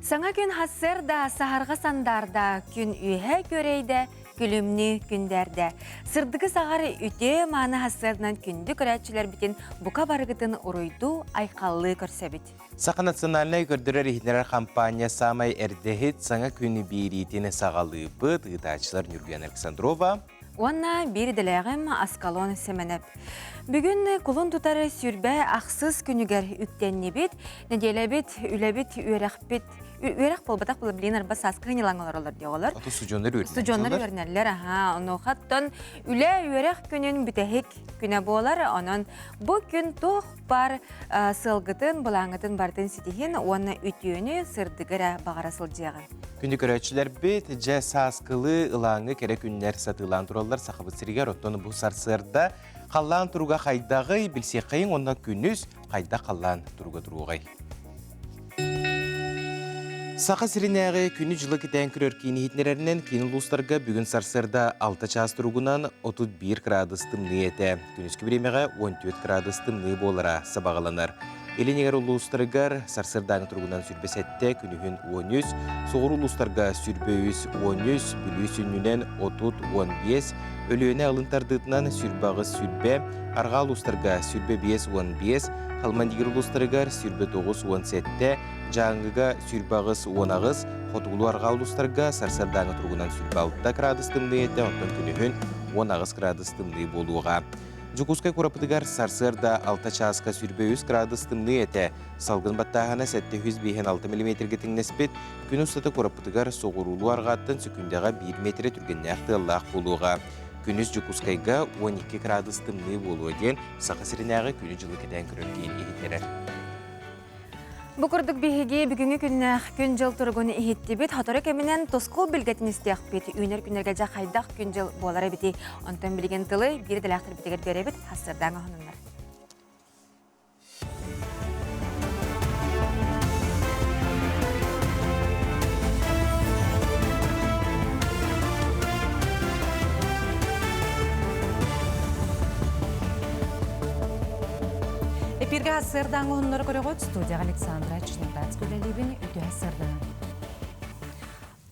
Саҥа күн сарсыарда саһарҕа сандаарда, күн үөһэ күөрэйдэ, күлүмнүү күндээрдэ. Сырдыгы саҕар үтүө мааны сарсыарданан күндү көрөөччүлэрбитин бука барыгытын уруйдуу, айхаллыы көрсөбүт. Саха национальнай көрдөрөр-иһитиннэрэр хампаанньа саамай эрдэһит саҥа күнү биэриитин саҕалыыбыт. Ыытааччылар Ньургуяна Александрова Уонна биир идэлээҕим Аскалон Сэмэнэп. Бүгүн кулун тутар сүүрбэ ахсыс күнүгэр үктэннибит. Нэдиэлэбит, үлэбит, үөрэхпит үөрэх буолбатах була билин арба сааскы ньылаҥ олоролор диэҕолор. Ото судьоннор үөрэнэллэр. Судьоннор үөрэнэллэр, аха. Онуохаттан үлэ үөрэх күнүн бүтэһик күнэ буолар. Онон бу күн туох бар сыалгытын, былааҥҥытын барытын ситиһин уонна үтүөнү, сырдыгы эрэ баҕара сылдьыаҕын. Күндү көрөөччүлэрбит, дьэ сааскылыы ылааҥы кэрэ күннэр сатыылаан тураллар Сахабыт сиригэр. Оттон бу сарсыарда халлаан туруга хайдаҕый, билсиэххэйиҥ уонна күнүс хайдах халлаан туруга туруоҕай? Саха сиринээҕи күнү-дьылы кэтээн көрөр киин иһитиннэрэринэн киин улуустарга бүгүн сарсыарда 6 чаас туругунан 31 градус тымныы этэ. Күнүскү бириэмэҕэ 14 градус тымныы буолара сабаҕаланар. Илин эҥэр улуустарыгар сарсыардааҥы туругунан 27, күнүһүн 13, соҕуруу улуустарга 23, 13, Бүлүү сүнньүнэн 30, 15, Өлүөнэ алын тардыытынан 28, 20, арҕаа улуустарга 25, 15, Халмандигир улуустарыгар 29, 17, Дьааҥыга 28, 18, хотугулуу-арҕаа улуустарга сарсыардааҥы туругунан 26 градус тымныы этэ, оттон күнүһүн 18 градус тымныы буолуоҕа. Дьокуускай куораппытыгар сарсыарда 6 чааска 23 градус тымныы этэ, салгын баттааһына 756 миллиметргэ тэҥнэспит, күн устата куораппытыгар соҕуруулуу арҕааттан сөкүүндэҕэ 1 миэтэрэ түргэннээх тыаллаах буолуоҕа. Күнүс Дьокуускайга 12 градус тымныы буолуо диэн Саха сиринээҕи күнү-дьылы кэтээн көрөр киин иһитиннэрэр. Бу курдук биһиги бүгүҥҥү күннээх күн-дьыл туругун иһиттибит. Сотору кэминэн тускул билгэтин истиэхпит. Үүнэр күннэргэ дьэ хайдах күн-дьыл буолар эбитий? Онтон билигин тылы биир идэлээхтэрбитигэр биэрэбит. Хассырдаан оһонуннар. Эпиргэ сырдаҥ уһуннары көрөҕүт студияҕа Александра Черноградская үлэлиибин үтүө сырдаҥ.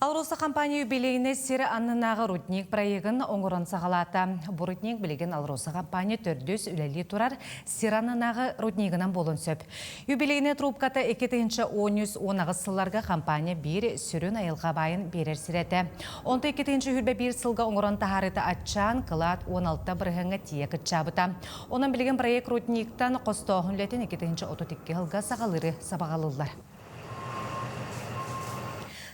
Алроса компания юбилейный сир аннынааҕы рудник проегын оҥорон саҕалаата. Бу рудник билигин Алроса компания төрдүс үлэлии турар сир аннынааҕы руднигынан буолуон сөп. Юбилейный трубката 2013-18 сылларга компания биир сүрүн айылҕа баайын биэрэр сирэ этэ. Онто 2021 сылга оҥорон таһаарыыта аччаан, кылаат 16 бырыһыаҥҥа тиийэ кыччаабыта. Онон билигин проект рудниктан хостооһун үлэтин 2032 сылга саҕалыыры сабаҕалыыллар.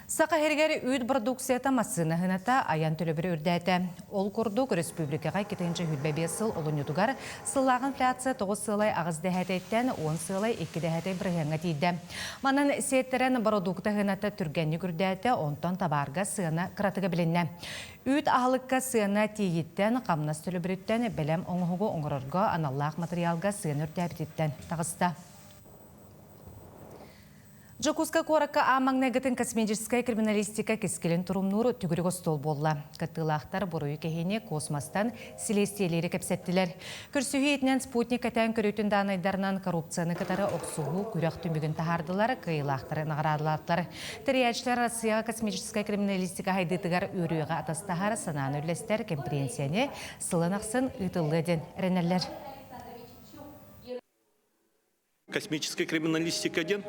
Саха сиригэр үүт продукцията массыына сыаната айан төлөбүрэ үрдээтэ. Ол курдук, республикаҕа 2025 сыл олунньутугар сыллаах инфляция 9 сыалай 8 дэһээтэйттэн 10 сыалай 2 дэһээтэй бырыһыаҥҥа тиийдэ. Манан сиэттэрэн бородуукта сыаната түргэнник үрдээтэ, онтон табаарга сыана кыратыга билиннэ. Үүт аһылыкка сыана тиийиттэн, хамнас төлөбүрүттэн, бэлэм оҥоһугу оҥорорго аналлаах матырыйаалга сыана үрдээбититтэн таҕыста. Дьокуускай куоракка аан маҥнайгытын космическай криминалистика кэскилин турумнуур түгүрүк остуол буолла. Кыттыылаахтар буруйу кэһиини космостан силиэстийэлиири кэпсэттилэр. Көрсүһүү иитинэн спутник кэтээн көрүүтүн даанайдарынан коррупцияны кытары охсуһуу күрэх түмүгүн таһаардылар, кыайыылаахтары наҕараадалаатылар. Тэрийээччилэр Россияҕа космическай криминалистика сайдыытыгар үөрүйэҕи атастаһар, санааны үллэстэр кэмпириэнсийэни сылын ахсын ыытыллыа диэн эрэнэллэр. Космическая криминалистика диэн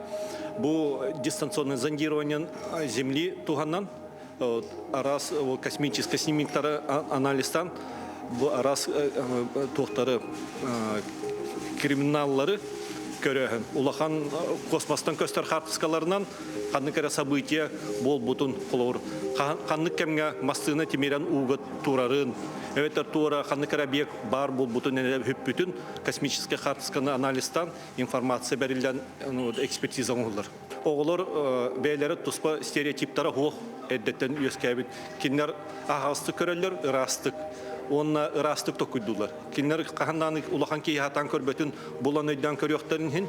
бу дистанционное зондирование Земли туһанан араас космическай снимоктары анализтан бу араас туохтары криминаллары көрөөһүн улахан космостан көстөр хаартыскаларынан ханнык эрэ событие буолбутун холобур ханнык кэмҥэ массыына тимирэн ууга турарын эбэтэр туора ханнык эрэ объект баар буолбутун хүппүтүн космическай хаартысканы анализтаан информация бэриллэн экспертиза оҥоһуллар. Оҕолор бэйэлэрэ туспа стереотиптара суох эрдэттэн үөскээбит. Кинилэр аһаҕастык көрөллөр, ыраастык уонна ыраастык токуйдуулар. Кинилэр хаһан даҕаны улахан киһи сатаан көрбөтүн булан өйдөөн көрүөхтэрин иһин.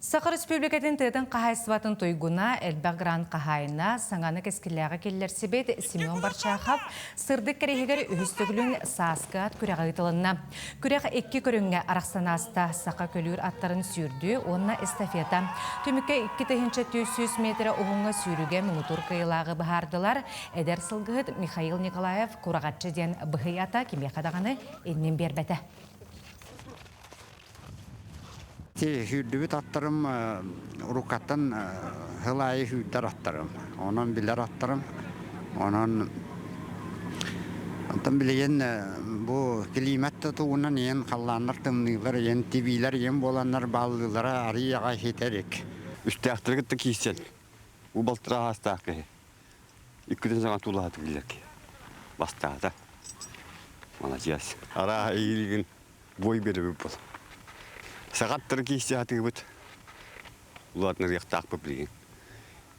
Саха Республикатын тыатын хаһаайыстыбатын туйгуна, элбэх грант хаһаайына, саҥаны кэскиллээҕи киллэрсибит Семен Барчахов сырдык кэриэһигэр үһүс төгүлүн сааскы ат күрэҕэ ыытылынна. Күрэх икки көрүҥҥэ арахсан ааста. Саха көлүүр аттарын сүүрдүү уонна эстафета. Түмүккэ 2400 метрэ уһуҥҥа сүүрүүгэ муҥутуур кыайыылааҕы быһаардылар. Эдэр сылгыһыт Михаил Николаев Кураҕаччы диэн быһый ата кимиэхэ даҕаны иннин биэрбэтэ. Сүүрдүбүт аттарым уруккаттан сыл аайы сүүрдэр аттарым. Онон билэр аттарым. Онон онтон билигин бу килиимэт да тугунан ийэн халлааннар тымныылар, ийэн тибиилэр ийэн буоланнар бааллыылара арыый аҕай ситэ илик. Үстээхтэри кытта киирсэн, бу балтараа саастаах киһи иккитин саҥа туулаһатык билэр киһи. Бастаата. Маладьыас. Арааһа иилигин Бой биэрэбит бол. Саҕаттары киирсэ сатыыбыт. Улаатынарыахтаахпыт билигин.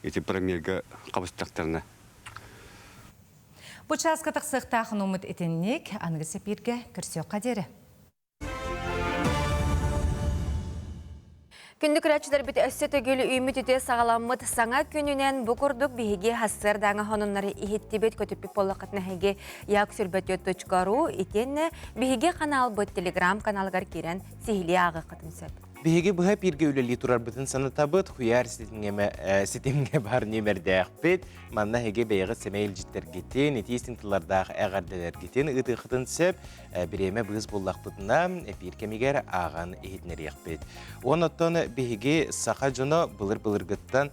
Ити премьерга хабыстахтарына. Бу чааска тахсыахтаах нуммут итинник аныгы сэпииргэ көрсүөххэ диэри. Күндү көрөөччүлэрбит өссө төгүл үүммүт үтүө саҕаламмыт саҥа күнүнэн бу курдук биһиги хассыардааҥа хонуннары иһиттибит көтүппүт буоллаххытына эһиги яксүрбөтүөт.ру итиэннэ биһиги ханаалбыт телеграм-каналыгар киирэн сиһилии ааҕыаххытын сөп. Биһиги быһа бииргэ үлэлии турарбытын санатабыт, хуйаар ситимҥэ баар нүөмэрдээхпит. Манна эһиги бэйэҕит сэмэй илдьиттэргитин, итии тыллардаах эҕэрдэлэргитин ыытыаххытын сөп. Бириэмэ быыс буллахпытына, эпиир кэмигэр ааҕан иһитинэриэхпит. Уон оттон биһиги саха дьоно былыр-былыргыттан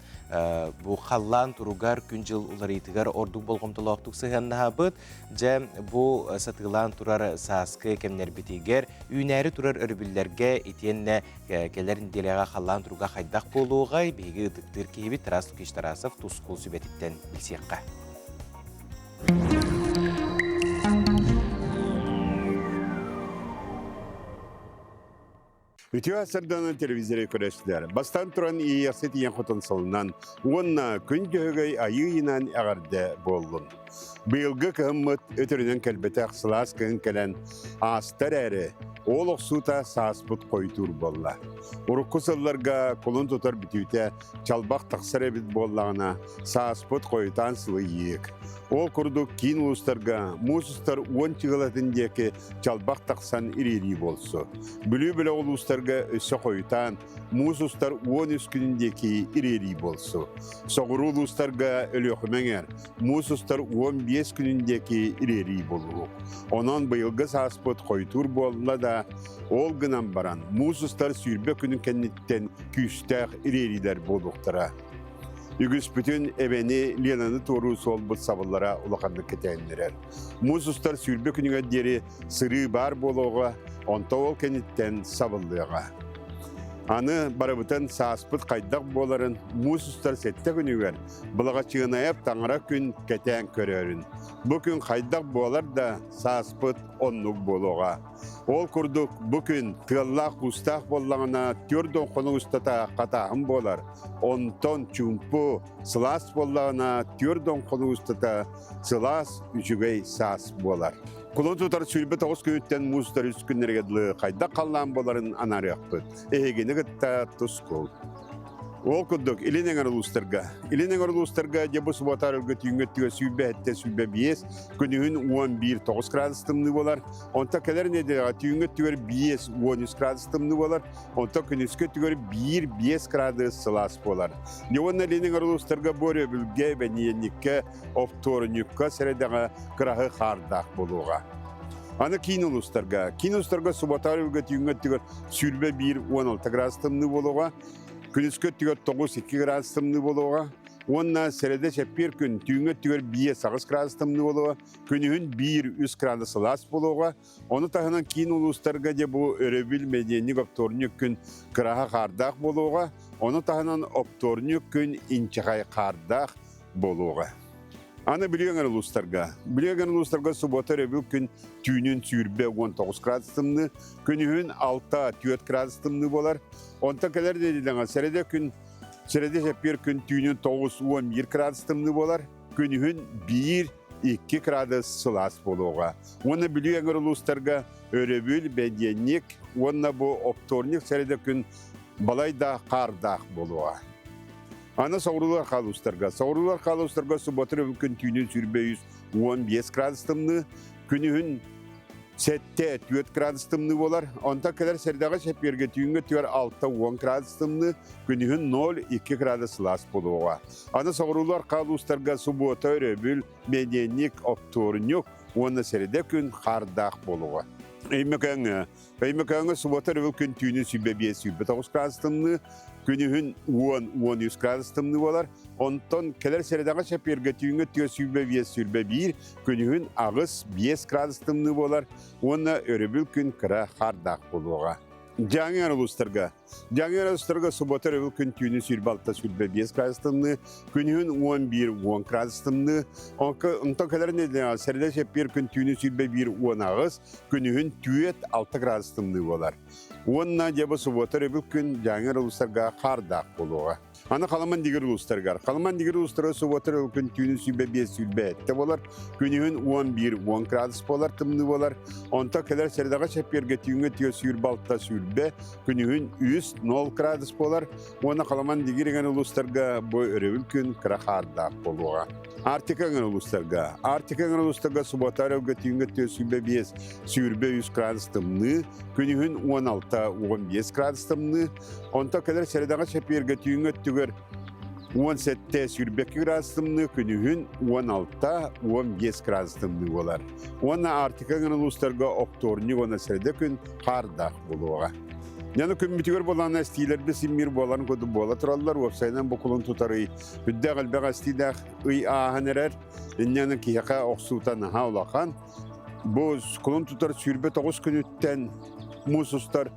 бу халлаан туругар, күн-дьыл уларыйыытыгар ордук болҕомтолоохтук сыһыаннаһабыт. Дьэ, бу сатыылаан турар сааскы кэмнэрбитигэр үүнээри турар өрөбүллэргэ итиэннэ кэлэр нэдиэлэҕэ халлаан туруга хайдах буолуоҕай, биһиги ытыктыыр киһибит Тарас Лукич Тарасов Тускул сүбэтиттэн билсиэххэ. Үтүө сарданан телевизоры көрөстүлэр. Бастан туран иэйэхсит ийэн хотон сылынан уонна күн дьөһөгөй айыы ыйынан эҕэрдэ буоллун. Быйылгы кыһыммыт өтөрүнэн кэлбэтэх сылаас кыһын кэлэн ааста эрээри, ол охсуута сааспыт хойутуур буолла. Урукку сылларга кулун тутар бүтүүтэ чалбах тахсар эбит буоллаҕына, сааспыт хойутаан сылыйыык. Ол курдук киин улуустарга муус устар уон чыгылатын диэки чалбах тахсан ириэрии буолсу. Бүлүү бөлөх улуустарга өссө хойутаан муус устар 13 күнүн диэки ириэрии буолсу. Соҕуруу улуустарга Өлүөхүмэ эҥэр муус устар 15 күнүн диэки ириэрии буолуо. Онон быйылгы сааспыт хойутуур буолла да, ол гынан баран муус устар 20 күнүн кэнниттэн күүстээх ириэриилэр буолуохтара. Үгүспүтүн эбэни Ленаны туоруу суолбут сабыллара улаханнык кэтэһиннэрэр. Муус устар 20 күнүгэр диэри сырыы баар буолуоҕа, онто ол кэнниттэн сабыллыаҕа. Аны барыбытын сааспыт хайдах буоларын муус устар сэттэ күнүгэр Былаҕачыынайап таҥара күн кэтээн көрөөрүн. Бу күн хайдах буолар да сааспыт оннук буолуоҕа. Ол курдук бу күн тыаллаах-куустаах буоллаҕына түөрт хонук устата хатааһын буолар. Онтон чуумпу, сылаас буоллаҕына түөрт хонук устата сылаас, үчүгэй саас буолар. Кулун тутар 29 күнүттэн муус устар үс күннэргэ дылы хайдах халлаан буоларын анаарыахпыт. Эһигини кытта тускул. Ол курдук, Илин эҥэр улуустарга. Илин эҥэр улуустарга дьэ бу субуотаар өлгө түүҥҥү өттүгэр 27 25, күнүһүн 11 9 градус тымныы буолар. Онтон кэлэр нэдиэлэҕэ түүҥҥү өттүгэр 5 13 градус тымныы буолар. Онтон күнүскү өттүгэр 1-5 градус сылаас буолар. Дьэ уонна Илин эҥэр улуустарга бу өрөбүлгэ, бэнийэнньиккэ, оптуорунньукка, сэрэдэҕэ кыраһы хаардаах буолуоҕа. Аны киин улуустарга. Киин улуустарга субуотаар өлгө түүҥҥү өттүгэр 21 16 градус тымныы буолуоҕа. Күнүскү өттүгэр 9-2 градус тымныы буолуоҕа. Уонна сэрэдэ чэппиэр күн түүҥҥү өттүгэр 5-8 градус тымныы буолуоҕа. Күнүһүн 1-3 градус сылаас буолуоҕа. Ону таһынан киин улуустарга дьэ бу өрөбүл мэдиэнньик оптуорунньук күн кыраһа хаардаах буолуоҕа. Ону таһынан оптуорунньук күн инчэҕэй хаардаах буолуоҕа. Аны Бүлүү эҥэр улуустарга. Бүлүү эҥэр улуустарга субуота өрөбүл күн түүнүн сүүрбэ 19 градус тымныы, күнүһүн 6-4 градус тымныы буолар. Онтон кэлэр нэдиэлэҕэ сэрэдэ күн сэрэдэ чэппиэр күн түүнүн 9-11 градус тымныы буолар, күнүһүн 1-2 градус сылаас буолуоҕа. Уонна Бүлүү эҥэр улуустарга өрөбүл, бэдиэнньик уонна бу оптуорунньук сэрэдэ күн Балайда хаардаах буолуоҕа. Аны соҕуруулар хаалустарга. Соҕуруулар хаалустарга суббота күн түүнүн 23 15 градус тымныы, күнүһүн 7-4 градус тымныы буолар. Онтон кэлэр сэрдэҕэ чэппиэргэ түүҥҥэ түөр 6-10 градус тымныы, күнүһүн 0-2 градус сылаас буолуоҕа. Аны соҕуруулар хаалустарга субуота өрөбүл, бэнидиэнньик, оптуорунньук уонна сэрэдэ күн хаардаах буолуоҕа. Өймөкөөҥҥө Өймөкөөҥҥө субуота өрөбүл күн түүнүн 25-29 градус тымныы, күнүһүн 10-13 градус тымныы буолар. Онтон кэлэр сэрэдэҕэ чэппиэргэ түүҥҥэ 425-21, күнүһүн 8-5 градус тымныы буолар уонна өрөбүл күн кыра хаардаах буолуоҕа. Дьааҥы улуустарга Дьаҥы улуустарга суббота өрөбүл күн түүнү 26-25 градус тымныы, күнүһүн 11-10 градус тымныы. Онтон кэлэр нэдиэлэҕэ сэрдэ чэппиэр күн түүнү 21-18, күнүһүн 4-6 градус тымныы буолар. Уонна дьэ бу суббота өрөбүл күн Дьааҥы улуустарга хаардаах буолуоҕа. Аны Халыман дигир улуустарыгар. Халыман дигир улуустара суббота күн түүнүн 25 сүүрбэ буолар, күнүһүн 11-10 градус буолар, тымныы буолар. Онто кэлэр сэрэдэҕэ чэппиэргэ түүҥҥэ түө сүүрбэ сүүрбэ, күнүһүн 3-0 градус буолар. Уонна Халыман дигир иҥэн улуустарга бу өрөбүл күн кыра хаардаах буолуоҕа. Арктика өҥөр улуустарга. Арктика өҥөр улуустарга суббота өрөбүлгэ түүҥҥэ түө 25 сүүрбэ 3 градус тымныы, күнүһүн 16-15 градус тымныы. Онто кэлэр сэрэдэҕэ чэпиэргэ түүҥҥү өттүгэр 17 сүүрбэкки градус тымныы, күнүһүн 16-15 градус тымныы буолар. Уонна Арктика ыҥырын улуустарга октуорунньук уонна сэрэдэ күн хаардаах буолуоҕа. Яны күммүтүгэр буолаана эстиилэрбит симмир буоларын курдук буола тураллар. Уопсайынан бу кулун тутар ый үрдээх элбэх эстиилээх ый ааһан эрэр. Инньэ киһиэхэ охсуута наһаа улахан. Бу кулун тутар 29 күнүттэн муус устар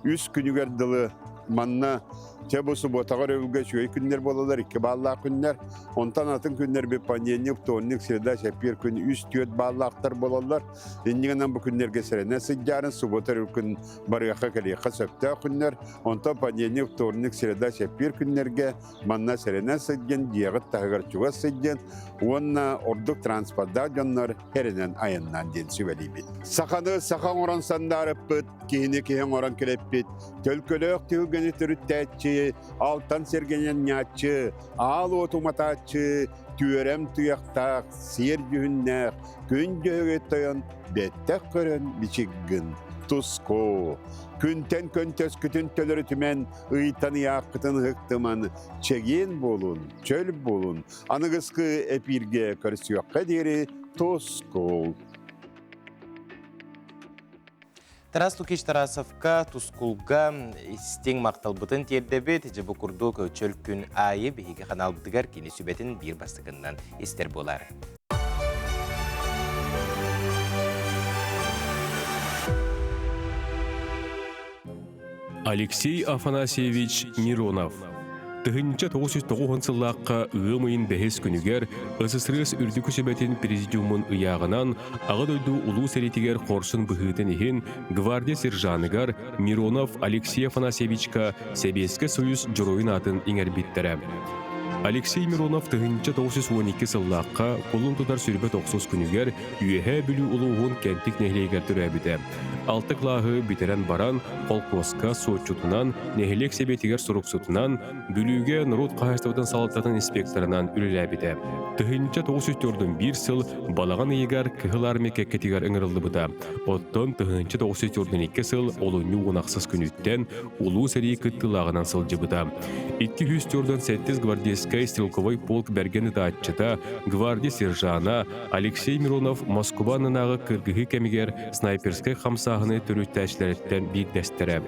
үс күнүгэр дылы манна чэ бу субуотаҕа өрөбүлгэ үчүгэй күннэр буолаллар, икки бааллаах күннэр. Онтон атын күннэр би понедельник, вторник, среда, чэппиэр күн үс-түөрт бааллаахтар буолаллар. Иннигинэн бу күннэргэ сэрэнэ сылдьаарын, субуота өрөбүл күн барыахха кэлиэххэ сөптөөх күннэр. Онтон понедельник, вторник, среда, чэппиэр күннэргэ манна сэрэнэн сылдьан, дьиэҕит таһыгар чугас сылдьан уонна ордук транспордаах дьоннор эрэнэн айаннаан диэн сүбэлиибит. Саханы саха оҥорон сандаарыппыт, киһини киһи оҥорон кэлэппит, төлкөлөөх түһүлгэни төрүттээччи, алтан сэргэнэн ньааччы, аал уот уматааччы, түөрэм туйахтаах, сиэр дьүһүннээх, күн дьөһөгөй тойон бэттэх көрөн бичик гын, туску. Күнтэн көнтөскүтүн төлөрүтүмэн, ыйтан ыйааххытын ыһыктыман, чэгиэн буолун, чөл буолун, аныгыскы эпииргэ көрсүөххэ диэри тускул. Тарас Лукич Тарасовка Тускулга истиҥ махталбытын тиэрдэбит. Дьэ бу курдук чөл күн аайы биһиги ханаалбытыгар кини сүбэтин биир бастакыннан истэр буолар. Алексей Афанасьевич Миронов 1990 сыллаахха ыам ыйын бэһис күнүгэр СССР Үрдүкү Сүбэтин Президиумун ыйааҕынан Аҕа дойду Улуу сэриитигэр хорсун быһыытын иһин гвардия сержаныгар Миронов Алексей Афанасьевичка Сэбиэскэй Союз Дьоруойун аатын иҥэрбиттэрэ. Алексей Миронов 1912 сыллаахха кулун тутар сүрбэ тохсус күнүгэр Үөһээ Бүлүү улууһун Кэнтик нэһилиэгэр төрөөбүтэ. Алта кылааһы бүтэрэн баран, холкуоска суотчутунан, нэһилиэк сэбиэтигэр суруксутунан, Бүлүүгэ норуот хаһаайыстыбатын салалтатын инспекторынан үлэлээбитэ. 1941 сыл балаҕан ыйыгар Кыһыл Армия кэккэтигэр ыҥырыллыбыта. Оттон 1942 сыл олунньу уон ахсыс күнүттэн Улуу сэрии кыттыылааҕынан сылдьыбыта. 247 гвардейскай стрелковай полк бэргэн ытааччыта, гвардия сержана Алексей Миронов Москуба аннынааҕы кыргыһыы кэмигэр снайперскай хамсааһыны төрүттээччилэриттэн биирдэстэрэ.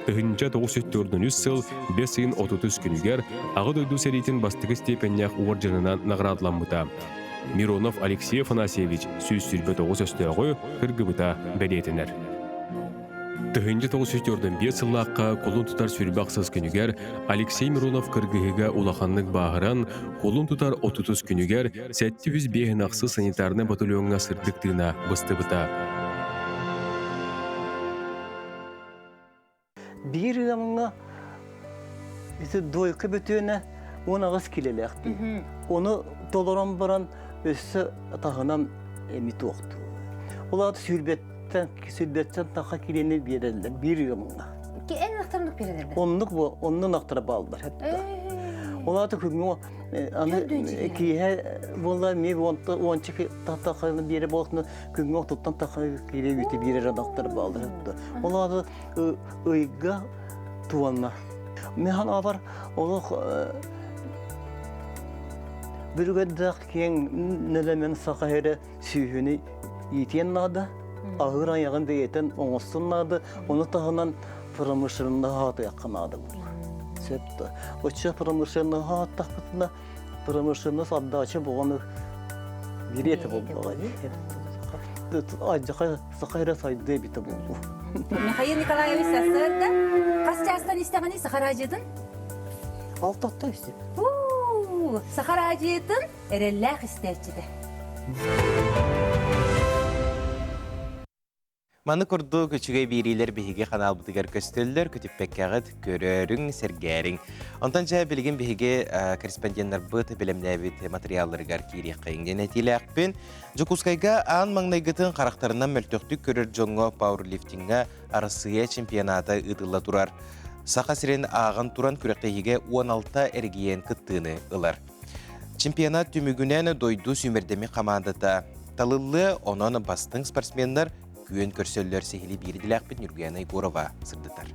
1943 сыл бэс ыйын 33 күнүгэр Аҕа дойду сэриитин бастакы степеннээх уордьанынан наҕараадаламмыта. Миронов Алексей Афанасьевич 129 өстөөҕү кыргыбыта бэлиэтэнэр. 1945 сыллаахха кулун тутар сүүрбэ ахсыс күнүгэр Алексей Миронов кыргыһыыга улаханнык бааһыран, кулун тутар отутус күнүгэр 705 ахсыс санитарнай батальоҥҥа сырдык тыына быстыбыта. Биир ыамҥа ити дойка бөтүөнэ 18 килэлээх дии. Ону толорон баран өссө таһынан эми туохтуу. Ол аата сүүрбэттэн сүүрбэттэн таха килени биэрэллэр биир ыамҥа. Ки эн ынахтарын биэрэлэр да? Оннук бу, оннун ынахтара бааллар. Ол аата күҥҥэ аны киэһэ буолла эмиэ уонча тахханы биэрэ буолтуна күҥҥэ отуттан тахха киирэ үүтү биэрэр ынахтар бааллар. Ол аата ыйга туонна. Механ авар олох бүрүгэрдээх киэҥ нэлэмэн саха эрэ сүүһүнү иитиэн наада, аһыыр айаҕын бэйэтин оҥостун наада, ону таһынан промышленноһы аатыахха наада буолар. Сөп да. Оччо промышленноһы ааттахпытына, промышленность отдача буолан бириэтэ буоллаҕа дии. Алдьархай саха эрэ сайдыа эбитэ буолуо. Михаил Николаевич сарсыарда хас чаастан истэҕиний Саха араадьыйатын? Алтатта истим. Саха араадьыйатын эрэллээх истээччитэ. Маны курдук үчүгэй биэриилэр биһиги ханаалбытыгар көстөллөр, көтүппэккэҕит көрөрүҥ, сэргээриҥ. Онтон дьэ билигин биһиги корреспонденнарбыт бэлэмнээбит материалларыгар киириэххэйиҥ диэн этиилээхпин. Дьокуускайга аан маҥнайгытын харахтарынан мөлтөхтүк көрөр дьоҥҥо пауэрлифтиҥҥа Арассыыйа чемпионата ыытылла турар. Саха сирин ааҕан туран күрэхтэһиигэ 16 эрэгийиэн кыттыыны ылар. Чемпионат түмүгүнэн дойду сүүмэрдэммит хамаандата талыллыа, онон бастыҥ спортсменнар күөн көрсөллөр сиһили биирдилээхпит Нюргуяна Егорова сырдатар.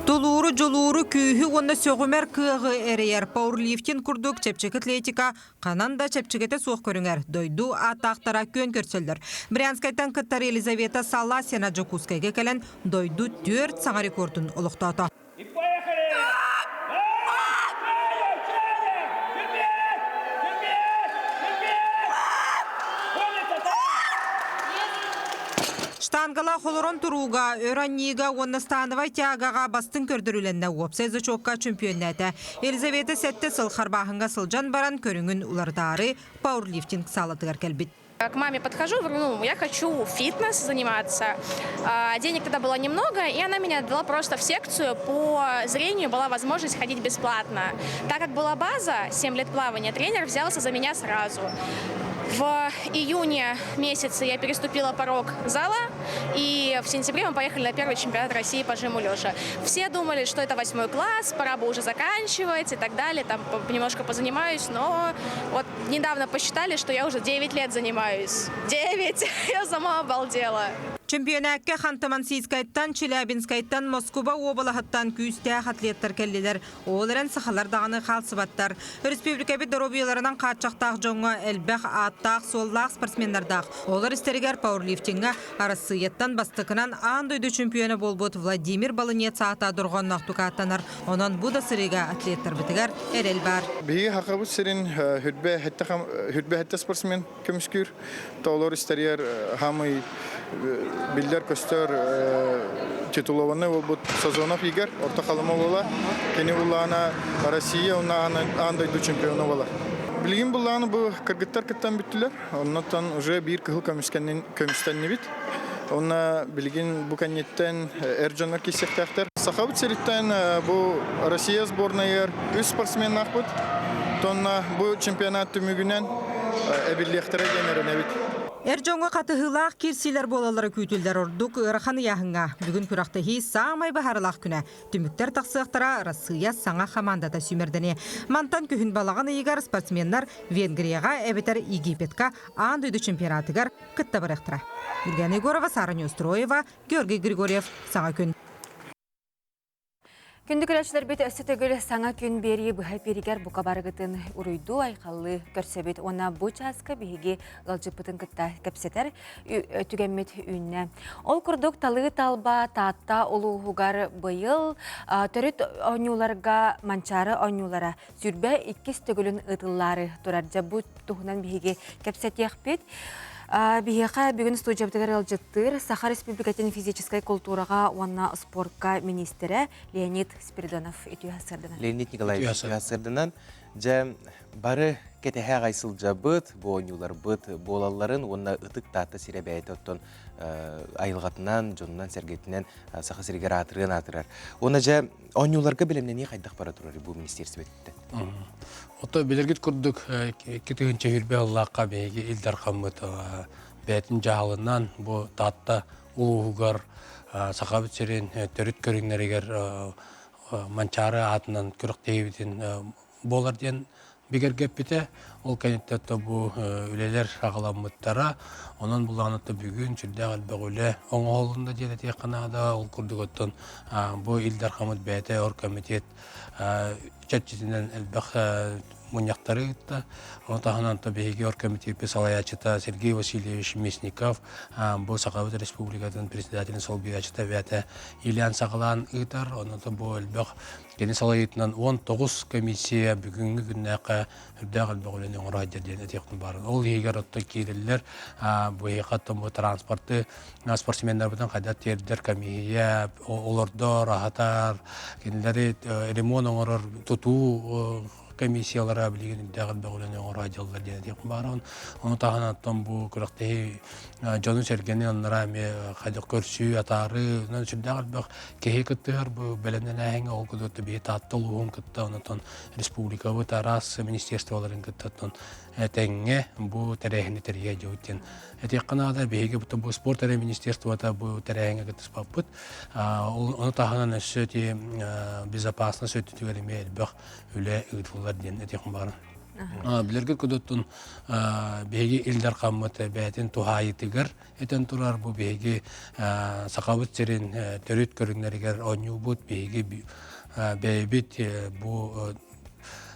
Тулууру, дьулууру, күүһү уонна сөҕүмэр кыаҕы эрэйэр пауэрлифтинг курдук чэпчэки атлетика ханан да чэпчэкитэ суох көрүҥэр дойду ааттаахтара күөн көрсөллөр. Брянскайтан кыттар Елизавета Саласина Дьокуускайга кэлэн дойду түөрт саҥа рекордун олохтоото. Штангалаах олорон турууга, өр анньыыга уонна становай тягаҕа бастыҥ көрдөрүүлэннэ уопсай зачокка чөмпүйүөннээтэ. Елизавета сэттэ сыл харбааһыҥҥа сылдьан баран көрүҥүн уларытаары пауэрлифтинг саалатыгар кэлбит. К маме подхожу, говорю, ну, я хочу фитнес заниматься. Денег тогда было немного, и она меня отдала просто в секцию по зрению, была возможность ходить бесплатно. Так как была база, 7 лет плавания, тренер взялся за меня сразу. В июне месяце я переступила порог зала, и в сентябре мы поехали на первый чемпионат России по жиму лежа. Все думали, что это восьмой класс, пора бы уже заканчивать и так далее, там немножко позанимаюсь, но вот недавно посчитали, что я уже 9 лет занимаюсь. 9! Я сама обалдела. Чемпионакка Ханты-Мансийскайтан, Челябинскайтан, Москуба уобалаһыттан күүстээх атлеттар кэллилэр. Ол эрэн сахалар даҕаны хаалсыбаттар. Өрөспүүбүлүкэбит доруобуйаларынан хааччахтаах дьоҥҥо элбэх ааттаах-суоллаах спортсменнардаах. Олор истэригэр пауэрлифтиҥҥа Арассыыйаттан бастакынан аан дойду чемпиона буолбут Владимир Балынец аата дорҕоонноохтук ааттанар. Онон бу да сырыыга атлеттарбытыгар эрэл баар. Биһиги Хахабыт сирин хүрбэ хэттэ спортсмен көмүскүүр. Толор истэригэр хамый биллэр-көстөр титулованный буолбут Сазонов Игорь Орто Халыма буола. Кини буллаана Россия уонна аан дойду чемпиона буолар. Билигин буллааны бу кыргыттар кыттан бүттүлэр. Оннуттан уже биир кыһыл көмүстэннибит. Онно билигин бу кэнниттэн эр дьоннор киирсиэхтээхтэр. Сахабыт сириттэн бу Россия сборнайыгар үс спортсменнаахпыт. Тонна бу чемпионат түмүгүнэн эбиллиэхтэрэ диэн эрэнэбит. Эр дьоҥҥо хатыһыылаах киирсиилэр буолаллара күүтүллэр ордук ыарахан ыйааһыҥҥа. Бүгүн күрэхтэһии саамай баһарылаах күнэ. Түмүктэр тахсыахтара Россия саҥа хамаандата сүүмэрдэниэ. Мантан күһүн балаҕан ыйыгар спортсменнар Венгрияҕа эбэтэр Египетка аан дойду чемпионатыгар кытта барыахтара. Ульяна Егорова, Сара Неустроева, Георгий Григорьев. Саҥа күн. Күндү көрөөччүлэрбит өссө төгүл саҥа күн биэрии быһа эпииригэр бука барыгытын уруйдуу айхаллыы көрсөбүт уонна бу чааска биһиги ыалдьыппытын кытта кэпсэтэр түгэммит үүннэ. Ол курдук талыы талба Таатта улууһугар быйыл төрүт оонньууларга Манчаары оонньуулара сүүрбэ иккис төгүлүн ыытыллаары турар. Дьэ бу туһунан биһиги кэпсэтиэхпит. Биһиэхэ бүгүн студиябытыгар ыалдьыттыыр Саха Республикатын физическэй култуураҕа уонна спортка миниистирэ Леонид Спиридонов үтүө сырдынан. Леонид Николаевич үтүө сырдынан. Дьэ, бары кэтэһэ аҕай сылдьабыт, бу оонньууларбыт буолалларын уонна ытык Таатта сирэ бэйэтэ оттон айылҕатынан, дьонунан-сэргэтинэн Саха сиригэр аатырыан аатырар. Уонна дьэ, Оонньууларга бэлэмнэнии хайдах бара турар бу министиэристибэттэн? Ото билэргит курдук 2020 сыллаахха биһиги Ил Дархаммыт бэйэтин дьаһалынан бу Таатта улууһугар Сахабыт сирин төрүт көрүҥнэригэр Манчаары аатынан күрэхтэһиибитин буолар диэн бигэргэппитэ. Ол кэнниттэн бу үлэлэр аҕаламмыттара. Онон булаанатта бүгүн сүрдээх элбэх үлэ оҥоһулунна диэн этиэххэ наада. Ол курдук оттон бу Ил Дархаммыт бэйэтэ оргкомитет чэрчитинэн элбэх мунньахтары ыытта. Ону таһынан биһиги оргкомитеппит салайааччыта Сергей Васильевич Местников бу Сахабыт Республикатын председателин солбуйааччыта бэйэтэ Ильян саҕалаан ыытар. Онон бу элбэх Кини салайыытынан 19 комиссия бүгүҥҥү күннээххэ үрдээх элбэх үлэни оҥоро сылдьар диэн этиэхпин баарын. Ол иһигэр оттон киирэллэр бу эһиэхэ оттон бу транспорты спортсменнарбытын хайдах тиэрдэр комиссия олордор, аһатар, кинилэри ремонт оҥорор тутуу комиссиялара билигин үрдээх элбэх үлэни оҥоро сылдьаллар диэн этиэхпин баарын. Ону таһынан оттон бу күрэхтэһии дьону-сэргэни аннараа эмиэ хайдах көрсүү, атаарыы, онон сүрдээх элбэх киһи кыттыһар бу бэлэмнэнээһиҥҥэ ол курдук биһи Таатта улууһун кытта онтон республикабыт араас министерстволарын кытта оттон тэҥҥэ бу тэрээһини тэрийэ дьыбыт диэн этиэххэ наада. Биһиги бу спорт эрэ министерствота бу тэрээһиҥҥэ кыттыспаппыт. Ону таһынан өссө ити безопасность өттүтүгэр эмиэ элбэх үлэ ыытыллар диэн этиэхпин баҕарабын. Билэргит курдук биһиги Ил Дархаммыт бэйэтин туһаайыытыгар этэн турар бу биһиги Сахабыт сирин төрүт көрүҥнэригэр оонньуубут биһиги бэйэбит бу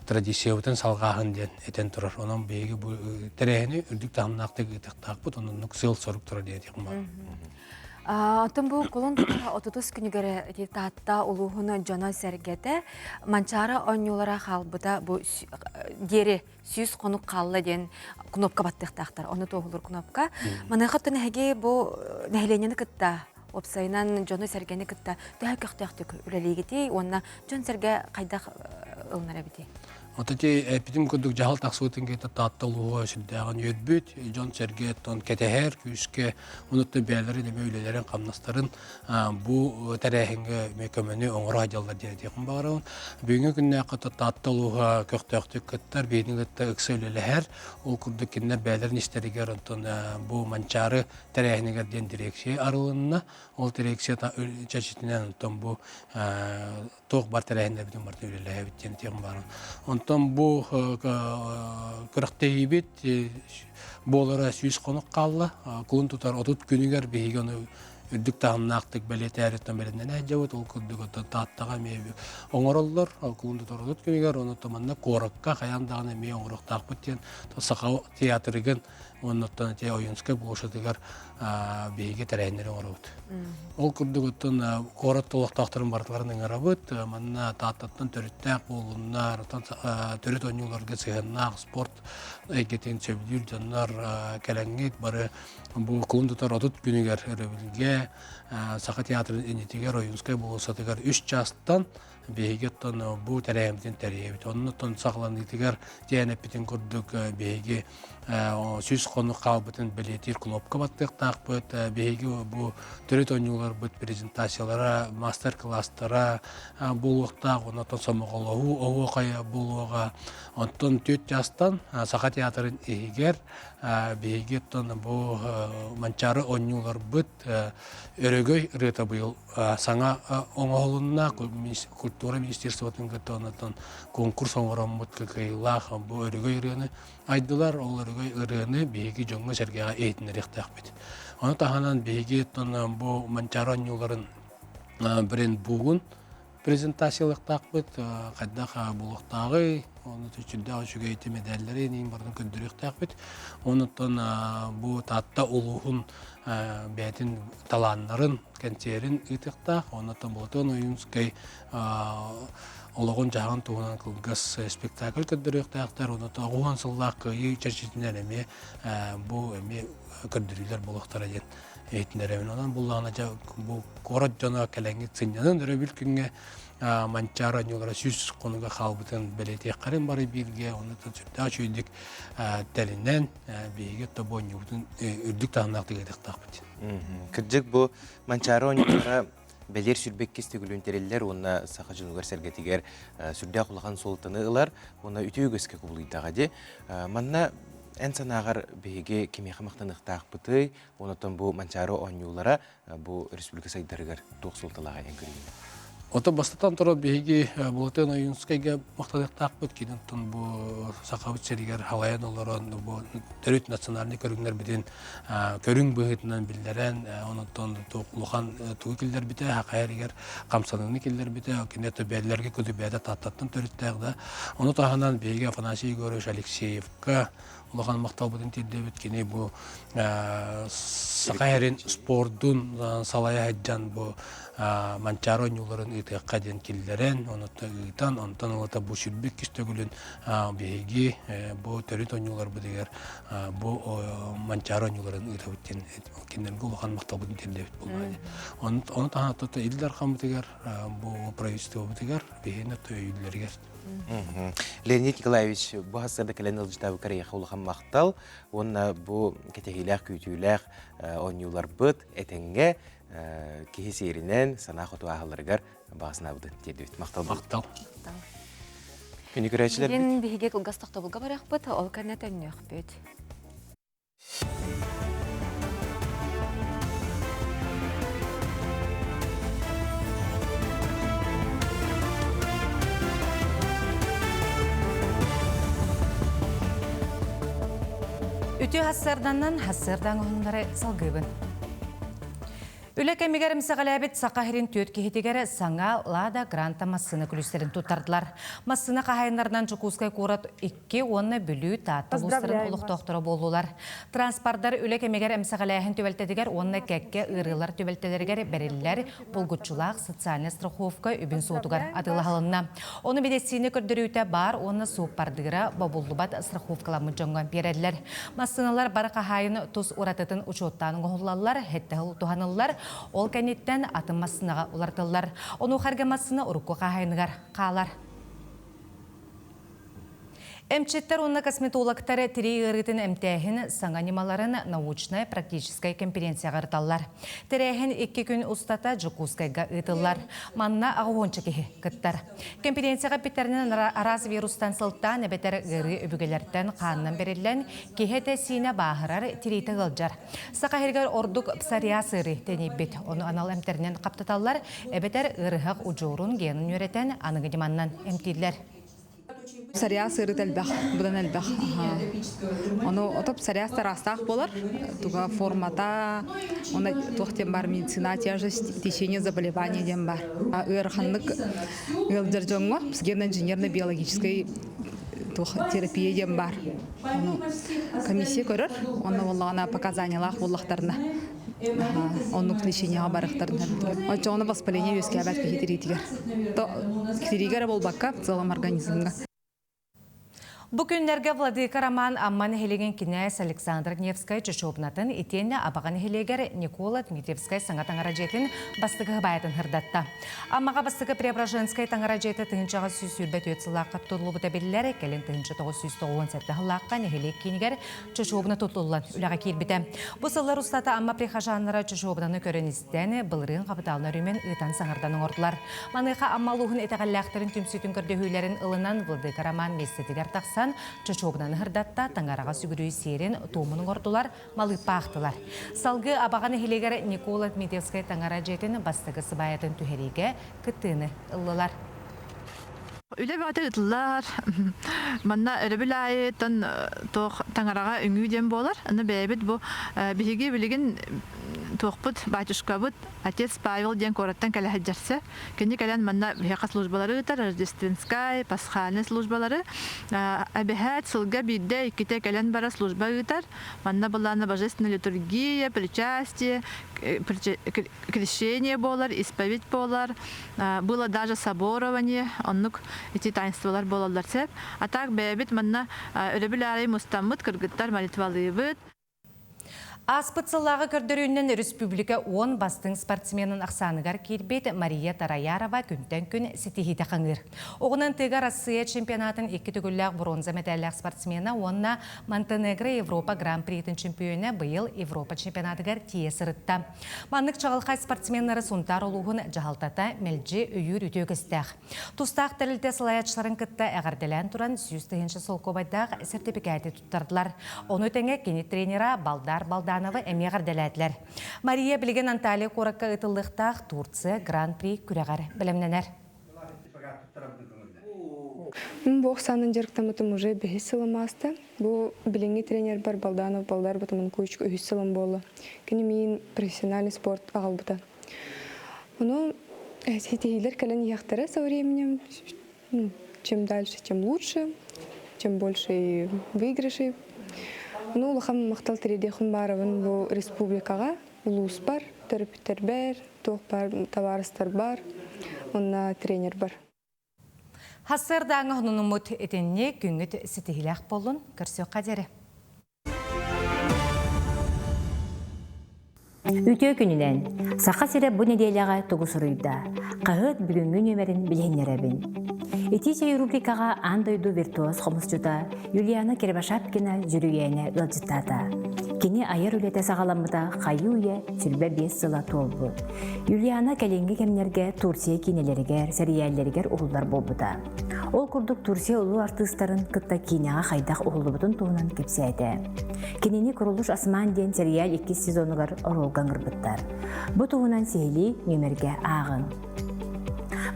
традициябытын салҕааһын диэн этэн турар. Онон биһиги бу тэрээһини үрдүк таһымнаахтык ыытыахтаахпыт, оннук сыал-сорук турар диэн этиэхпин баҕарабын. Оттон бу кулун 30 күнүгэр Таатта улууһун дьоно-сэргэтэ Манчаары оонньуулара хаалбыта бу диэри 100 хонук хаалла диэн кнопка баттыахтаахтар. Ону туоһулуур кнопка. Маныаха оттон эһиги бу нэһилиэнньэни кытта уопсайынан дьону-сэргэни кытта төһө көхтөөхтүк үлэлиигитий уонна дьон-сэргэ хайдах ылынар эбитий? Вот эти эппитим курдук дьаһал тахсыбытын кытта Таатта улууһа сүрдээҕин үөрбүт, дьон-сэргэ оттон кэтэһэр күүскэ, онуттан бэйэлэрин эмиэ үлэлэрин, хамнастарын бу тэрээһиҥҥэ эмиэ көмөнү оҥоро сылдьаллар диэн этиэхпин баҕарабын. Бүгүҥҥү күннээххэ Таатта улууһа көхтөөхтүк кыттар, биһигини кытта ыкса үлэлэһэр. Ол курдук кинилэр бэйэлэрин истэригэр онтон бу Манчаары тэрээһинигэр диэн дирекция арылынна. Ол дирекция чэрчитинэн онтон бу туох бар тэрээһиннэрбитин барытын үлэлэһэбит диэн этиэхпин баҕарабын. Онтон бу күрэхтэһиибит буолара 100 хонук хаалла. Кулун тутар 30 күнүгэр биһиги ону үрдүк таһымнаахтык бэлиэтээриттэн бэлэмнэнэ сылдьабыт. Ол курдук оттон Тааттаҕа эмиэ оҥороллор. Кулун тутар 30 күнүгэр ону манна куоракка хайаан даҕаны эмиэ оҥоруохтаахпыт диэн Саха театрыгын уонна оттон ити Ойуунскай площадыгар биһиги тэрээһиннэри оҥоробут. Ол курдук оттон куорат олохтоохторун барытыларын ыҥырабыт. Манна Тааттаттан төрүттээх буоллуннар, оттон төрүт оонньууларга сыһыаннаах спорт эйгэтин сөбүлүүр дьоннор кэлэҥҥит бары бу кулун тутар 30 күнүгэр өрөбүлгэ Саха театрын иннитигэр Ойуунскай болуоссатыгар үс чаастан биһиги оттон бу тэрээһиммитин тэрийэбит. Оннуттан саҕаланыытыгар диэн эппитин курдук биһиги 100 хонук хаалбытын бэлиэтиир кнопка баттыахтаахпыт. Биһиги бу төрүт оонньууларбыт презентациялара, мастер-класстара буолуохтаах, онтон сомоҕолоһуу оһуохайа буолуоҕа. Онтон 4 чаастан Саха театрын иһигэр биһиги оттон бу Манчаары оонньууларбыт өрөгөй ырыата быйыл саҥа оҥоһулунна культура министерствотын кытта онтон конкурс оҥороммут кыайыылаах бу өрөгөй ырыаны айдылар. Ол өрөгөй ырыаны биһиги дьоҥҥо-сэргэҕэ иһитиннэриэхтээхпит. Ону таһынан биһиги оттон бу Манчаары оонньууларын брендбугун презентациялыахтаахпыт, хайдах буолуохтааҕый, ону сүрдээх үчүгэй ити мэдээллэри иин барытын көрдөрүөхтээхпит. Онуттан бу Таатта улууһун бэйэтин талааннарын кэнсиэрин ыытыахтаах. Онуттан Платон Ойуунскай олоҕун-дьаһаҕын туһунан кылгас спектакль көрдөрүөхтээхтэр. Онуттан 90 сыллаах кыайыы чэрчитинэн эмиэ бу эмиэ көрдөрүүлэр буолуохтара диэн иһитиннэрэбин. Онон буллаҕына дьэ бу куорат дьоно кэлэҥҥит сынньанан өрөбүл күҥҥэ Манчаары оонньуулара 100 хонуга хаалбытын бэлиэтиэххэрин бары бииргэ оннуттан сүрдээх үчүгэйдик тэринэн биһиги тобу оонньуубутун үрдүк таһымнаахтык ыытыахтаахпыт. Кырдьык бу Манчаары оонньуулара бэлиэр сүрбэккис төгүлүн тэриллэр уонна саха дьонугар сэргэтигэр сүрдээх улахан суолтаны ылар уонна үтүө үгэскэ кубулуйдаҕа дии. Манна Эн санааҕар биһиги кимиэхэ махтаныахтаахпытый? Онтон бу Манчаары оонньуулара бу республика сайдарыгар туох суолталааҕый эн көрүүҥ? Оттон бастатан туран биһиги Былатыан Ойуунскайга махтаныахтаахпыт. Кини оттон бу Сахабыт сиригэр халайан олорон бу төрүт национальнай көрүҥнэрбитин көрүҥ быһыытынан биллэрэн, онтон улахан тугу киллэрбитэ, саха сиригэр хамсаныыны киллэрбитэ, кини төбөллөргө көтүбээтэ Тааттаттан төрүттээх да. Ону таһынан биһиги Афанасий Егорович Алексеевка улахан махталбытын тиэрдэбит. Кини бу саха сирин спордун салайа сылдьан бу Манчаары оонньууларын ыытыахха диэн киллэрэн, онуттан ыытан, онтон ылата бу сүрбүт кистөгүлүн биһиги бу төрүт оонньууларбытыгар бу Манчаары оонньууларын ыытабыт диэн кинилэргэ улахан махталбытын тиэрдэбит буоллаҕа. Ону таһынан Ил Дархаммытыгар бу правительствобытыгар биһиги өйүүллэригэр Леонид Николаевич, бу хассарда кэлэн ылдьытаабыккар эйиэхэ улахан махтал уонна бу кэтэһиилээх күүтүүлээх оонньууларбыт этэҥҥэ киһи сиэринэн санаа хоту ааһалларыгар баҕа санаабытын тиэрдибит. Махтал. Махтал. Күнү көрөөччүлэр Биһиги кылгас тохтобулга барыахпыт, ол кэннэ төннүөхпүт. Үтүө хассарданнан хассардан оһуннары салгыыбын. Үлэ кэмигэр эмсэҕэлээбит Саха сирин түөрт киһитигэр саҥа Лада Гранта массыына күлүүстэрин туттардылар. Массыына хаһаайыннарынан Дьокуускай куорат икки уонна Бүлүү, Таатта улуустарын олохтоохторо буоллулар. Транспордар үлэ кэмигэр эмсэҕэлээһин түбэлтэтигэр уонна кэккэ ыарыылар түбэлтэлэригэр бэриллэр булгуччулаах социальнай страховка үбүн суотугар атыылаһылынна. Ону медицина көрдөрүүтэ баар уонна суоппардыыра бобуллубат страховкаламмыт дьоҥҥо биэрэллэр. Массыыналар бары хаһаайын тус уратытын учуоттаан оҥоһуллаллар, һэттэһил туһаныллар, ол кэнниттэн атын массыынаҕа уларытыллар. Онуоха эргэ массыына урукку хаһаайыныгар хаалар. Эмчиттэр уонна косметологтар тирии ыарыытын эмтээһин саҥа ньымаларын научнай-практическай конференцияҕа ырыталлар. Тэрээһин икки күн устата Дьокуускайга ыытыллар. Манна аҕыһуонча киһи кыттар. Конференцияҕа эппиттэринэн араас вирустан сылтаан эбэтэр ыарыы өбүгэлэртэн хаанынан бэриллэн киһи этэ-сиинэ бааһырар, тириитэ ыалдьар. Саха сиригэр ордук псориаз ыарыы тэнийбит. Ону анал эмтэринэн хаптаталлар эбэтэр ыарыһах удьуорун генын үөрэтэн аныгы ньыманнан эмтииллэр. Псориаз ыарыыта элбэх, быдан элбэх. Ону ото псориаз тараастаах буолар. Туга формата, оны туох диэн бар медицина тяжесть течение заболевания диэн бар. Ыараханнык ыалдьар дьоҥҥо генно-инженерно-биологическай туох терапия диэн бар. Ону комиссия көрөр, онно буоллаҕына показаниялаах буоллахтарына оннук лечениеҕа барыахтарын сөп. Оччоҕуна воспаление үөскээбэт киһи тириитигэр. Тириигэ эрэ буолбакка, в целом организмҥа. Бу күннэргэ Владыка Роман Амма нэһилиэгин кинээс Александр Невскай чочуобунатын итиэннэ Абаҕа нэһилиэгэр Никола Дмитриевскай саҥа таҥара дьиэтин бастакы хыбаайатын сырдатта. Аммаҕа бастакы Преображенскай таҥара дьиэтэ 1924 сыллаахха тутуллубута биллэр, кэлин 1997 сыллаахха нэһилиэк киинигэр Чочуобуна тутуллан үлэҕэ киирбитэ. Бу сыллар устата Амма прихожаннара Чочуобунаны көрөн-истэн, былырыын хапытаалына өрүмэн ыытан саҥардан оҥордулар. Маныаха Амма улууһун итэҕэллээхтэрин түмсүүтүн көрдөһүүлэрин ылынан Владыка Роман миэстэтигэр тахсан Чочуобунаны сырдатта, таҥараҕа сүгүрүй сиэрин туомун оҥордулар, малыыппа аахтылар. Салгыы Абаҕа нэһилиэгэр Никола Дмитриевскай таҥара дьиэтин бастакы сыбаайатын түһэриигэ кыттыыны ыллылар. Үлэ бөҕөтө ыытыллар. Манна өрөбүл аайыттан туох таҥараҕа үҥүү диэн буолар. Аны бэйэбит бу биһиги билигин туохпут батюшкабыт отец Павел диэн куораттан кэлэ сылдьарса. Кини кэлэн манна биһиэхэ службалары ыытар, рождественскай, пасхальный службалары. Эбэһээт сылга биирдэ, иккитэ кэлэн бара служба ыытар. Манна былаана божественная литургия, причастие, крещение буолар, исповедь буолар, было даже соборование, оннук ити таинстволар буолаллар сөп. А так бэйэбит манна өрөбүл аайы мустаммыт кыргыттар молитвалыыбыт. Ааспыт сыллааҕы көрдөрүүнэн республика 10 бастыҥ спортсменын ахсааныгар киирбит Мария Тараярова күнтэн күн ситиһиитэ хаҥыыр. Оҕунан тыга Россия чемпионатын икки төгүллээх бронза мэтээллээх спортсмена уонна Монтенегро Европа Гран-притын чемпиона быйыл Европа чемпионатыгар тиийэ сырытта. Маннык чаҕылхай спортсменнары Сунтаар улууһун дьаһалтата мэлдьи өйүүр үтүө үгэстээх. Тустаах тэрилтэ салайааччыларын кытта эҕэрдэлээн туран 100 000 солкуобайдаах сэртипикээти туттардылар. Ону тэҥэ кини тренера Балдар Балдановы эмиэ эҕэрдэлээтилэр. Мария билигин Анталия куоракка ыытыллыахтаах Турция Гран-при күрэҕэр бэлэмнэнэр. Бу охсаанын дьарыктаммытым уже бэһис сылым ааста. Бу билиҥҥи тренербэр Балданов Балдар Батаманкуевичка үһүс сылым буолла. Кини миин профессиональный спорт аҕалбыта. Ону ситиһиилэр кэлэн иһиэхтэрэ со временем. Чем дальше, тем лучше, чем больше выигрышей. Ну, улахан махтал тириэдиэхпин баарабын бу республикаҕа, улууспар, төрөппүттэрбэр, туох баар табаарыстарбар, уонна тренербэр. Хассыардааҥы хонунуммут итинни күҥҥүт ситиһилээх буоллун, көрсүөххэ диэри. Үтүө күнүнэн! Саха сирэ бу нэдиэлэҕэ тугу суруйда? Хаһыат бүгүҥҥү нүөмэрин билиһиннэрэбин. Итии чэй рубрикаҕа аан дойду виртуоз хомусчута Юлиана Кривошапкина дьүрүйээнэ ыалдьыттаата. Кини айар үлэтэ саҕаламмыта хайыы-үйэ 25 сыла туолбут. Юлиана кэлиҥҥи кэмнэргэ Турция киинэлэригэр, сэрийээллэригэр уһуллар буолбута. Ол курдук Турция улуу артыыстарын кытта киинэҕэ хайдах уһуллубутун туһунан кэпсээтэ. Кинини Курулуш Осман диэн сэрийээл иккис сезонугар оруолга ыҥырбыттар. Бу туһунан сиһилии нүөмэргэ ааҕыҥ.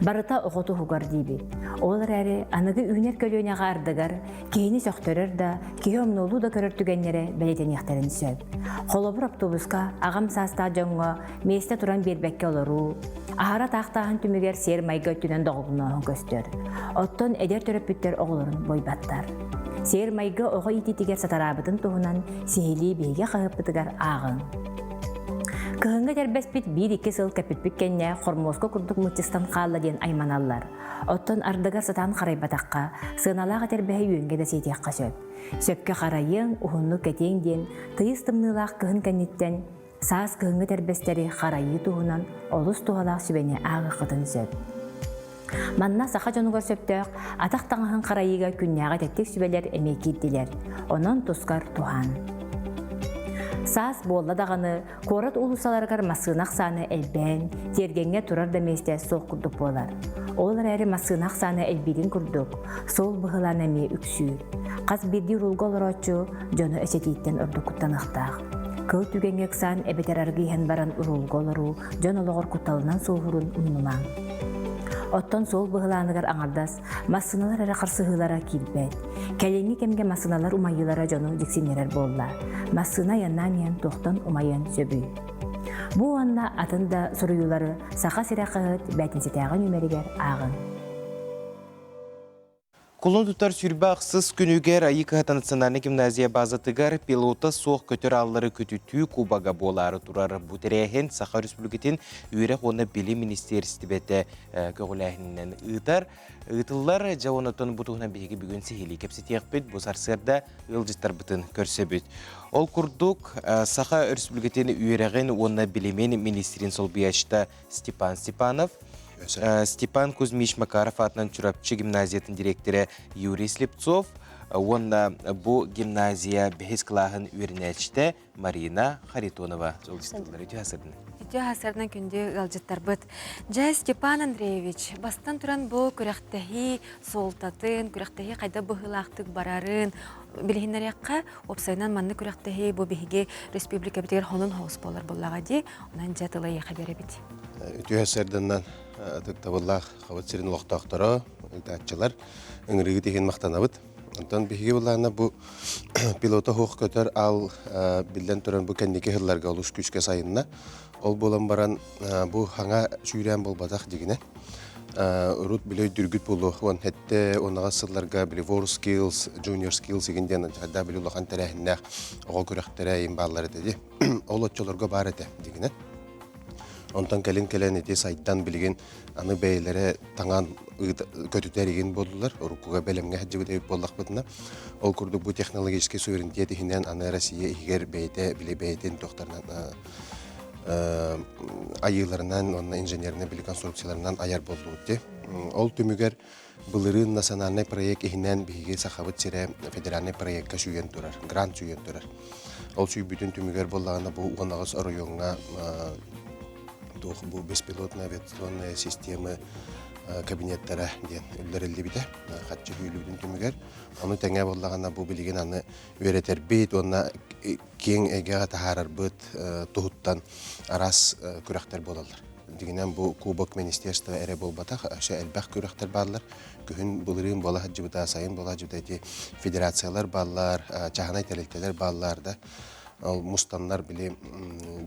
Барыта оҕо туһугар диибит. Ол эрээри аныгы үүнэр көлүөнэҕэ ардыгар киһини сөхтөрөр да, киһи омнуолуу да көрөр түгэннэрэ бэлиэтэниэхтэрин сөп. Холобур, автобуска аҕам саастаах дьоҥҥо миэстэ туран биэрбэккэ олоруу, аһара таахтааһын түмүгэр сиэр-майгы өттүнэн доҕолонооһун көстөр. Оттон эдэр төрөппүттэр оҕолорун буойбаттар. Сиэр-майгы оҕо иитиитигэр сатараабытын туһунан сиһилии биһиги хаһыаппытыгар ааҕыҥ. Кыһыҥҥы этэрбэспит биир-икки сыл кэппиппит кэннэ хормуоска курдук мыччыстан хаалла диэн айманаллар. Оттон ардыгар сатаан харайбатахха, сыаналаах этэрбэһи үөҥҥэ да сиэтиэххэ сөп. Сөпкө харайыаҥ, уһуннук кэтиэҥ диэн тыйыс тымныылаах кыһын кэнниттэн саас кыһыҥҥы тэрбэстэри харайыы туһунан олус туһалаах сүбэни ааҕыаххытын сөп. Манна саха дьонугар сөптөөх атах таҥаһын харайыыга күннээҕи тэттик сүбэлэр эмиэ киирдилэр. Онон тускар туһан. Саас буолла даҕаны куорат уулуссаларыгар массыына ахсаана элбээн, тиэргэҥҥэ турар да миэстэ суох курдук буолар. Ол эрээри массыына ахсаана элбиирин курдук, суол быһылаана эмиэ үксүүр. Хас биирдии уруулга олорооччу дьону эчэтииттэн ордук куттаныахтаах. Кыл түгэҥҥэ ыксаан эбэтэр арыгы иһэн баран уруулга олоруу дьон олоҕор кутталынан суоһуурун умнумаҥ. Оттон суол быһылааныгар аҥардас массыыналар эрэ харсыһыылара киирбэт. Кэлиҥҥи кэмҥэ массыыналар умайыылара дьону дьиксиннэрэр буолла. Массыына айаннаан иһэн туохтан умайыан сөбүй? Бу уонна атын да суруйуулары Саха сирэ хаһыат бээтинсэтээҕи нүөмэригэр ааҕыҥ. Кулун тутар сүүрбэ ахсыс күнүгэр Айыы кыһата национальнай гимназия базатыгар пилота суох көтөр ааллары көтүтүү кубога буолаары турар. Бу тэрээһин Саха Өрөспүүбүлүкэтин үөрэх уонна билим министиэристибэтэ көҕүлээһининэн ыытар. Ыытыллар. Дьэ, онтон бу туһунан биһиги бүгүн сиһилии кэпсэтиэхпит. Бу сарсыарда ыалдьыттарбытын көрсөбүт. Ол курдук, Саха Өрөспүүбүлүкэтин үөрэҕин уонна билимин министрин солбуйааччыта Степан Степанов, Степан Кузьмич Макаров аатынан Чурапчы гимназиятын директора Юрий Слепцов уонна бу гимназия бэһис кылааһын үөрэнээччитэ Марина Харитонова ыалдьыттыыллар. Үтүө сарсыардан. Үтүө сарсыардан күндү ыалдьыттарбыт. Дьэ, Степан Андреевич, бастан туран бу күрэхтэһии суолтатын, күрэхтэһии хайдах быһыылаахтык барарын билиһиннэриэххэ, уопсайынан маннык күрэхтэһии бу биһиги республикабытыгар хонун хоус буолар буоллаҕа дии. Онон дьэ тыла эйиэхэ биэрэбит. Үтүө сарсыарданнан ытыктабыллаах Хабыт сирин олохтоохторо, ыытааччылар ыҥырыыгыт иһин махтанабыт. Онтон биһиги былаана бу пилота суох көтөр аал биллэн туран бу кэнники сылларга олус күүскэ сайынна. Ол буолан баран бу хаҥа сүүрээн буолбатах дигинэ. Урут били өйдүүргүт буолуо уон сэттэ уон сылларга били War Skills, Junior Skills игин диэн хайдах били улахан тэрээһиннээх оҕо күрэхтэрэ им бааллар этэ дии. Ол оччолорго баар этэ дигинэ. Онтон кэлин кэлэн ити сайдан билигин аны бэйэлэрэ таҥан көтүтэр игин буоллулар. Уруккуга бэлэмҥэ сылдьыбыт эбит буоллахпытына. Ол курдук бу технологическай суверенитет иһинэн аны Россия иһигэр бэйэтэ били бэйэтин туохтарынан айыыларынан уонна инженернэй били конструкцияларынан айар буоллубут дии. Ол түмүгэр былырыын национальнай проект иһинэн биһиги Сахабыт сирэ федеральнай проекка сүүйэн турар, грант сүүйэн турар. Ол сүүйбүтүн түмүгэр буоллаҕына бу 18 оройуоҥҥа туох бу беспилотная авиационная системы кабинеттара диэн үллэриллибитэ. Хаччы күүлүбүтүн түмүгэр. Ону тэҥэ буоллаҕына бу билигин аны үөрэтэрбит уонна киэҥ эйгэҕэ таһаарарбыт туһуттан араас күрэхтэр буолаллар. Дьиҥинэн бу Кубок министерство эрэ буолбатах, өссө элбэх күрэхтэр бааллар. Күһүн былырыын буола сылдьыбыта, сайын буола сылдьыбыта ити федерациялар бааллар, чааһынай тэрилтэлэр бааллар да. Ол мустаннар били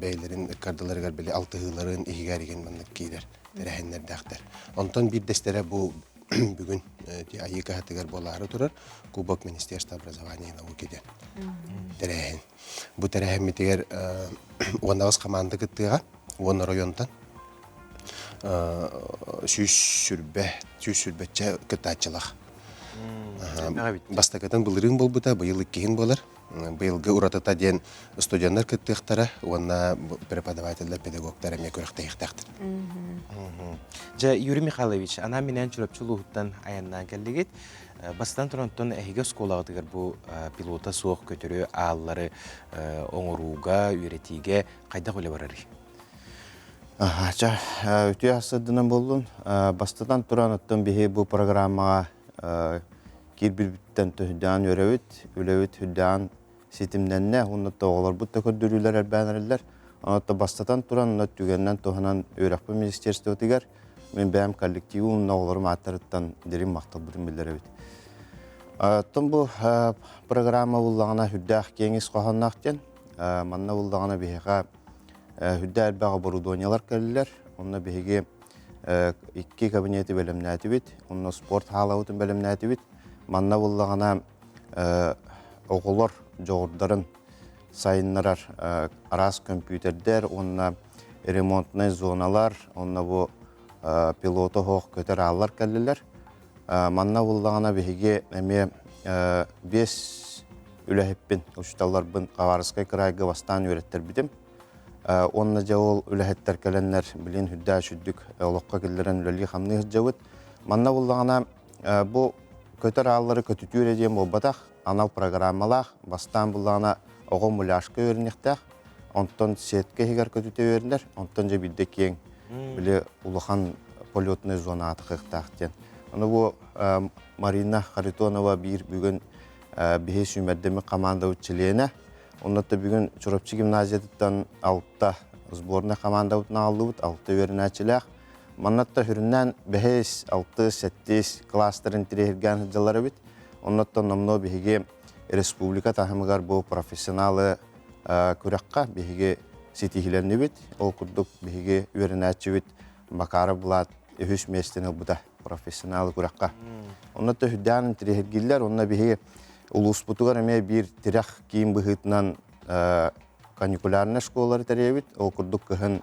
бэйэлэрин ыккардыларыгар били алтыһыыларын иһигэр игин маннык киирэр тэрээһиннэрдээхтэр. Онтон биирдэстэрэ бу бүгүн Айыы кыһатыгар буолаары турар Кубок Министерства образования и науки диэн тэрээһин. Бу тэрээһиммитигэр 18 хамаанда кыттыаҕа, 10 оройуонтан 120 120-чэ кыттааччылаах. Бастакытын былырыын буолбута, быйыл иккиһин буолар. Быйылгы уратыта диэн студеннар кыттыахтара уонна преподавателлэр, педагогтар эмиэ күрэхтэһиэхтээхтэр. Дьэ, Юрий Михайлович, анаан минээн Чурапчы улууһуттан айаннаан кэллигит. Бастатан туран, оттон эһиги оскуолаҕытыгар бу пилота суох көтөрү ааллары оҥорууга, үөрэтиигэ хайдах үлэ барарый? Ча, үтүө сырдынан буоллун. Бастатан туран, оттон биһи бу программаҕа киирбиппиттэн төһүдээн үөрэбит, үлэбит үрдээн ситимнэннэ, уонна оҕолорбут да көрдөрүүлэр элбээн эрэллэр. Онон бастатан туран, онно түгэнинэн туһанан үөрэхпит министерствотыгар мин бэйэм коллективым уонна оҕолорум ааттарыттан дириҥ махталбытын биллэрэбит. Оттон бу программа буллаҕына үрдээх киэҥ ис хоһоонноох диэн. Манна буллаҕына биһиэхэ үрдээх элбэх оборудованиелар кэллилэр. Онно биһиги икки кабинеты бэлэмнээтибит, онно спорт хаалабытын бэлэмнээтибит. Манна буллаҕына оҕолор дьоҕурдарын сайыннарар араас көмпүүтэрдэр уонна ремонтнай зоналар, онно бу пилота оһох көтөр ааллар кэллилэр. Манна буллаҕына биһиги эмиэ биэс үлэһиппин, учууталларбын Хабаровскай кыраайга бастаан үөрэттэрбитим. Уонна дьэ ол үлэһиттэр кэлэннэр билин үрдээх сүрдүк олоххо киллэрэн үлэлии-хамныы сылдьабыт. Манна буллаҕына бу көтөр ааллары көтүтүү эрэ диэн буолбатах, анал программалаах, бастаан буллаҕына оҕо муляжка үөрэниэхтээх, онтон сетка иһигэр көтүтэ үөрэнэр, онтон дьэ биирдэ киэҥ били улахан полетный зона аатыхыахтаах диэн. Ону бу Марина Харитонова биир бүгүн биһи сүүмэрдэммит командабыт чилиэнэ. Оннотто бүгүн Чурапчы гимназиятыттан алта сборная командабытын аҕаллыбыт, алта үөрэнээччилээх. Маннатта сүрүннээн бэһис, алтыс, сэттис класстарын тириэһиргээн сылдьаллар эбит. Оннуттан номнуо биһиги республика таһымыгар бу профессионалы күрэххэ биһиги ситиһиилэннибит. Ол курдук биһиги үөрэнээччибит Макаров Влад үһүс миэстэни ылбыта профессионалы күрэххэ. Онно төһүдээн интириэһиргииллэр. Онно биһиги улууспутугар эмиэ биир тирэх киин быһыытынан каникулярнай школалары тэрийэбит. Ол курдук кыһын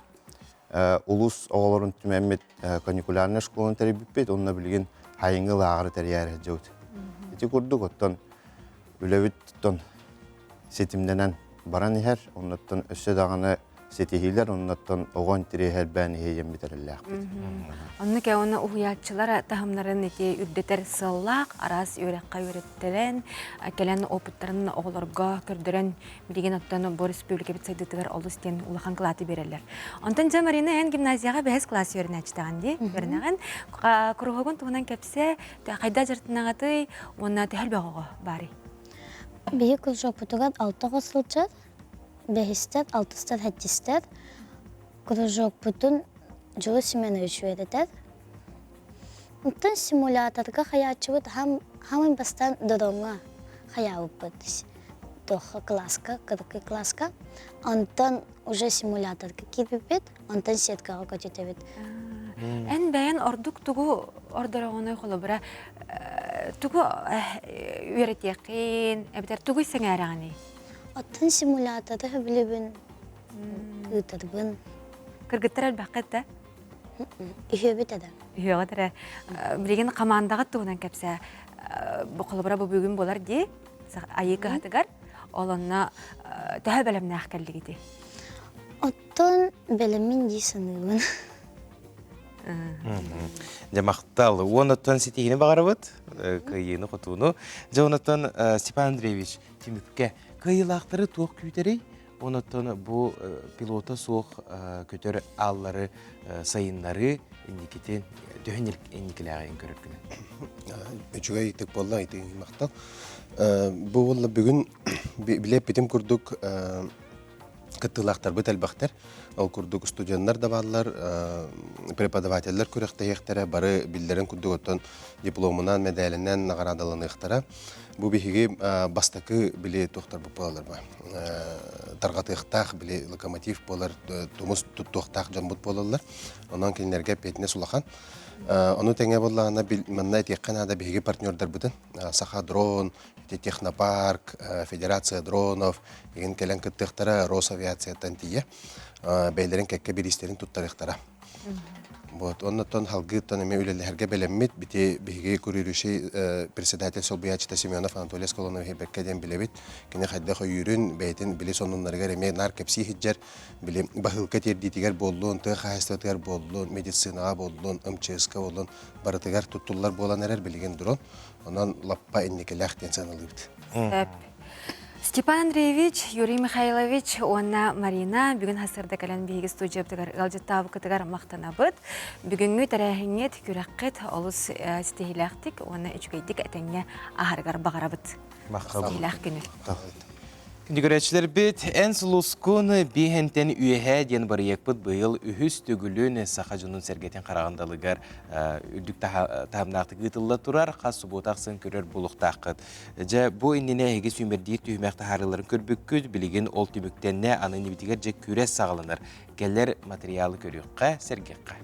улуус оҕолорун түмэммит каникулярнай школаны тэрийбиппит. Онно билигин хайыҥы лааҕыры тэрийээри сылдьабыт. Ити курдук оттон үлэбит ситимнэнэн баран иһэр. Оннуттан өссө даҕаны ситиһиилэр оннуттан оҕо интэриэһэ элбээн иһиэ диэн эрэллээхпит. Онно кэ уонна уһуйааччылар таһымнарын ити үрдэтэр сыаллаах араас үөрэххэ үөрэттэрэн кэлэн опыттарын оҕолорго көрдөрөн билигин оттон бу республикабыт сайдыытыгар олус диэн улахан кылааты биэрэллэр. Онтон дьэ Марина эн гимназияҕа бэһис класс үөрэнээччитэҕин дии үөрэнэҕин. Куруһуогун туһунан кэпсээ, хайда дьарыктанаҕытый уонна төһө элбэх оҕо баарый? Биһи кружокпутугар алта оҕо сылдьар, бэһистэр, алтыстар, сэттистэр. Кружокпутун Дьулус Семенович үөрэтэр. Оттон симуляторга хайааччыбыт хаамай бастаан дроҥҥа хайаабыппыт. Туохха кылааска, кыракый кылааска. Онтон уже симуляторга киирбиппит, онтон сеткаҕа көтүтэбит. Эн бэйэн ордук тугу ордороҕунуй холобура тугу үөрэтиэххин эбэтэр тугу сэҥээрэҕиний? Оттон симуляторы сөбүлүүбүн, ыытарбын. Кыргыттар элбэххит да? Үһүөбүт эдэ. Үһүөҕүт эрэ. Билигин хамаандаҕыт туһунан кэпсээ. Бу холобура бу бүгүн буолар дии. Айыы кыһатыгар. Ол онно төһө бэлэмнээх кэллигити? Оттон бэлэммин дии саныыбын. Дьэ махтал. Уонуттан ситиһини баҕарабыт, кыайыыны хотууну. Дьэ онуттан Степан Андреевич түмүккэ кыайыылаахтары туох күүтэрий? Онуттан бу пилота суох көтөр ааллары сайыннарыы инникитин төһө инникилээҕин көрөргүнэн? Үчүгэй ытык буолла, ити махтал. Бу буолла бүгүн билэппитим курдук кыттыылаахтарбыт элбэхтэр. Ол курдук студеннар да бааллар, преподавателлэр күрэхтэһиэхтэрэ, бары биллэрин курдук оттон дипломунан, мэдээлинэн наҕараадаланыахтара. Бу биһиги бастакы били туохтарбыт буолаллар ба тарҕатыахтаах били локомотив буолар, тумус туттуохтаах дьоммут буолаллар. Онон кинилэргэ эппиэтинэс улахан. Ону тэҥэ буоллаҕына манна этиэххэ наада биһиги партнердарбытын Саха дрон, ити технопарк, Федерация дронов игин кэлэн кыттыахтара Росавиацияттан тиийэ бэйэлэрин кэккэ бириистэрин туттарыахтара. Вот, оннуттан халгыыттан эмиэ үлэлэһэргэ бэлэммит. Бити биһиги курирующий председатель солбуйааччыта Семенов Анатолий Сколонович бэккэ диэн билэбит. Кини хайдах өйүүрүн, бэйэтин били сонуннарыгар эмиэ наар кэпсии сылдьар. Били баһыылка тиэрдиитигэр буоллун, тыа хаһаайыстыбатыгар буоллун, медицинаҕа буоллун, МЧС-ка буоллун, барытыгар туттуллар буолан эрэр билигин дрон. Онон лаппа инникилээх диэн сыаналыыбыт. Сөп. Степан Андреевич, Юрий Михайлович уонна Марина бүгүн хасырда кэлэн биһиги студиябытыгар ыалдьыттаабыккытыгар махтанабыт. Бүгүҥҥү тэрээһиҥҥит, күрэххит олус ситиһиилээхтик уонна үчүгэйдик этэҥҥэ аһарыгар баҕарабыт. Ситиһиилээх күнү. Күндү көрөөччүлэрбит, эн сулускун биэһэнтэн үөһээ диэн бырайыакпыт быйыл үһүс төгүлүн саха дьонун сэргэтин хараҕын далыгар үрдүк таһымнаахтык ыытылла турар хас субуота ахсын көрөр буолуохтааххыт. Дьэ, бу иннинэ эһиги сүүмэрдиир түһүмэх таһаарыыларын көрбүккүт, билигин ол түмүктэннэ, аны иннибитигэр дьэ күрэс саҕаланар. Кэлэр материалы көрүөххэ, сэргиэххэ.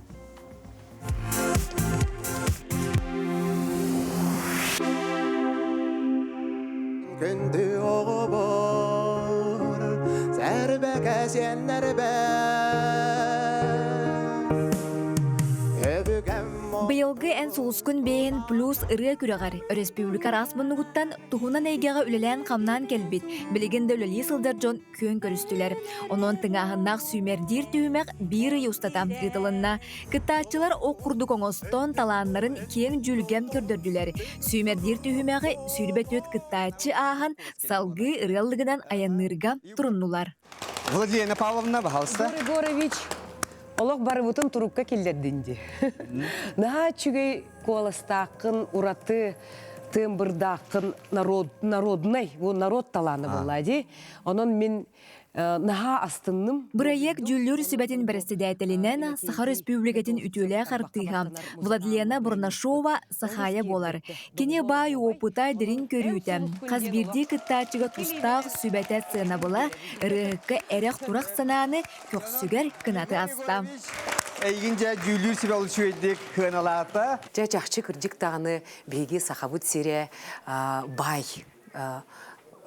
Күндү оҕобор, сэрбэкэ сиэннэрбэр Быйылгы эн сулускун бэйэн плюс ырыа күрэҕэр өрөспүүбүлүкэ араас муннугуттан туһунан эйгэҕэ үлэлээн-хамнаан кэлбит, билигин да үлэлии сылдьар дьон күөн көрүстүлэр. Онон тыҥааһыннаах сүүмэрдиир түһүмэх биир ый устата ыытылынна. Кыттааччылар ох курдук оҥостон, талааннарын киэҥ дьүүлгэ көрдөрдүлэр. Сүүмэрдиир түһүмэҕи 24 кыттааччы ааһан, салгыы ырыаллыгынан айанныырга туруннулар. Владлена Павловна, пожалуйста. Егор Егорович, олох барыбытын турукка киллэрдин дии. Наһаа үчүгэй куоластааххын, ураты тыамбырдааххын народ, народнай, бу народ талаана буолла дии. Онон мин наһаа астынным. Бырайыак дьүүллүүр сүбэтин бэрэссэдээтэлинэн Саха Өрөспүүбүлүкэтин үтүөлээх артыыһа Владлена Бурнашова Сахаайа буолар. Кини баай уопута, дириҥ көрүүтэ, хас биирдии кыттааччыга тустаах сүбэтэ сыанабыла ырыаһыкка эрэх-турах санааны көхсүгэр кынаты аста. Эйигин дьэ дьүүллүүр сүбэ олус үчүгэйдик сыаналаата. Дьэ чахчы кырдьык даҕаны биһиги Сахабыт сирэ баай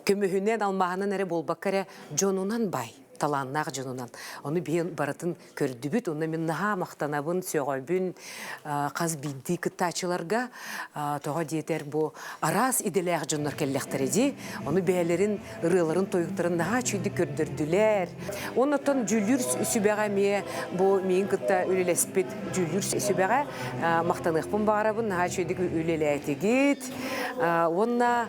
көмүһүнэн, алмааһынан эрэ буолбакка эрэ дьонунан баай, талааннаах дьонунан. Ону биһи барытын көрдүбүт, онно мин наһаа махтанабын, сөҕөбүн хас биирдии кыттааччыларга. Тоҕо диэтэр бу араас идэлээх дьоннор кэллэхтэрэ дии. Ону бэйэлэрин ырыаларын, тойуктарын наһаа үчүгэйдик көрдөрдүлэр. Оннуттан дьүүллүүр сүбэҕэ эмиэ бу миигин кытта үлэлэспит дьүүллүүр сүбэҕэ махтаныахпын баҕарабын, наһаа үчүгэйдик үлэлээтигит. Уонна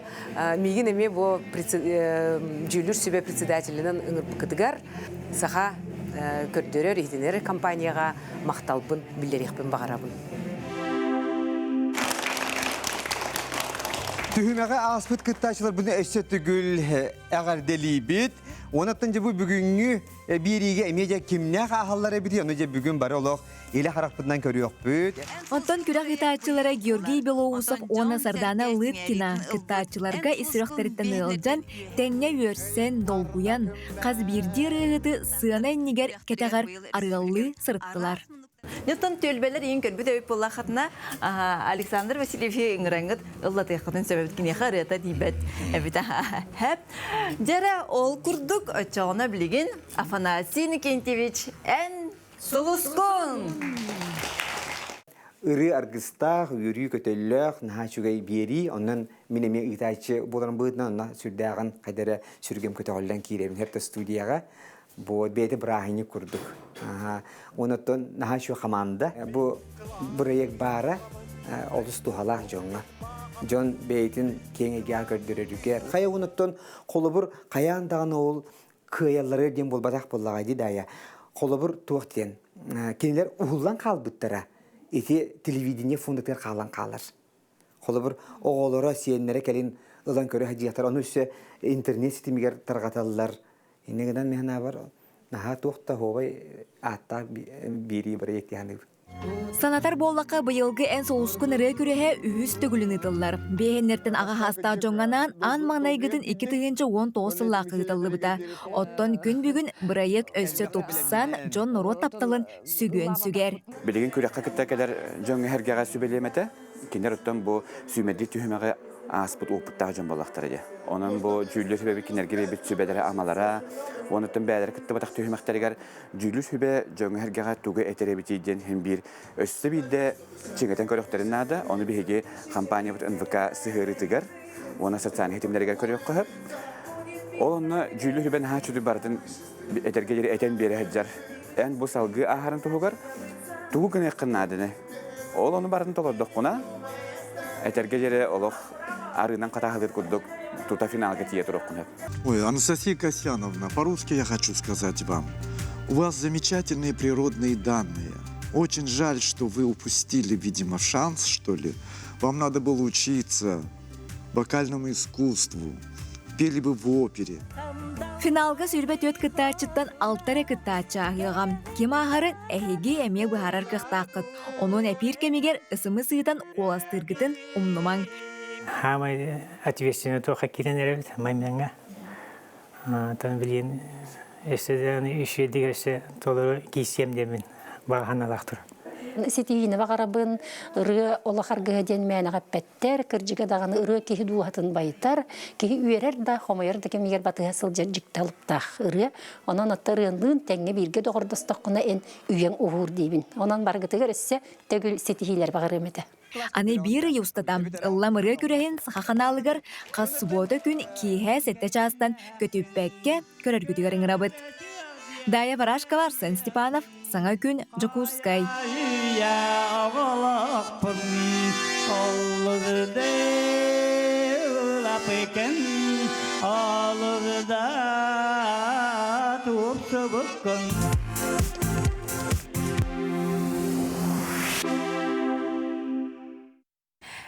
миигин эмиэ бу дьүүллүүр сүбэ председателинэн ыҥырбыккытыгар саха көрдөрөр, иһитиннэрэр компанияҕа махталбын биллэриэхпин баҕарабын. Түһүмэҕи ааспыт кыттааччыларбытын өссө төгүл эҕэрдэлиибит. Онон дьэ бу бүгүҥҥү биэриигэ эмиэ дьэ кимнээх ааһаллар эбитий, ону дьэ бүгүн бары олох илэ харахпытынан көрүөхпүт. Оттон күрэх ыытааччылара Георгий Белоусов уонна Сардана Лыткина кыттааччыларга ис сүрэхтэриттэн ыалдьан, тэҥҥэ үөрсэн, долгуйан, хас биирдии ырыаһыты сыана иннигэр кэтэҕэр арыаллыы сырыттылар. Оттон түөлбэлэр иин көрбүт эбит буоллаххытына, Александр Васильевич ыҥыраңҥыт ыллатыаххытын сөбөбүт киниэхэ ырыата тиийбэт эбит. Хэп. Дьэрэ ол курдук оччоҕуна билигин Афанасий Никентьевич эн. Сулускун! Ырыы аргыстаах, үөрүү көтөллөөх, наһаа үчүгэй биэрии. Онон мин эмиэ ыытааччы буоларым быһыытынан онно сүрдээҕин хайда эрэ сүргэм көтөҕүллэн киирэбин һэртэ студияҕа. Бу бэйэтэ бырааһынньык курдук. Онон наһаа үчүгэй хамаанда. Бу бырайыак баара олус туһалаах дьоҥҥо. Дьон бэйэтин киэҥ эйгэҕэ көрдөрөрүгэр. Хайа онуттан холобур хайаан даҕаны ол кыайалларыгар диэн буолбатах буоллаҕа дии Даайа. Холобур туох диэн кинилэр уһуллан хаалбыттара ити телевидение фондатыгар хаалан хаалар. Холобур оҕолоро, сиэннэрэ кэлин ылан көрө сылдьыахтар. Ону өссө интернет ситимигэр тарҕаталлар. Инньэ гынан мин санаабар наһаа туох да оһуобай ааттаах биэрии бырайыак дии саныыбын. Санатар буоллахха, быйылгы Эн сулускун ырыа күрэһэ үһүс төгүлүн ыытыллар. Биэһиннэртэн аҕа саастаах дьоҥҥо анаан аан маҥнайгытын 2019 сыллаахха ыытыллыбыта. Оттон күн бүгүн бырайыак өссө тупсан, дьон-норуот тапталын сүгүөн сүгэр. Билигин күрэххэ кытта кэлэр дьоҥҥо-сэргэҕэ сүбэлиэм этэ. Кинилэр оттон бу сүүмэрдиир түһүмэҕи ааспыт уопуттаах дьон буоллахтара дии. Онон бу дьүүллүүр сүбэбит кинилэргэ биэрбит сүбэлэрэ-амалара, уонуттан бэйэлэрэ кыттыбатах түһүмэхтэригэр дьүүллүүр сүбэ дьоҥҥо-сэргэҕэ тугу этэр эбитий диэн иһин биир өссө биирдэ чиҥэтэн көрүөхтэрин наада. Ону биһиги компаниябыт НВК сыһыарыытыгар уонна социальнай ситимнэригэр көрүөххэ сөп. Ол онно дьүүллүүр сүбэ наһаа үчүгэй барытын этэргэ диэри этэн биэрэ сылдьар. Эн бу салгыы ааһарын туһугар тугу гыныаххын нааданы? Ол ону барытын толордоххуна, этэргэ диэри олох арыынан хатааһылыыр курдук тута финалга тиийэ туруоххун сөп. Ой, Анастасия Касьяновна, по-русски я хочу сказать вам. У вас замечательные природные данные. Очень жаль, что вы упустили, видимо, шанс, что ли. Вам надо было учиться вокальному искусству, пели бы в опере. Финалга сүүрбэ түөрт кыттааччыттан алта эрэ кыттааччы ааһыаҕа. Ким ааһарын эһиги эмиэ быһаарар кыахтааххыт. Онон эпиир кэмигэр ысымы сыытан куоластыыргытын умнумаҥ. Хаамай ответственный туохха киирэн эрэбит маймаҥҥа. Тон билигин өссө даҕаны үчүгэйдик өссө толору киирсиэм диэммин баҕа санаалаах турар. Ситиһиини баҕарабын, ырыа олох аргыһа диэн мээнэҕэ эппэттэр, кырдьыга даҕаны ырыа киһи дууһатын байытар, киһи үөрэр да, хомойор да кэмигэр батыһа сылдьар дьикти алыптаах ырыа. Онон отто ырыанныын тэҥҥэ бииргэ доҕордостоххуна эн үйэҥ уһуур диибин. Онон барыгытыгар өссө төгүл ситиһиилэр баҕарыам этэ. Аны биир ый устата ыллам ырыа күрэһин саха ханаалыгар хас субуота күн киэһэ сэттэ чаастан көтүппэккэ көрөргүтүгэр ыҥырабыт. Дая Барашкова, Арсен Степанов, Саҥа күн, Дьокуускай.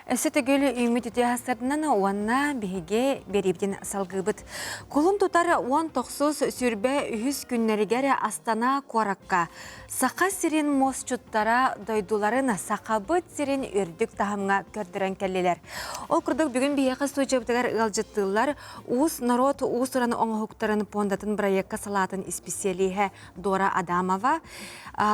Өссө төгүл үүммүт үтүө астарынан уонна биһиги биэриибитин салгыыбыт. Кулун тутар 19 сүрбэ үһүс күннэригэр Астана куоракка Саха сирин муосчуттара дойдуларын Сахабыт сирин үрдүк таһымҥа көрдөрөн кэллилэр. Ол курдук бүгүн биһиэхэ студиябытыгар ыалдьыттыыллар Уус норуот уус-уран оҥоһуктарын пуондатын бырайыакка салаатын исписэлииһэ Дора Адамова,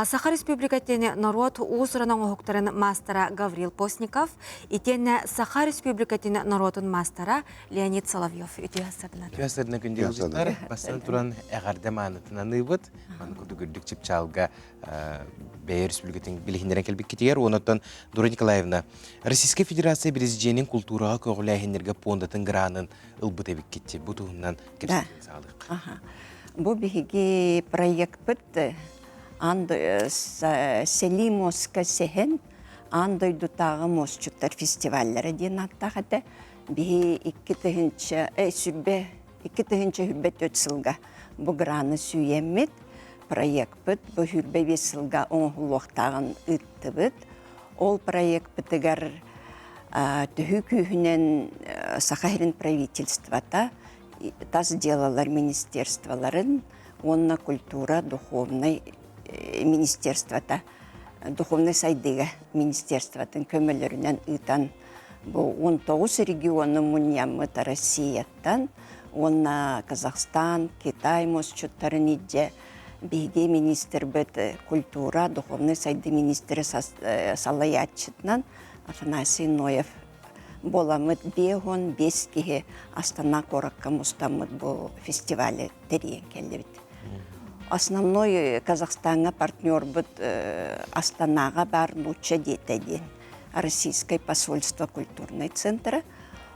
Саха Республикатын норуот уус-уран оҥоһуктарын маастара Гаврил Постников, итиэннэ Саха Республикатын норуотун маастара Леонид Соловьев үтүө сарынан. Үтүө сарынан күндү ыалдьыттар, бастан туран эҕэрдэ маанытын аныыбыт. Маны курдук үрдүк чыпчаалга бэйэ республикатын билиһиннэрэн кэлбиккитигэр, онон Дора Николаевна, Российскай Федерация Президенин култуураҕа көҕүлээһиннэргэ пуондатын гранын ылбыт эбиккит. Бу туһунан кэпсэтин саҕалыахха. Бу биһиги проектпыт аан Сэлии муоска сэһэн аан дойдутааҕы муосчуттар фестиваллара диэн ааттаах этэ. Биһи 2000 сүрбэ 2024 сылга бу граны сүүйэммит проекпыт бу сүүрбэ биэс сылга оҥоһуллуохтааҕын ыыттыбыт. Ол проекпытыгар төһүү күүһүнэн Саха сирин правительствота тас дьыалалар министерстволарын уонна культура духовнай министерствота духовнай сайдыыга министерствотын көмөлөрүнэн ыытан бу 19 региону мунньаммыт Россияттан уонна Казахстан, Китай мосчуттарын илдьэ биһиги министрбит культура, духовнай сайдыы министрэ салайааччытынан Афанасий Ноев буоламмыт 55 киһи Астана куоракка мустаммыт бу фестивали тэрийэн кэллибит. Основной Казахстаҥҥа партнербут Астанаҕа баар нуучча диэтэ диэн Российское посольство культурнай центра.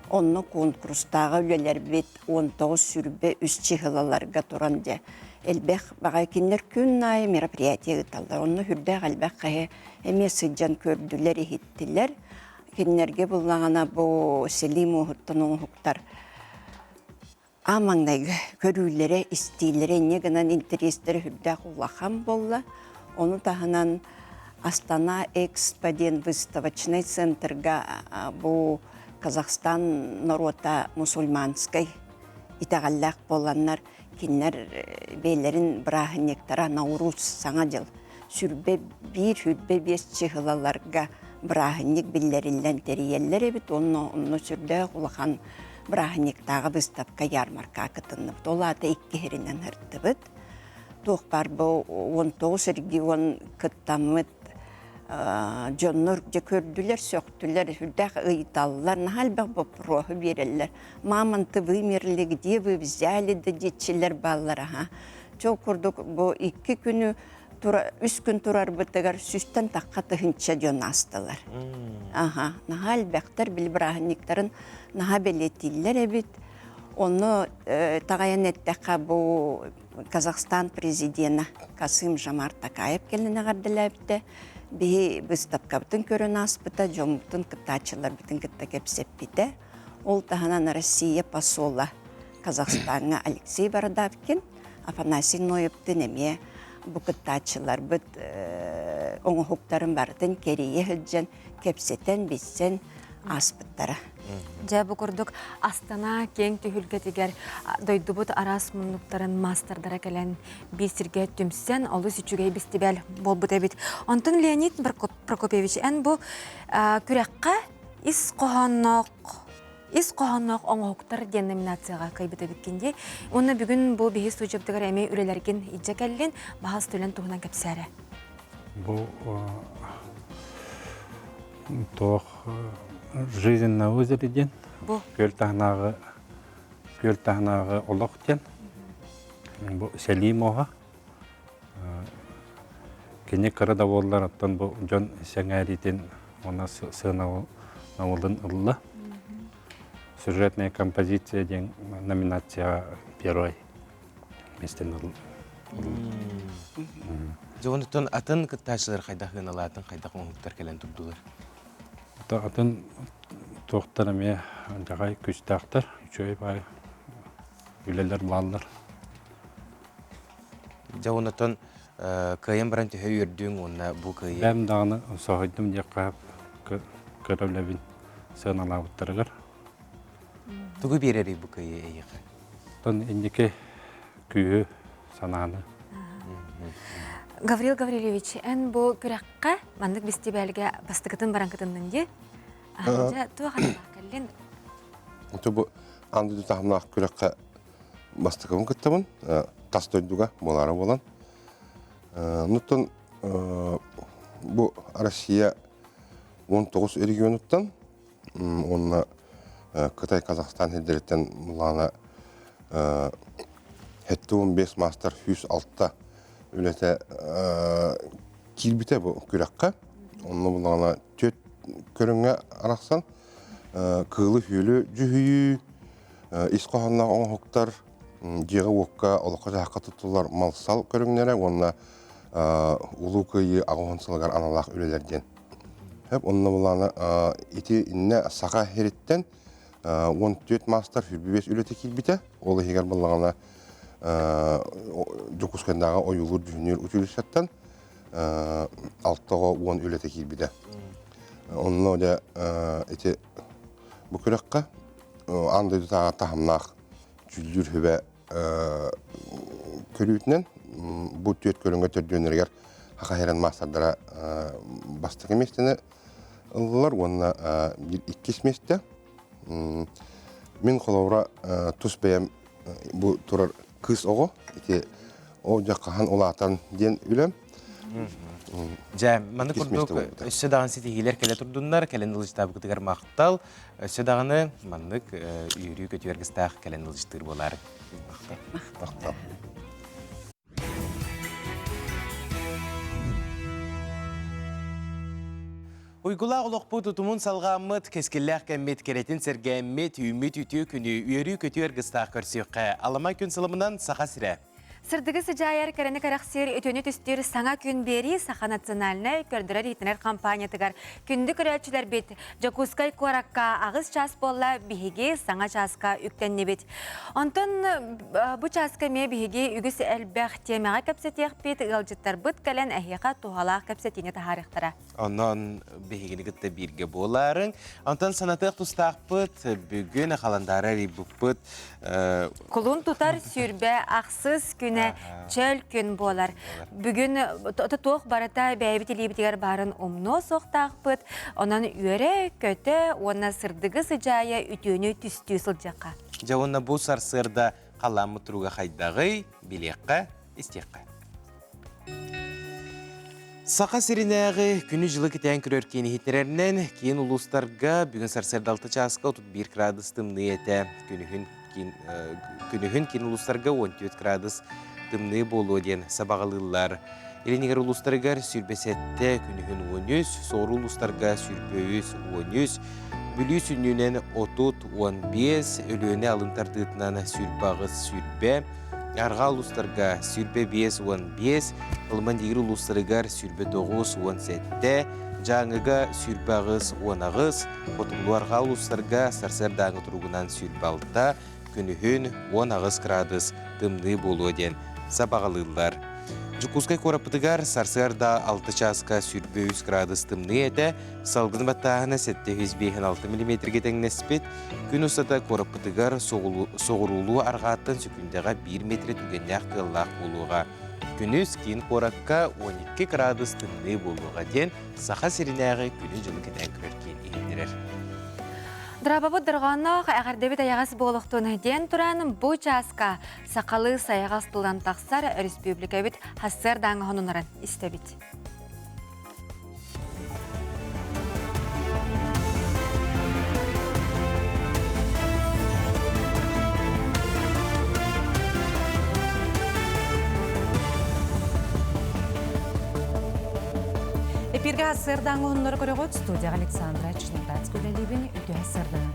Онно куонкурустааҕы үлэлэрбит 19 сүрбэ үс чыһылаларга туран дьэ элбэх баҕайы кинилэр күн аайы мероприятие ыыталлар. Онно сүрдээх элбэх киһи эмиэ сылдьан көрдүлэр, иһиттилэр. Кинилэргэ буллаҕына бу сэлии муоһуттан оҥоһуктар Аан маҥнайгы көрүүлэрэ, истиилэрэ инньэ гынан интэриэстэрэ сүрдээх улахан буолла. Ону таһынан Астана Экспо диэн выставочнай центрга бу Казахстан норуота мусульманскай итэҕэллээх буоланнар кинилэр бэйэлэрин бырааһынньыктара Наурус Саҥа дьыл сүрбэ биир сүрбэ биэс чыһылаларга бырааһынньык биллэриллэн тэрийэллэр эбит уонна онно сүрдээх улахан бырааһынньыктааҕы выставка ярмарка кытынныбыт. Ол аата икки сиринэн ыртыбыт. Туох баар бу 19 регион кыттаммыт дьоннор дьэ көрдүлэр, сөхтүлэр, сүрдээх ыйыталлар, наһаа элбэх боппуруоһу биэрэллэр. Мамонты вымерли, где вы взяли да диэччилэр бааллар аха. Чол курдук бу икки күнү тура, үс күн турарбытыгар сүүстэн тахха тыһынча дьон аастылар. Аха, наһаа элбэхтэр били бырааһынньыктарын наһаа бэлиэтииллэр эбит. Онно таҕайан эттэххэ бу Казахстан президена Касым Жамар Такаев кэлин эҕэрдэлээбитэ. Биһи выставкабытын көрөн ааспыта, дьоммутун кыттааччыларбытын кытта кэпсэппитэ. Ол таһынан Россия посола Казахстаҥҥа Алексей Бородавкин Афанасий Ноевтыын эмиэ бу кыттааччыларбыт оҥоһуктарын барытын кэрийэ сылдьан, кэпсэтэн, билсэн ааспыттара. Дьэ, бу курдук Астана киэҥ түһүлгэтигэр дойдубут араас муннуктарын маастардара кэлэн биир сиргэ түмсэн олус үчүгэй бэстибээл буолбут эбит. Онтон Леонид Прокопьевич, эн бу күрэххэ ис хоһоонноох ис хоһоонноох оҥоһуктар диэн номинацияҕа кыайбыт эбиккин дии. Уонна бүгүн бу биһи студиябытыгар эмиэ үлэлэргин илдьэ кэллин, баһаас төлөн туһунан кэпсээрэ. Бу туох «Жизнь на озере» диэн күөл таһынааҕы күөл таһынааҕы олох диэн бу сэлии муоһа Кини кыра да буоллар, оттон бу дьон сэҥээриитин уонна сыанабылын ылла. Сюжетная композиция диэн номинацияҕа первый миэстэни ылла. Дьэ, онтон атын кыттааччылар хайдах ыаналаатын, хайдах оҥоһуктар кэлэн турдулар? Атын туохтар эмиэ дьаҕай күүстээхтэр, үчүгэй баай үлэлэр бааллар. Дьэ онтон кыайан баран төһө үөрдүҥ уонна бу кыайыы? Бэйэм даҕаны соһуйдум диэххэ көрө сыаналаабыттарыгар. Тугу биэрэрий бу кыайыы эйиэхэ? Оттон инники күүһү, санааны. Гаврил Гаврильевич, эн бу күрэххэ маннык бэстибээлгэ бастакытын баран кытыннын дии. Дьэ, туох аналаах кэллин? Бу аан дойду таһымнаах күрэххэ бастакыбын кыттабын тас дойдуга буолаары буолан. Онуттан бу Россия 19 регионуттан уонна Кытай, Казахстан сирдэриттэн былаана 75 маастар 106 үлэтэ киирбитэ бу күрэххэ. Онно буллаҕына түөрт көрүҥҥэ арахсан кыылы-сүөлү дьүһүйүү, ис хоһоонноох оҥоһуктар, дьиэҕэ-уокка, олоххо-дьаһахха туттуллар мал-сал көрүҥнэрэ уонна Улуу Кыайыы аҕыс сылыгар аналлаах үлэлэр диэн. Онно булаана ити иннэ Саха сириттэн 14 маастар 25 үлэтэ киирбитэ. Ол иһигэр буллаҕына Дьокуускайдааҕы ойуулуур дьүһүннүүр училищеттан алтаҕа уон үлэтэ киирбитэ. Онно дьэ ити бу күрэххэ аан дойдутааҕы таһымнаах дьүүллүүр сүбэ көрүүтүнэн бу түөрт көрүҥҥэ төрдүөннэригэр Саха сирин маастардара бастакы миэстэни ыллылар уонна биир иккис миэстэ. Мин холобура тус бэйэм бу турар кыыс оҕо ити ол дьэ хаһан улаатан диэн үлэм. Дьэ, маны курдук өссө даҕаны ситиһиилэр кэлэ турдуннар, кэлэн ылдьытаабыкытыгар махтал. Өссө даҕаны маннык үөрүү-көтүү аргыстаах кэлэн ылдьытыыр буолаар. Махтал. Махтал. Уйгулаах олохпут утумун салҕааммыт, кэскиллээх кэммит кэрэтин сэргээммит, үүммүт үтүө күнү үөрүү-көтүү аргыстаах көрсүөххэ. Аламай күн сылымынан Саха сирэ. Сырдыгы сыдьаайар, кэрэни кэрэхсиир, үтүөнү түстүүр саҥа күн биэрии Саха национальнай көрдөрөр-иһитинэр компаниятыгар күндү көрөөччүлэрбит Дьокуускай куоракка аҕыс чаас буолла биһиги саҥа чааска үктэннибит. Онтон бу чааска эмиэ биһиги үгүс элбэх тиэмэҕэ кэпсэтиэхпит, ыалдьыттарбыт кэлэн эһиэхэ туһалаах кэпсэтиини таһаарыахтара. Онон биһигини кытта бииргэ буолаарыҥ. Онтон санатыах тустаахпыт бүгүн халандаары арыйбыппыт. Кулун тутар 26 ахсыс күнэ чөл күн буолар. Бүгүн туох барыта бэйэбит илиибитигэр баарын умнуо суохтаахпыт. Онон үөрэ-көтө уонна сырдыгы сыдьаайа үтүөнү түстүү сылдьыахха. Дьэ уонна бу сарсыарда халааммыт туруга хайдаҕый билиэххэ, истиэххэ. Саха сиринээҕи күнү-дьылы кэтээн көрөр киин иһитиннэрэринэн, киин улуустарга бүгүн сарсыарда 6 чааска 31 градус тымныы этэ. Күнүһүн киин, күнүһүн киин улуустарга 14 градус тымныы буолуо диэн сабаҕалыыллар. Илинигэр улуустарыгар 27, күнүһүн 13, соҕуруу улуустарга 23, 13, Бүлүү сүнньүнэн 30, 15, Өлүөнэ алын тардыытынан 28, 20, Арҕаа улуустарга 25-15, Ылман-Дигир улуустарыгар 29-17, Дьааҥыга 28-18, Хотугулуу-Арҕаа улуустарга сарсыардааҥы туругунан 26, күнүһүн 18 градус тымныы буолуо диэн сабаҕалыыллар. Дьокуускай куораппытыгар сарсыарда 6 чааска 23 градус тымныы этэ, салгын баттааһына 756 миллиметргэ тэҥнэспит. Күн устата куораппытыгар соҕуруулуу арҕааттан сөкүүндэҕэ 1 метр түгэннээх тыаллаах буолуоҕа. Күнүс киин куоракка 12 градус тымныы буолуоҕа диэн Саха сиринээҕи күнү-дьылы кэтээн көрөр киин иһитиннэрэр. Драабабыт дорҕоонноох эҕэрдэбит айаҕас буолуохтун диэн туран бу чааска сахалыы сайаҕас тылынан тахсар республикабыт хассыардааҥы хонунаран истэбит. Эпиргэ сырдаҥ уһуннары көрөҕүт студияҕа Александра Черноградская үлэлиибин үтүө сырдана.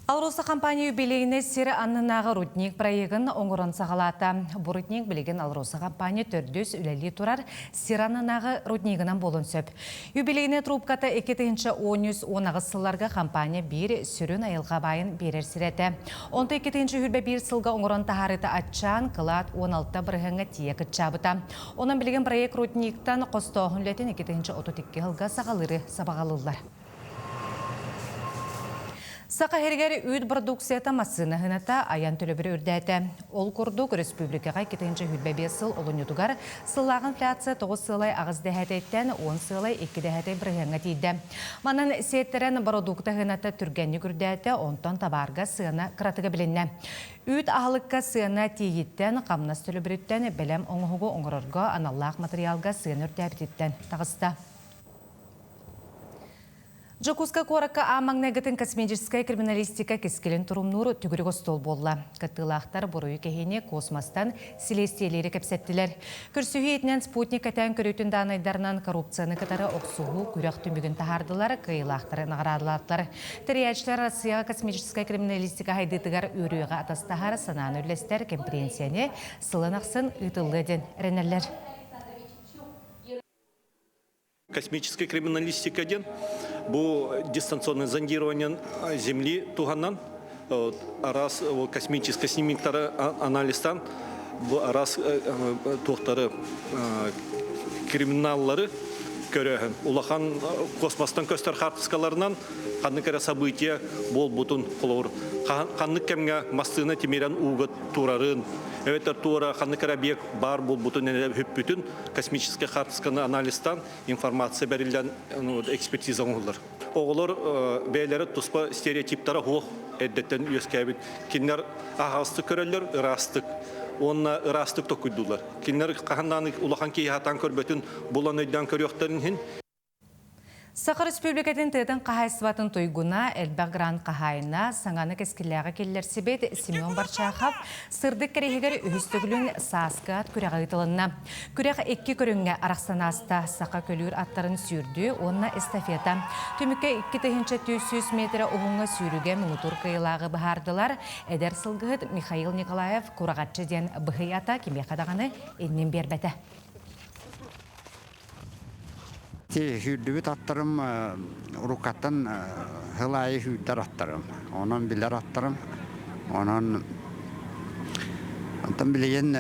Алроса компания юбилейный сир аннынааҕы рудник проегын оҥорон саҕалаата. Бу рудник билигин Алроса компания төрдүс үлэлии турар сир аннынааҕы руднигынан буолуон сөп. Юбилейный трубката 2013-18 сылларга компания биир сүрүн айылҕа баайын биэрэр сирэ этэ. Онто 2021 сылга оҥорон таһаарыыта аччаан, кылаат 16 бырыһыаҥҥа тиийэ кыччаабыта. Онон билигин проект рудниктан хостооһун үлэтин 2032 сылга саҕалыыры сабаҕалыыллар. Саха сиригэр үүт продукцията массыына сыаната айан төлөбүрэ үрдээтэ. Ол курдук, республикаҕа 2025 сыл олунньутугар сыллаах инфляция 9 сыалай 8 дэһээтэйттэн 10 сыалай 2 дэһээтэй бырыһыаҥҥа тиийдэ. Манан сиэттэрэн бородуукта сыаната түргэнник үрдээтэ, онтон табаарга сыана кыратыга билиннэ. Үүт аһылыкка сыана тиийиттэн, хамнас төлөбүрүттэн бэлэм оҥоһугу оҥорорго аналлаах матырыйаалга сыана үрдээбититтэн таҕыста. Дьокуускай куоракка аан маҥнайгытын космическай криминалистика кэскилин турумнуур төгүрүк остуол буолла. Кыттыылаахтар буруйу кэһиини космостан силиэстийэлиири кэпсэттилэр. Көрсүһүү иитинэн спутник кэтээн көрүүтүн даанайдарынан коррупцияны кытары охсуһуу күрэх түмүгүн таһаардылар, кыайыылаахтары наҕараадалаатылар. Тэрийээччилэр Россияҕа космическай криминалистика сайдыытыгар үөрүйэҕи атастаһар, санааны үллэстэр кэмпириэнсийэни сылын ахсын ыытыллыа диэн эрэнэллэр. Космическая криминалистика диэн бу дистанционное зондирование Земли туһанан араас космическай снимоктары анализтан бу араас туохтары криминаллары көрөөһүн улахан космостан көстөр хаартыскаларынан ханнык эрэ событие буолбутун холобур ханнык кэмҥэ массыына тимирэн ууга турарын эбэтэр туора ханнык эрэ объект баар буолбутун хүппүтүн космическай хаартысканы анализтан информация бэриллэн экспертиза оҥоһуллар. Оҕолор бэйэлэрэ туспа стереотиптара суох эрдэттэн үөскээбит. Кинилэр аһаҕастык көрөллөр, ыраастык уонна ыраастык токуйдуулар. Кинилэр хаһан даҕаны улахан киһи сатаан көрбөтүн булан өйдөөн көрүөхтэрин иһин. Саха Республикатын тыатын хаһаайыстыбатын туйгуна, элбэх грант хаһаайына, саҥаны кэскиллээҕи киллэрсибит Семен Барчахов сырдык кэриэһигэр үһүс төгүлүн сааскы ат күрэҕэ ыытылынна. Күрэх икки көрүҥҥэ арахсан ааста. Саха көлүүр аттарын сүүрдүү уонна эстафета. Түмүккэ 2400 метрэ уһуҥҥа сүүрүүгэ муҥутуур кыайыылааҕы быһаардылар. Эдэр сылгыһыт Михаил Николаев Кураҕаччы диэн быһый ата кимиэхэ даҕаны иннин биэрбэтэ. Сүүрдүбүт аттарым уруккаттан сыл аайы сүүрдэр аттарым. Онон билэр аттарым. Онон онтон билигин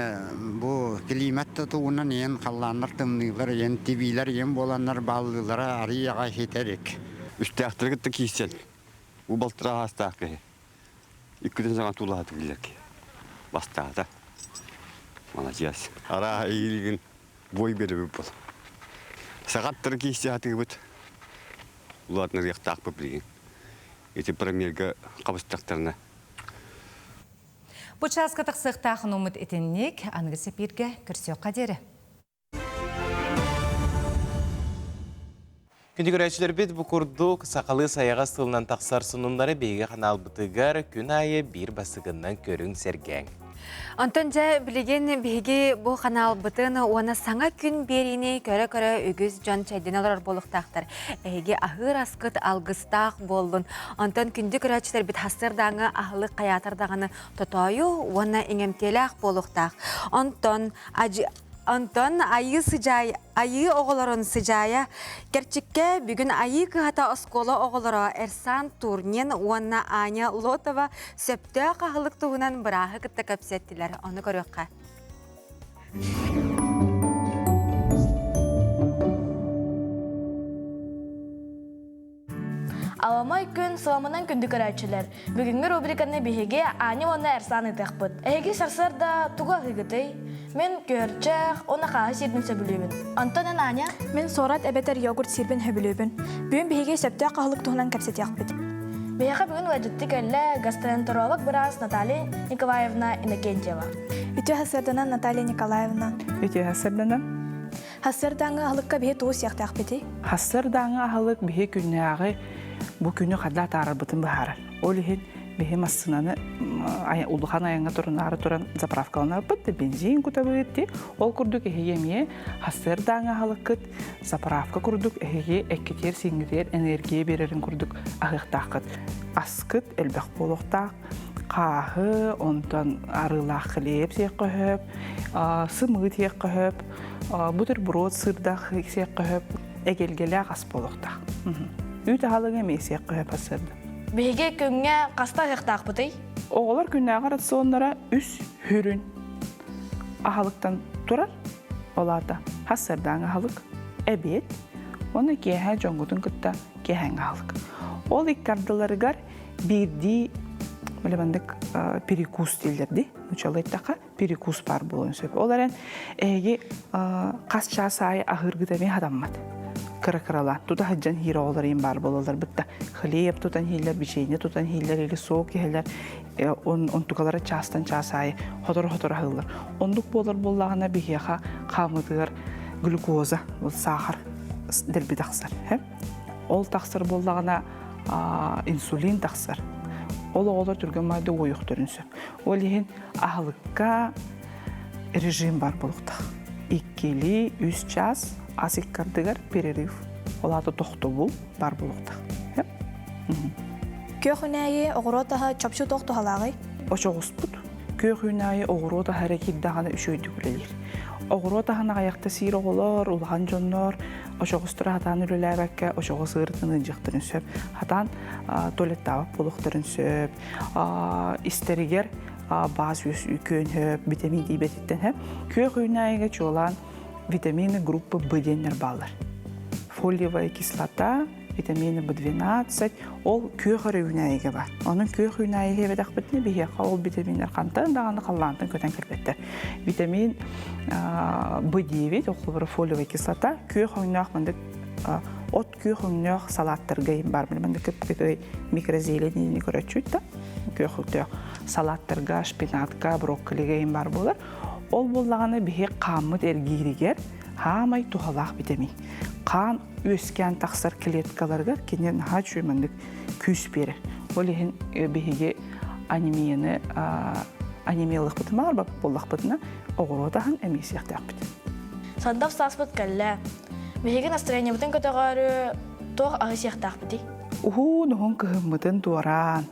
бу килиимэт да тугунан ийэн халлааннар тымныылар, ийэн тибиилэр ийэн буоланнар бааллыылара арыый аҕай ситэ илик. Үстээхтэри кытта киирсэн, бу балтараа саастаах киһи иккитин саҥа туулаһа тигиллэр киһи. Бастаата. Маладьыас. Арааһа иилигин Бой биэрэбит бол. Саҕаттары киирсэ сатыыбыт. Улаатынарыахтаахпыт билигин. Ити премьерга хабыстахтарына. Бу чааска тахсыахтаах нуммут итинник аныгы сэпииргэ көрсүөххэ диэри. Күндү көрөөччүлэрбит бу курдук сахалыы сайаҕас тылынан тахсар сонуннары биһиги ханаалбытыгар күн аайы биир бастакыннан көрүҥ сэргээҥ. Онтон дьэ билигин биһиги бу ханаалбытын уонна саҥа күн биэриини көрө-көрө үгүс дьон чэйдэнэ олорор буолуохтаахтар. Эһиги аһыыр аскыт алгыстаах буоллун. Онтон күндү көрөөччүлэрбит сарсыардааҥы аһылык хайаатар даҕаны тотоойу уонна иҥэмтиэлээх буолуохтаах. Онтон Онтон Айыы сыдьаай Айыы оҕолорун сыдьаайа кэрчиккэ бүгүн Айыы кыһата оскуола оҕолоро Эрсан Турнин уонна Аня Лотова сөптөөх аһылык туһунан бырааһы кытта кэпсэттилэр. Ону көрүөххэ. Аламай күн сыламынан күндү көрөөччүлэр. Бүгүҥҥү рубриканы биһиги Аня уонна Эрсан ыытыахпыт. Эһиги сарсыарда тугу аһыыгытый? Мин көөрчөх уонна хааһы сиирбин сөбүлүүбүн. Онтон эн Аня? Мин суорат эбэтэр йогурт сиирбин сөбүлүүбүн. Бүгүн биһиги сөптөөх аһылык туһунан кэпсэтиэхпит. Биһиэхэ бүгүн ыалдьытты кэллэ гастроэнтеролог быраас Наталья Николаевна Иннокентьева. Үтүө сарсыарданан Наталья Николаевна. Үтүө сарсыарданан. Сарсыардааҥы аһылыкка биһи тугу сиэхтээхпитий? Сарсыардааҥы аһылык биһи күннээҕи бу күнү хадаа атаарарбытын быһаарар. Ол иһин биһи массыынаны улахан айаҥҥа турунаары туран заправкаланарбыт да бензин кутабыт дии. Ол курдук эһиги эмиэ сарсыардааҥы аһылыккыт заправка курдук эһиги эккитиэр сиҥҥитиэр энергия биэрэрин курдук аһыахтааххыт. Аскыт элбэх буолуохтаах. Хааһы, онтон арыылаах хлеб сиэххэ сөп, сымыыт сиэххэ сөп, бутерброд сыырдаах сиэххэ сөп, эгэлгэлээх ас буолуохтаах. Үүт аһылыгы эмиэ сиэххэ сөп сарсыарда. Биһиги күҥҥэ хаста аһыахтаахпытый? Оҕолор күннээҕи рационнара үс хүрүн аһылыктан турар. Ол аата сарсыардааҥы аһылык, эбиэт уонна киэһэ дьоҥҥутун кытта киэһээҥҥи аһылык. Ол икки ардыларыгар биирдии маннык перекус дииллэр дии нуучалыы эттэххэ перекус баар буолуон сөп ол эрэн эһиги хас чаас аайы аһыыргыт эмиэ хатаммат кыра-кыралаан тута сылдьан иһиир оҕолор иһин баар буолаллар бытта хлеб тутан иһииллэр печенье тутан иһииллэр или сок иһэллэр онтукалара чаастан чаас аайы хотору-хотору аһыыллар оннук буолар буоллаҕына биһиэхэ хаамытыгар глюкоза ол саахар дэлби тахсар ол тахсар буоллаҕына инсулин тахсар. Ол оҕолор түргэн маайда уойуохтарын сөп. Ол иһин аһылыкка режим бар буолуохтаах. Иккилии үс час ас иккардыгар перерыв, ол аата тохтобул бар буолуохтаах. Күөх үүнээйи оҕуруот аһа чопчу туох туһалааҕый? Очоҕуспут күөх үүнээйи оҕуруот аһа эрэ киирдэҕинэ үчүгэйдик үлэлиир. Оҕуруот аһын аҕыйахта сиир оҕолор, улахан дьоннор очоҕостор хатаан үлэлээбэккэ очоҕос ыарытын ыалдьыахтарын сөп. Хатаан туалеттаабат буолуохтарын сөп. Истэригэр баас үөс күөн хөп, витамин тиийбэтиттэн хөп. Күөх үүнээйигэ чуолаан витамины группы Б диэннэр бааллар. Фолиевая кислота, витамины B12, ол күөх эрэ үүнээйигэ бар. Онон күөх үүнээйигэ эбэтэхпитинэ биһиэхэ ол витаминнэр хантан даҕаны халлаантан көтөн кэлбэттэр. Витамин B9, ол фолиевая кислота, күөх өҥнөөх маннык от күөх өҥнөөх салаттарга бар. Маннык кыпкытай микрозеленини көрөччүт да күөх өҥнөөх салаттарга, шпинатка, брокколига бар буолар. Ол буоллаҕына биһи хааммыт эргииригэр хаамай туһалаах витамин. Хаан үөскээн тахсар клеткаларыгар кини наһаа үчүгэй маннык күүс биэрэр. Ол иһин биһиги анемияны анемиялыахпытын баҕарбат буоллахпытына оҕуруот аһын эмиэ сиэхтээхпит. Сандал сааспыт кэллэ. Биһиги настроениебытын көтөҕөөрү туох аһы сиэхтээхпитий? Уһун-уһун кыһыммытын туораан,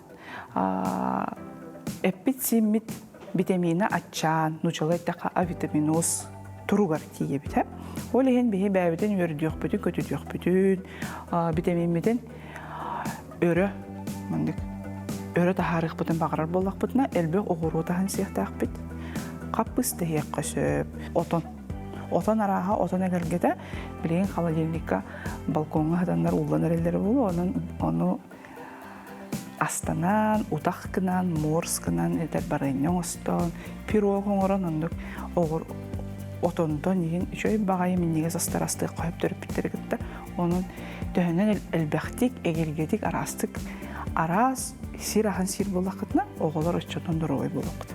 эппит-сииммит битэмиинэ аччаан, нуучалыы эттэххэ авитаминоз туругар тиийэбит. Ол иһин биһи бэйэбитин үөрдүөхпүтүн, көтүтүөхпүтүн, битэмииммитин өрө маннык өрө таһаарыахпытын баҕарар буоллахпытына, элбэх оҕуруот аһын сиэхтээхпит. Хаппыста иһиэххэ сөп. Отон. Отон арааһа отон эгэлгэтэ билигин холодильникка балкоҥҥа сытаннар ууллан эрэллэрэ буолуо. Онон ону астанан, утах гынан, морс гынан, этэр барыанньа оҥостон, пирог оҥорон оннук оҕур отонтон иһин үчүгэй баҕайы минньигэс астар астыахха сөп төрөппүттэри кытта. Онон төһөнөн элбэхтик, эгэлгэтик, араастык араас сир аһын сиир буоллаххытына, оҕолор оччотон доруобай буолуоххут.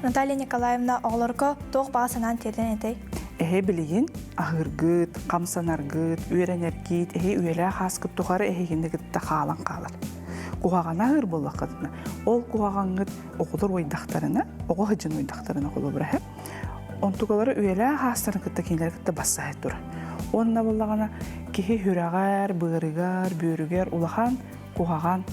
Наталья Николаевна, оҕолорго туох баҕа санаан тиэрдэн этэй? Эһэ билигин аһыыргыт, хамсанаргыт, үөрэнэргит, эһи үйэлээх ааскыт тухары эһигини кытта хаалан хаалар. Куһаҕаны аһыыр буоллаххытына, ол куһаҕаҥҥыт оҕолор уойдахтарына, оҕо сыдьан уойдахтарына холобура эһэ, онтукалара үйэлээх аастарын кытта кинилэри кытта бассаһай турар. Уонна буоллаҕына киһи сүрэҕэр, быарыгар, бүөрүгэр улахан куһаҕан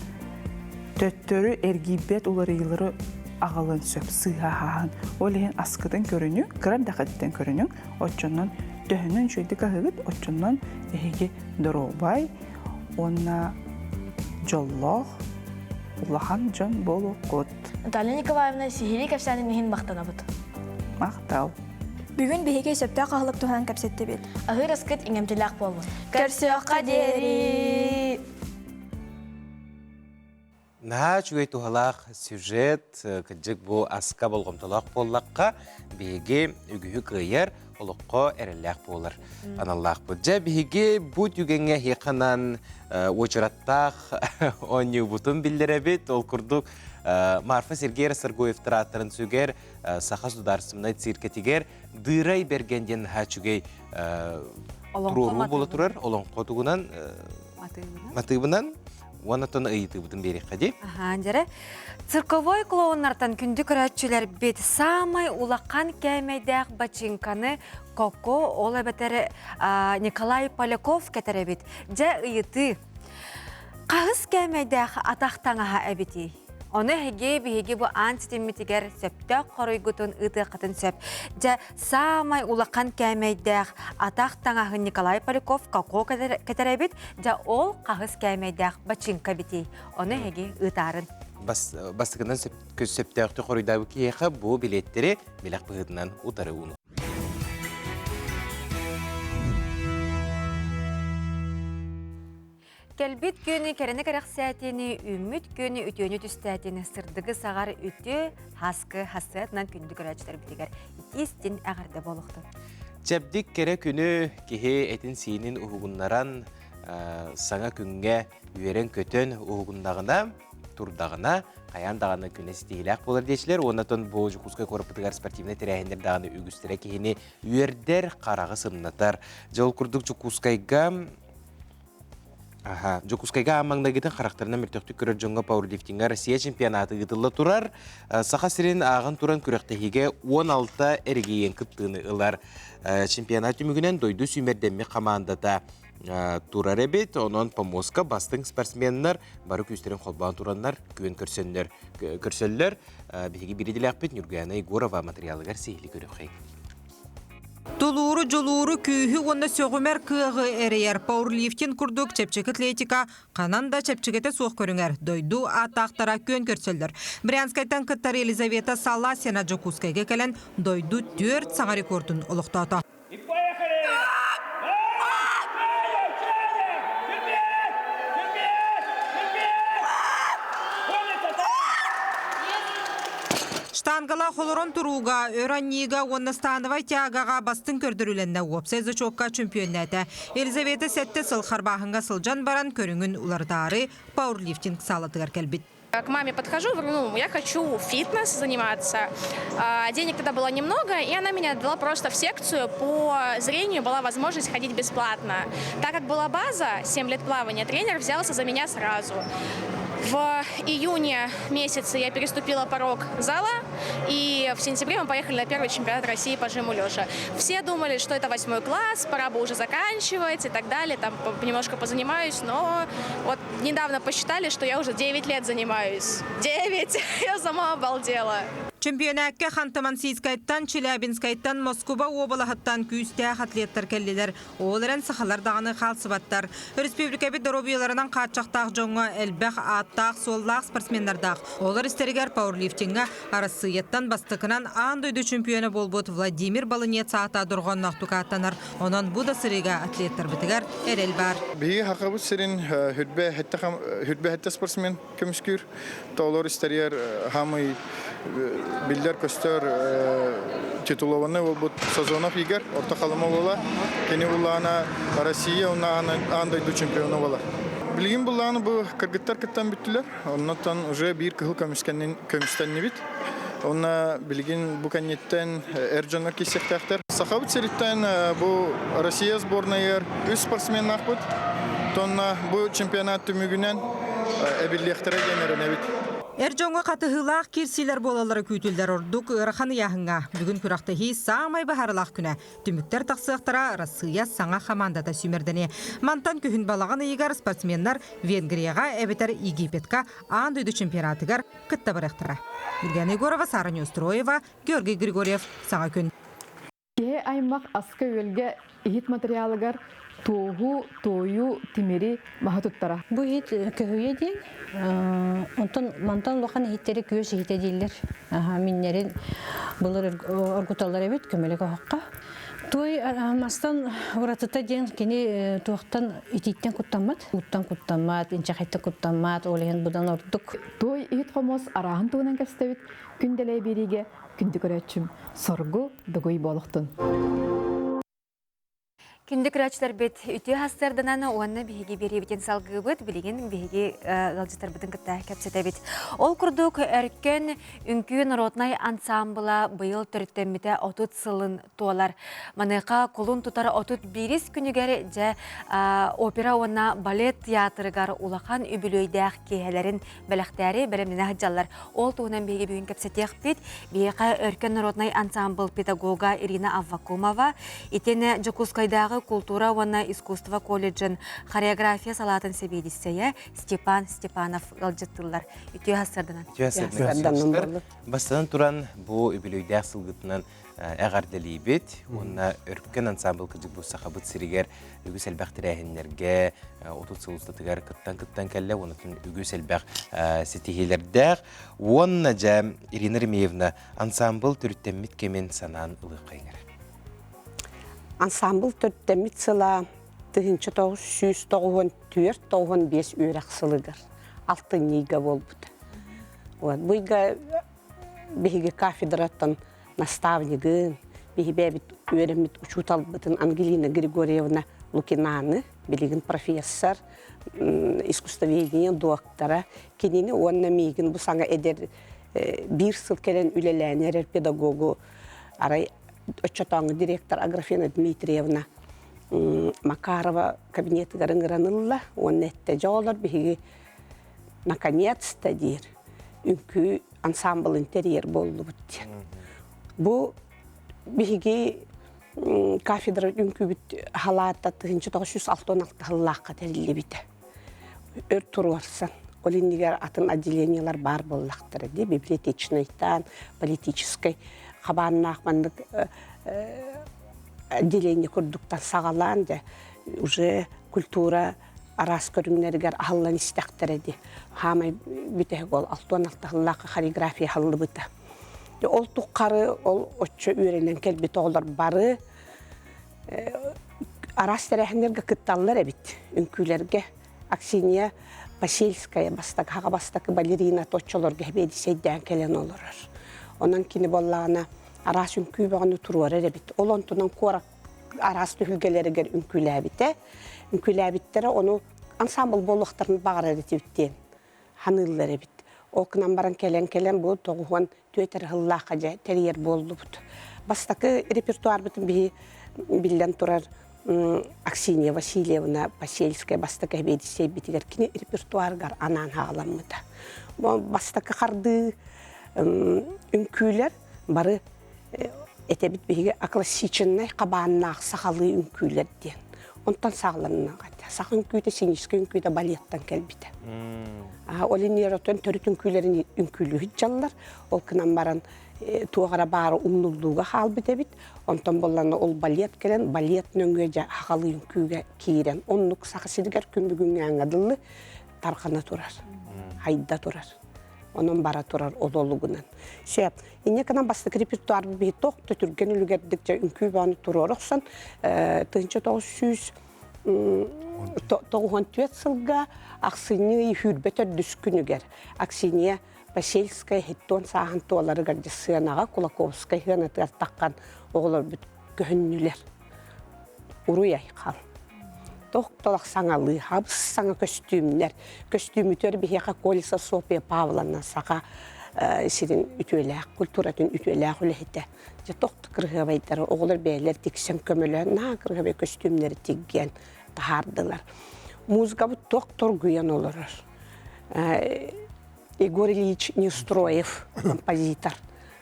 төттөрү эргийбэт уларыйыылары аҕалыан сөп сыыһа аһааһын. Ол иһин аскытын көрүнүҥ, кыра эрдэххититтэн көрүнүҥ, оччонон төһөнөн үчүгэйдик аһыыгыт, оччонон эһиги доруобай уонна дьоллоох улахан дьон буолуоххут. Наталья Николаевна сиһилии кэпсээнин иһин махтанабыт. Махтал. Бүгүн биһиги сөптөөх аһылык туһунан кэпсэттибит. Аһыыр аскыт иҥэмтэлээх буоллун. Көрсүөххэ диэри! Наһаа үчүгэй туһалаах сюжет, кырдьык бу аска болҕомтолоох буоллахха, биһиги үгүһү кыайар, олоххо эрэллээх буолар аналлаахпыт. Дьэ, биһиги бу түгэҥҥэ эһиэхэ уочараттаах оонньуубутун биллэрэбит. Ол курдук Марфа Сергей Расторгуевтар ааттарын сүгэр Саха судаарыстыбаннай циркэтигэр Дыырай Бэргэн диэн наһаа үчүгэй туруоруу буола турар. Олоҥхо тугунан матыыбынан уонна тон ыйытыыбытын биэриэххэ дии. Аһаан дьэрэ. Цирковой клоуннартан күндү көрөөччүлэрбит саамай улахан кээмэйдээх бачыыҥканы Коко, ол эбэтэр Николай Поляков кэтэр эбит. Дьэ ыйытыы. Хаһыс кээмэйдээх атах таҥаһа эбитий? Ону эһиги биһиги бу аан ситиммитигэр сөптөөх хоруйгутун ыытыаххытын сөп. Дьэ, саамай улахан кээмэйдээх атах таҥаһын Николай Поляков како кэтэр эбит. Дьэ, ол хаһыс кээмэйдээх бачыыҥка эбитий? Ону эһиги ыытаарын. Бастакынан сөптөөхтүк хоруйдаабыт киһиэхэ бу билиэттэри бэлэх быһыытынан утары ууну. Кэлбит күнү кэрэни кэрэхсээтини, үүммүт күнү үтүөнү түстээтини, сырдыгы саҕар үтүө хаскы хассыатынан күндү көрөөччүлэрбитигэр итиистин эҕэрдэ буолуохтун. Чэбдик кэрэ күнү киһи этин-сиинин уһугуннаран, саҥа күҥҥэ үөрэн-көтөн уһугуннаҕына, турдаҕына, хайаан даҕаны күнэ ситиһиилээх буолар диэчилэр. Уонна бу Дьокуускай куораппытыгар спортивнай тэрээһиннэр даҕаны үгүстэрэ киһини үөрдэр, хараҕы сымнатар. Дьэ ол курдук Дьокуускайга Аха. Дьокуускайга аан маҥнайгытын харахтарынан мөлтөхтүк көрөр дьоҥҥо пауэрлифтиҥҥа Россия чемпионата ыытылла турар. Саха сирин ааҕан туран күрэхтэһиигэ 16 эрэгийиэн кыттыыны ылар. Чемпионат түмүгүнэн дойду сүүмэрдэммит хамаандата турар эбит. Онон помостка бастыҥ спортсменнар бары күүстэрин холбоон тураннар күөн көрсөннөр көрсөллөр. Биһиги биирдилээхпит Нюргуяна Егорова материалыгар сиһили көрүөххэйиҥ. Тулууру, дьулууру, күүһү уонна сөҕүмэр кыаҕы эрэйэр пауэрлифтинг курдук чэпчэки атлетика ханан да чэпчэкитэ суох көрүҥэр дойду ааттаахтара күөн көрсөллөр. Брянскайтан кыттар Елизавета Саласина Дьокуускайга кэлэн дойду түөрт саҥа рекордун олохтоото. Штангалаах олорон турууга, өр анньыыга уонна становай тягаҕа бастыҥ көрдөрүүлэннэ уопсай зачокка чөмпүйүөннээтэ. Елизавета сэттэ сыл харбааһыҥҥа сылдьан баран көрүҥүн уларытаары пауэрлифтинг саалатыгар кэлбит. К маме подхожу, говорю, ну, я хочу фитнес заниматься. Денег тогда было немного, и она меня отдала просто в секцию по зрению, была возможность ходить бесплатно. Так как была база, 7 лет плавания, тренер взялся за меня сразу. В июне месяце я переступила порог зала, и в сентябре мы поехали на первый чемпионат России по жиму лежа. Все думали, что это восьмой класс, пора бы уже заканчивать и так далее, там немножко позанимаюсь, но вот недавно посчитали, что я уже 9 лет занимаюсь. 9! Я сама обалдела. Чемпионакка Ханты-Мансийскайтан, Челябинскайтан, Москуба уобалаһыттан күүстээх атлеттар кэллилэр. Ол эрэн сахалар даҕаны хаалсыбаттар. Өрөспүүбүлүкэбит доруобуйаларынан хааччахтаах дьоҥҥо элбэх ааттаах-суоллаах спортсменнардаах. Олор истэригэр пауэрлифтиҥҥа Арассыыйаттан бастакынан аан дойду чемпиона буолбут Владимир Балынец аата дорҕоонноохтук ааттанар. Онон бу да сырыыга атлеттарбытыгар эрэл баар. Биһиги Хахабыт сирин хүрбэ хэттэ спортсмен көмүскүүр. Толор истэригэр хамый биллэр-көстөр титулованный буолбут Сазонов Игорь, орто халыма буола. Кини буллаана Россия уонна аан дойду чемпиона буолар. Билигин буллааны бу кыргыттар кыттан бүттүлэр. Оннуттан уже биир кыһыл көмүстэннибит. Онна билигин бу кэнниттэн эр дьоннор киирсиэхтээхтэр. Сахабыт сириттэн бу Россия сборнайыгар үс спортсменнаахпыт. Тонна бу чемпионат түмүгүнэн эбиллиэхтэрэ диэн эрэнэбит. Эр дьоҥҥо хатыһыылаах киирсиилэр буолаллара күүтүллэр ордук ыарахан ыйааһыҥҥа. Бүгүн күрэхтэһии саамай баһаарылаах күнэ. Түмүктэр тахсыахтара Россия саҥа хамаандата сүүмэрдэниэ. Мантан күһүн балаҕан ыйыгар спортсменнар Венгрияҕа эбэтэр Египетка аан дойду чемпионатыгар кытта барыахтара. Ульяна Егорова, Сара Неустроева, Георгий Григорьев. Саҥа күн. Киһи аймах аска-үөлгэ иһит материалыгар туоһу, туойу, тимири, маһы туттара. Бу иһит көһүйэ диэн, онтон мантан улахан иһиттэри күөс иһитэ дииллэр. Миннэрин былыр оргуталлар эбит көмөлөк оһоххо. Туой мастан уратыта диэн кини туохтан итииттэн куттаммат, ууттан куттаммат, инчэхэйтэн куттаммат, ол иһин будан ордук. Туой иһит хомуос арааһын туһунан кэпсэтэбит күн дэлэй биэриигэ күндү көрөөччүм соргу дугуй буолуохтун. Күндү көрөөччүлэрбит үтүө хастарданан уонна биһиги биэриибитин салгыыбыт, билигин биһиги ыалдьыттарбытын кытта кэпсэтэбит. Ол курдук Өркөн үҥкүү народнай ансаамбыла быйыл төрүттэммитэ 30 сылын туолар. Маныаха кулун тутар 31 күнүгэр дьэ опера уонна балет театрыгар улахан үбүлүөйдээх киэһэлэрин бэлэхтээри бэлэмнэнэ сылдьаллар. Ол туһунан биһиги бүгүн кэпсэтиэхпит. Биһиэхэ Өркөн народнай ансаамбыл педагога Ирина Аввакумова, итиэннэ Дьокуускайдааҕы култуура уонна искусство колледжын хореография салаатын сэбиэдиссэйэ Степан Степанов ыалдьыттыыллар. Үтүө сарсыарданан. Үтүө сарсыарданан. Бастатан туран бу үбүлүөйдээх сылгытынан эҕэрдэлиибит уонна Өркөн ансаамбыл кырдьык бу Сахабыт сиригэр үгүс элбэх тэрээһиннэргэ 30 сыл устатыгар кыттан-кыттан кэллэ уонна үгүс элбэх ситиһиилэрдээх. Уонна дьэ Ирина Ремеевна ансаамбыл төрүттэммит кэмин санаан ылыаххайыҥ эрэ. Ансаамбыл төрүттэммит сыла 1994-95 үөрэх сылыгар алтынньыга буолбута. Вот, бу ыйга биһиги кафедраттан наставнигын, биһи бэйэбит үөрэммит учууталбытын Ангелина Григорьевна Лукинаны, билигин профессор, искусствоведение доктора, кинини уонна миигин бу саҥа эдэр биир сыл кэлэн үлэлээн эрэр педагогу арай оччотооҥу директор Аграфена Дмитриевна Макарова кабинетыгар ыҥыран ылла уонна эттэ дьэ олор биһиги наконец-то диир үҥкүү ансаамбылын тэрийэр буоллубут диэн. Бу биһиги кафедра үҥкүүбүт халаата 1966 сыллаахха тэриллибитэ. Өр туруорсан, ол иннигэр атын отделениелар баар буоллахтара дии, библиотечнайтан, политическай хабааннаах маннык отделение курдуктан саҕалаан дьэ уже культура араас көрүҥнэригэр аһыллан истэхтэрэ дии. Хаамай бүтэһик ол 66 сыллаахха хореография аһыллыбыта. Ол туххары ол оччо үөрэнэн кэлбит оҕолор бары араас тэрээһиннэргэ кытталлар эбит. Үҥкүүлэргэ Аксинья Посельская бастакы хаҕа бастакы балерина оччолорго сэбиэдиссэйдээн кэлэн олорор. Онон кини буоллаҕына араас үҥкүү бөҕөнү туруорар эбит. Ол онтунан куорат араас түһүлгэлэригэр үҥкүүлээбитэ. Үҥкүүлээбиттэрэ ону ансаамбыл буолуохтарын баҕарар этибит диэн ханыыллар эбит. Ол гынан баран кэлэн-кэлэн бу тоҕуһуон түөт эрэ сыллаахха дьэ тэрийэр буоллубут. Бастакы репертуарбытын биһи биллэн турар Аксинья Васильевна Посельская бастакы эбиэдиссэйбитигэр кини репертуарыгар анаан хаҕаламмыта. Бастакы хардыы үҥкүүлэр бары этэбит биһиги аклассичнай хабааннаах сахалыы үҥкүүлэр диэн. Онтон саҕаланнаҕа. Саха үҥкүүтэ, синическэй үҥкүүтэ балеттан кэлбитэ. Ол иннигэр төрүт үҥкүүлэрин үҥкүүлүү сылдьаллар. Ол гынан баран туох эрэ баара умнуллууга хаалбыт эбит. Онтон буоллаҕына ол балет кэлэн, балет нөҥүө дьэ сахалыы үҥкүүгэ киирэн, оннук Саха сиригэр күн бүгүҥҥү дылы тарҕана турар, хайда турар. Онон бара турар ол олугунан. Сөп. Инньэ гынан бастакы репертуар биһи туох да түргэн үлүгэрдик дьэ үҥкүү бөҕөнү туруора охсон 1994 сылга ахсынньы ый сүүрбэ төрдүс күнүгэр Аксинья Посельская хиттон сааһын туоларыгар дьэ сыанаҕа Кулаковскай сыанатыгар таххан оҕолорбут көһүннүлэр. Уруй айхал. Тохтолох саҥалыы, хабыс саҥа көстүүмнэр. Көстүүмүтүгэр биһиэхэ Колеса Софья Павловна саха сирин үтүөлээх, культуратын үтүөлээх үлэһитэ. Дьэ тохто кырыһыабайдары оҕолор бэйэлэр тиксэн көмөлөөн наһаа кырыһыабай көстүүмнэри тиггиэн таһаардылар. Музыкабыт туох торгуйан олорор. Егор Ильич Неустроев композитор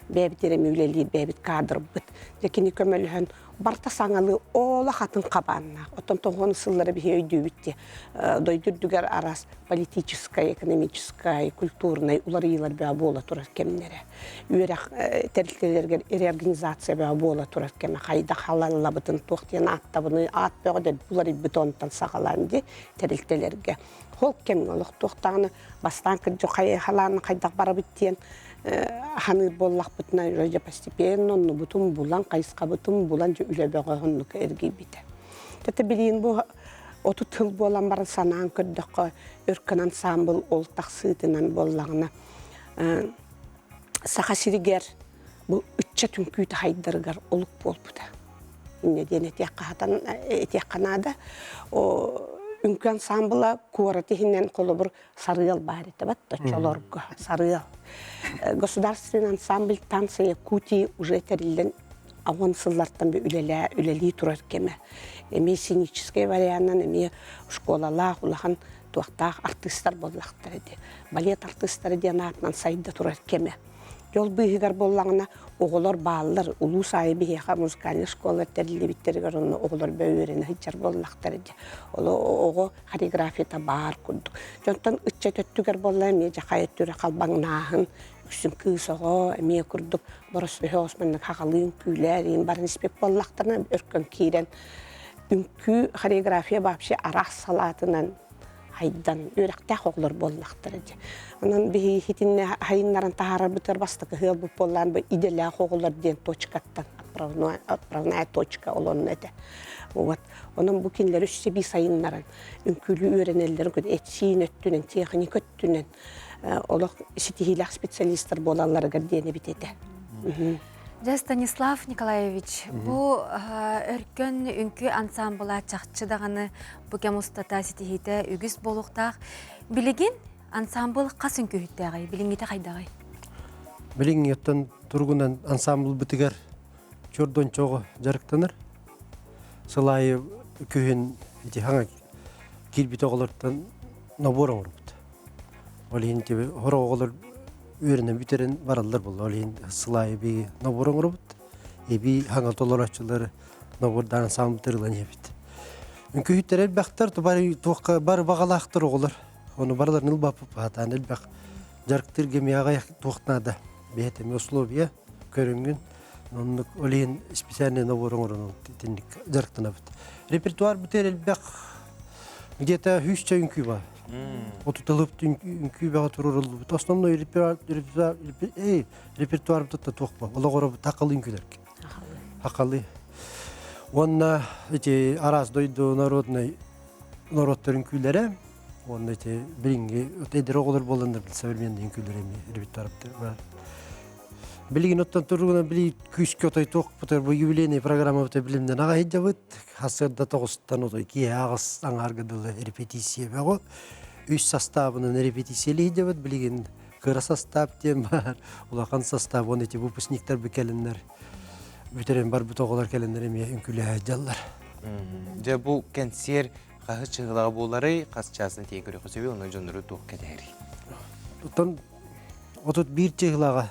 бэйэбит эрэми үлэлиир бэйэбит кадрбыт. Дьэ кини көмөлөһөн барыта саҥалыы олох атын хабааннаах. Оттон тоҕуон сыллары биһи өйдүүбүт дии. Дойду үрдүгэр араас политическай, экономическай, культурнай уларыйыылар бөҕө буола турар кэмнэрэ. Үөрэх тэрилтэлэригэр реорганизация бөҕө буола турар кэмэ. Хайдах халаллабытын, туох диэн ааттабыны, аат бөҕө да уларыйбыт онтон саҕалаан дии тэрилтэлэргэ. Ол кэмҥэ олохтуохтааҕыны бастаан кырдьык хайыһалаан хайдах барабыт диэн ханыыр буоллахпытына дьэ постепенно оннубутун булан хайысхабытын булан дьэ үлэ бөҕө оннук эргийбитэ. Тата билигин бу 30 сыл буолан баран санаан көрдөххө өркөн ансаамбыл ол тахсыытынан буоллаҕына Саха сиригэр бу ыччат үҥкүүтэ хайдарыгар олук буолбута. Инньэ диэн этиэххэ хатан этиэххэ наада. Үҥкүү ансаамбыла куорат иһинэн холобур Сарыал баар этэ бат оччолорго Сарыал. Государственный ансамбль танца Якутии уже тэриллэн аҕыс сыллартан үлэлээ үлэлии турар кэмэ. Эмиэ сценическэй варианынан эмиэ школалаах улахан туохтаах артыыстар буоллахтара ди. Балет артыыстара диэн аатынан сайда турар кэмэ. Дьол быыһыгар буоллаҕына оҕолор бааллар, улуус аайы биһиэхэ музыкальнай школа тэриллибиттэригэр онно оҕолор бөүөрэнэ сылдьар буоллахтара дии. Ол оҕо хореографията баар курдук. Дьонтон ыччат өттүгэр буолла эмиэ дьэ хайа өттүгэр халбаҥнааһын, үксүн кыыс оҕо эмиэ курдук боростуой оҕус маннык хаҕалыы үҥкүүлээр иин баран испит буоллахтарына өркөн киирэн үҥкүү хореография вообще араас салаатынан хайдан үөрэхтээх оҕолор буоллахтара дии. Онон биһиги итиннэ хайыннаран таһаарарбытыгар бастакы ыалбыт буоллаан бу идэлээх оҕолор диэн точкаттан отправная точка олонно этэ. Вот. Онон бу кинилэри өссө бии сайыннаран үҥкүүлүү үөрэнэллэрин курдук эт-сиин өттүнэн, техника өттүнэн олох ситиһиилээх специалистар буолалларыгар диэн эбит этэ. Дьэ, Станислав Николаевич, бу Өркөн үҥкүү ансаамбыла чахчы даҕаны бу кэм устата ситиһиитэ үгүс буолуохтаах. Билигин ансаамбыл хас үҥкүүһүттээҕий? Билиҥҥитэ хайдаҕый? Билиҥҥиттэн туругунан ансаамбылбытыгар чордон чоҕу дьарыктанар. Сыл аайы күһүн ити хаҥа киирбит оҕолортон нобуор оҥорбут. Ол иһин хор оҕолор үөрэнэн бүтэрэн бараллар буолла. Ол иһин сыл аайы биһиги нобуор оҥоробут. Эбии хаҥа толорооччулары нобуордаан ансаамбылтар ылан иһэбит. Үҥкүүһүттэр элбэхтэр, бары туохха бары баҕалаахтар оҕолор. Ону барыларын ылбаппыт баһатаан элбэх дьарыктыырга эмиэ аҕыйах туох наада. Бэйэтэ эмиэ условия көрүҥүн оннук ол иһин специальный набор оҥорон итинник дьарыктанабыт. Репертуар бүтэр элбэх где-то сүүсчэ үҥкүү бар. Отуталып үҥкүү бөҕө туруоруллубут. Основной репертуар репертуарбыт туох ба? Олоҕоробут хақалы үҥкүүлэргэ. Хақалы. Уонна эти араас дойду народный норуоттар үҥкүүлэрэ уонна ити билиҥҥи эдэр оҕолор буоланнар современный үҥкүүлэр эмиэ репертуарбыт бар. Билигин оттон туругунан били күүскэ отой туохпутар бу юбилейный программабыт билимнэн аҕа сылдьабыт. Сарсыарда тоҕустан отой киэһэ аҕыс аҥаарга дылы репетиция бөҕө. Үс састаабынан репетициялии сылдьабыт. Билигин. Кыра састаап диэн баар, улахан састаап уонна ити выпускниктар бу кэлиннэр бүтэрэн барбыт оҕолор кэлиннэр эмиэ үҥкүүлэһэ сылдьаллар. Дьэ бу кэнсиэр хаһы чыһылаҕа буоларый, хас чаасын тиийэн көрүөххэ сөбүй, онно дьоннору туох кэтэһэрий? Оттон 31 чыһылаҕа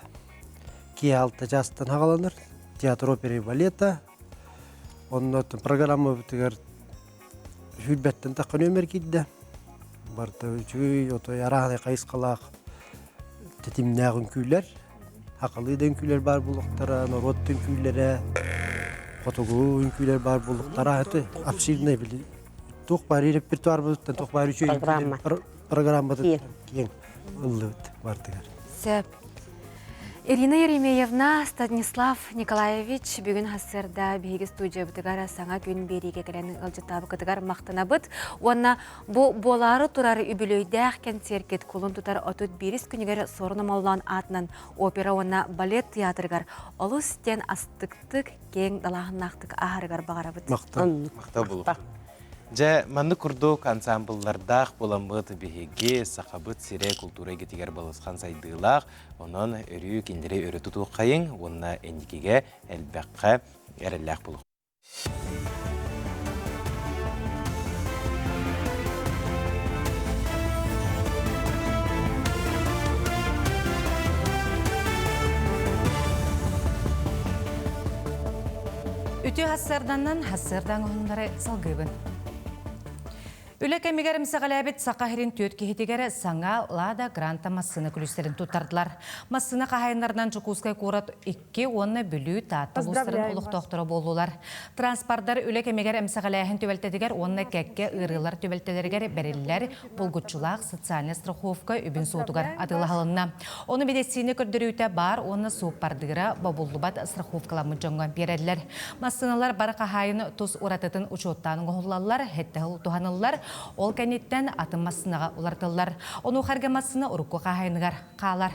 киэһэ алта чаастан хаҕаланар театр оперы и балета. Онно программабытыгар сүүрбэттэн тахха нүөмэр киирдэ. Барыта үчүгэй, отой арааһынай хайысхалаах тэтимнээх үҥкүүлэр, хахалыы да үҥкүүлэр баар буолуохтара, норуот да үҥкүүлэрэ, хотугу үҥкүүлэр баар буолуохтара. Это обширный били туох баар репертуарбытыттан туох баар үчүгэй программатыттан киэҥ ыллыбыт бартыгар. Сөп. Ирина Еремеевна, Станислав Николаевич бүгүн сарсыарда биһиги студиябытыгар саҥа күн биэриигэ кэлэн ыалдьыттаабыкытыгар махтанабыт уонна бу буолаары турар үбүлүөйдээх кэнсиэркит кулун тутар 31 күнүгэр Суорун Омоллоон аатынан опера уонна балет театрыгар олус диэн астыктык, киэҥ далааһыннаахтык ааһарыгар баҕарабыт. Махтал. Махтал буолуохтун. Дьэ, маннык курдук ансаамбыллардаах буоламмыт биһиги Сахабыт сирэ култуура эйгэтигэр балысхан сайдыылаах, онон өрүү кинилэри өрө тутуоххайыҥ уонна инникигэ элбэххэ эрэллээх буолуох. Үтүө хассыарданнан хассыардаан оһуннары салгыыбын. Үлэ кэмигэр эмсэҕэлээбит Саха сирин түөрт киһитигэр саҥа Лада Гранта массыына күлүүстэрин туттардылар. Массыына хаһаайыннарынан Дьокуускай куорат 2 уонна Бүлүү, Таатта улуустарын олохтоохторо буоллулар. Транспордар үлэ кэмигэр эмсэҕэлээһин түбэлтэтигэр уонна кэккэ ыарыылар түбэлтэлэригэр бэриллэр булгуччулаах социальнай страховка үбүн суотугар атыылаһылынна. Ону медицина көрдөрүүтэ баар уонна суоппардыыра бобуллубат страховкаламмыт дьоҥҥо биэрэллэр. Массыыналар бары хаһаайын тус уратытын учуоттаан оҥоһуллаллар, һэттэһил туһаныллар, ол кэнниттэн атын массыынаҕа уларытыллар. Онуоха эргэ массыына урукку хаһаайыныгар хаалар.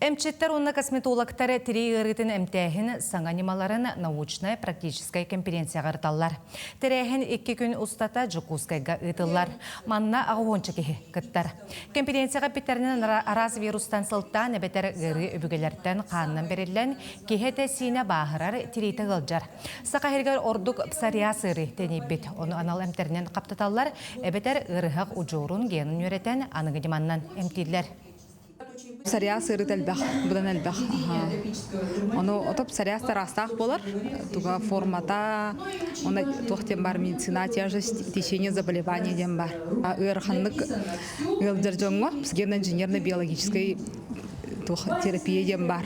Эмчиттэр уонна косметологтар тирии ыарыытын эмтээһин саҥа ньымаларын научнай-практическай конференцияҕа ырыталлар. Тэрээһин икки күн устата Дьокуускайга ыытыллар. Манна аҕыһуонча киһи кыттар. Конференцияҕа эппиттэринэн араас вирустан сылтаан эбэтэр ыарыы өбүгэлэртэн хаанынан бэриллэн киһи этэ-сиинэ бааһырар, тириитэ ыалдьар. Саха сиригэр ордук псориаз ыарыы тэнийбит. Ону анал эмтэринэн хаптаталлар эбэтэр ыарыһах удьуорун генын үөрэтэн аныгы ньыманнан эмтииллэр. Псориаз ыарыыта элбэх, быдан элбэх. Ону ото псориаз тараастаах буолар. Туга формата, оны туох диэн бар медицина тяжесть течение заболевания диэн бар. Ыараханнык ыалдьар дьоҥҥо генно-инженерно-биологическай туох терапия диэн бар.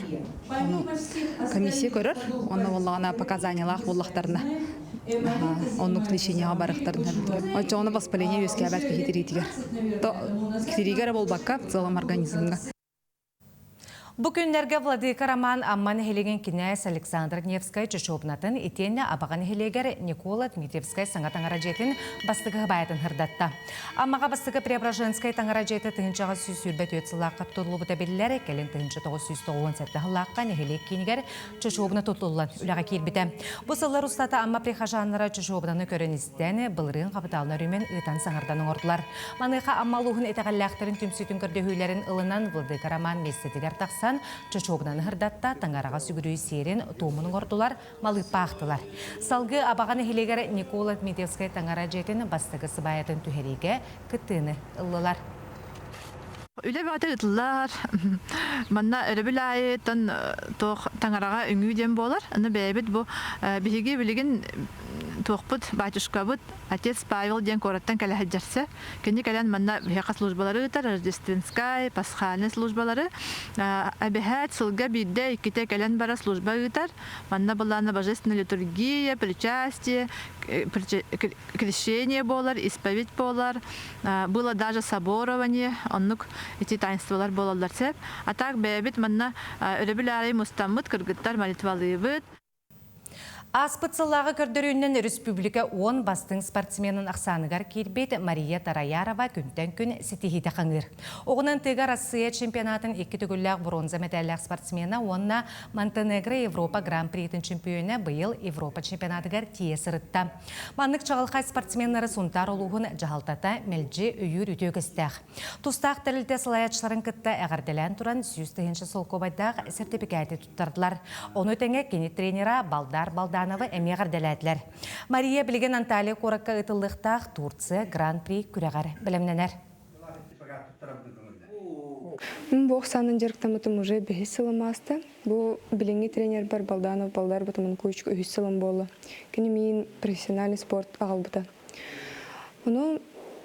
Ону комиссия көрөр, онно буоллаҕына показаниялаах буоллахтарына оннук лечениеҕа барыахтарын сөп. Оччоҕуна воспаление үөскээбэт киһи тириитигэр. Тириигэ эрэ буолбакка, в целом организмҥа. Бу күннэргэ Владыка Роман Амма нэһилиэгин кинээс Александр Невскай чочуобунатын итиэннэ Абаҕа нэһилиэгэр Никола Дмитриевскай саҥа таҥара дьиэтин бастакы хыбаайатын сырдатта. Аммаҕа бастакы Преображенскай таҥара дьиэтэ 1924 сыллаахха тутуллубута биллэр, кэлин 1997 сыллаахха нэһилиэк киинигэр чочуобуна тутуллан үлэҕэ киирбитэ. Бу сыллар устата Амма прихожаннара чочуобунаны көрөн-истэн, былырыын хапытаалына өрүмэн ыытан саҥардан оҥордулар. Маныаха Амма улууһун итэҕэллээхтэрин түмсүүтүн көрдөһүүлэрин ылынан Владыка Роман миэстэтигэр тахсан чочуобунаны сырдатта, таҥараҕа сүгүрүй сиэрин туомун оҥордулар, малыыппаахтылар. Салгыы Абаҕа нэһилиэгэр Никола Дмитриевскай таҥара дьиэтин бастакы сыбаайатын түһэриигэ кыттыыны ыллылар. Үлэ бөҕөтө ыытыллар. Манна өрөбүл аайыттан туох таҥараҕа үҥүү диэн буолар. Аны бэйэбит бу биһиги билигин туохпут батюшкабыт отец Павел диэн куораттан кэлэ сылдьарса. Кини кэлэн манна биһиэхэ службалары ыытар, рождественскай, пасхальный службалары. Эбэһээт сылга биирдэ, иккитэ кэлэн бара служба ыытар. Манна былаана божественная литургия, причастие, крещение буолар, исповедь буолар, было даже соборование, оннук ити таинстволар буолаллар сөп. А так бэйэбит манна өрөбүл аайы мустаммыт кыргыттар молитвалыыбыт. Ааспыт сыллааҕы көрдөрүүнэн республика 10 бастыҥ спортсменын ахсааныгар киирбит Мария Тараярова күнтэн күн ситиһиитэ хаҥыыр. Оҕунан тыга Россия чемпионатын икки төгүллээх бронза мэтээллээх спортсмена уонна Монтенегро Европа Гран-притын чемпиона быйыл Европа чемпионатыгар тиийэ сырытта. Маннык чаҕылхай спортсменнары Сунтаар улууһун дьаһалтата мэлдьи өйүүр үтүө үгэстээх. Тустаах тэрилтэ салайааччыларын кытта эҕэрдэлээн туран 100 000 солкуобайдаах сэртипикээти туттардылар. Ону тэҥэ кини тренера Балдар Балдановы эмиэ эҕэрдэлээтилэр. Мария билигин Анталия куоракка ыытыллыахтаах Турция Гран-при күрэҕэр бэлэмнэнэр. Мин бу охсаанын дьарыктаммытым уже бэһис сылым ааста. Бу билиҥҥи тренербэр Балданов Балдар Батаманкуевичка үһүс сылым буолла. Кини миин профессиональный спорт аҕалбыта. Ону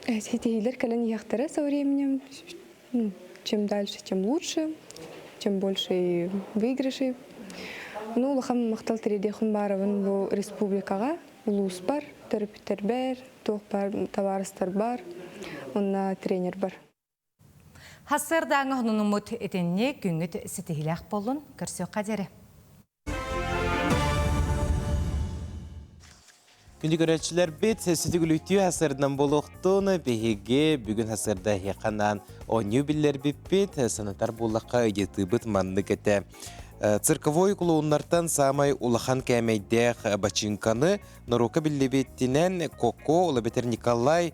ситиһиилэр кэлэн иһиэхтэрэ со временем. Чем дальше, тем лучше, чем больше выигрышей. Ну, улахан махтал тириэдиэхпин баарабын бу республикаҕа, улууспар, төрөппүттэрбэр, туох баар табаарыстарбар, уонна тренербэр. Хассыардааҥы хонунуммут итинни күҥҥүт ситиһилээх буоллун, көрсүөххэ диэри. Күндү көрөөччүлэрбит, сүтүгүлүтүү хасырынан болуохтун биһиги бүгүн хасырда ханан оонньуу биллэрбиппит, санатар буоллахха ыйытыыбыт маннык этэ. Цирковой клоуннартан самай улахан кээмэйдээх бачыыҥканы норуокка биллибитинэн Коко, ол эбэтэр Николай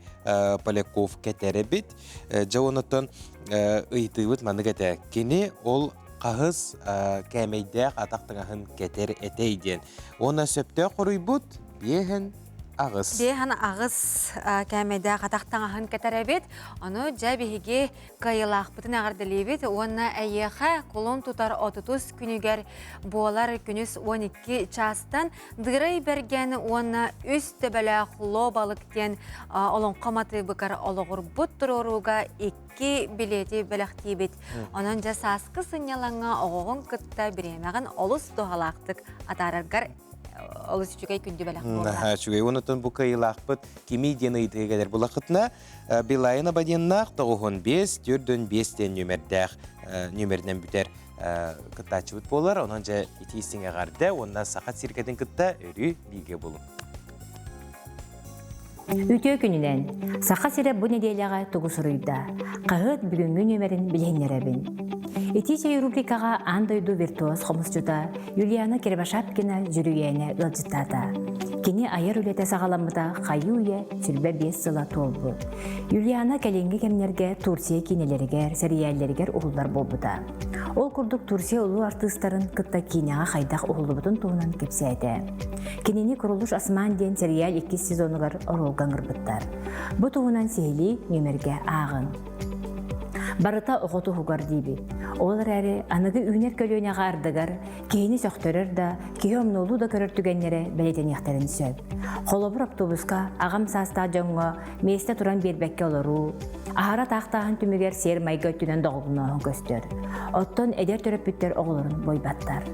Поляков кэтэрэбит. Дьэ онуттан ыйытыыбыт маннык этэ. Кини ол хаһыс кээмэйдээх атах таҥаһын кэтэр этэй диэн. Уонна сөптөөх хоруйбут биэһин аҕыс. Биэһин аҕыс кээмэйдээх атах таҥаһын кэтэр эбит. Ону дьэ биһиги кыайыылаахпытын эҕэрдэлиибит уонна эйиэхэ кулун тутар отутус күнүгэр буолар күнүс 12 чаастан Дырай Бэргэн уонна үс төбөлөөх ло балык диэн олоҥхо матыыбыгар олоҕурбут туруорууга икки билиэти бэлэхтиибит. Онон дьэ сааскы сынньалаҥҥа оҕоҕун кытта бириэмэҕин олус туһалаахтык атаараргар олус үчүгэй күндү бэлэх буолла. Наһаа үчүгэй. Онутун бу кыайыылаахпыт кимий диэн ыйытыыга кэлэр булахытына Билайын абоненнаах 95 405 диэн нүөмэрдээх нүөмэринэн бүтэр кыттааччыбыт буолар. Онон дьэ итии истиҥ эҕэрдэ уонна саха циркэтин кытта өрүү бииргэ булуҥ. Үтүө күнүнэн! Саха сирэ бу нэдиэлэҕэ тугу суруйда? Хаһыат бүгүҥҥү нүөмэрин билиһиннэрэбин. Итии чэй рубрикаҕа аан дойду виртуоз хомусчута Юлиана Кривошапкина дьүрүйээнэ ыалдьыттаата. Кини айар үлэтэ саҕаламмыта хайыы-үйэ 25 сыла туолбут. Юлиана кэлиҥҥи кэмнэргэ Турция киинэлэригэр, сэрийээллэригэр уһуллар буолбута. Ол курдук Турция улуу артыыстарын кытта киинэҕэ хайдах уһуллубутун туһунан кэпсээтэ. Кинини Курулуш Осман диэн сэрийээл иккис сезонугар оруолга ыҥырбыттар. Бу туһунан сиһилии нүөмэргэ ааҕыҥ. Барыта оҕо туһугар диибит. Ол эрээри аныгы үүнэр көлүөнэҕэ ардыгар киһини сөхтөрөр да, киһи омнуолуу да көрөр түгэннэрэ бэлиэтэниэхтэрин сөп. Холобур, автобуска аҕам саастаах дьоҥҥо миэстэ туран биэрбэккэ олоруу, аһара таахтааһын түмүгэр сиэр-майгы өттүнэн доҕолоҥнооһун көстөр. Оттон эдэр төрөппүттэр оҕолорун буойбаттар.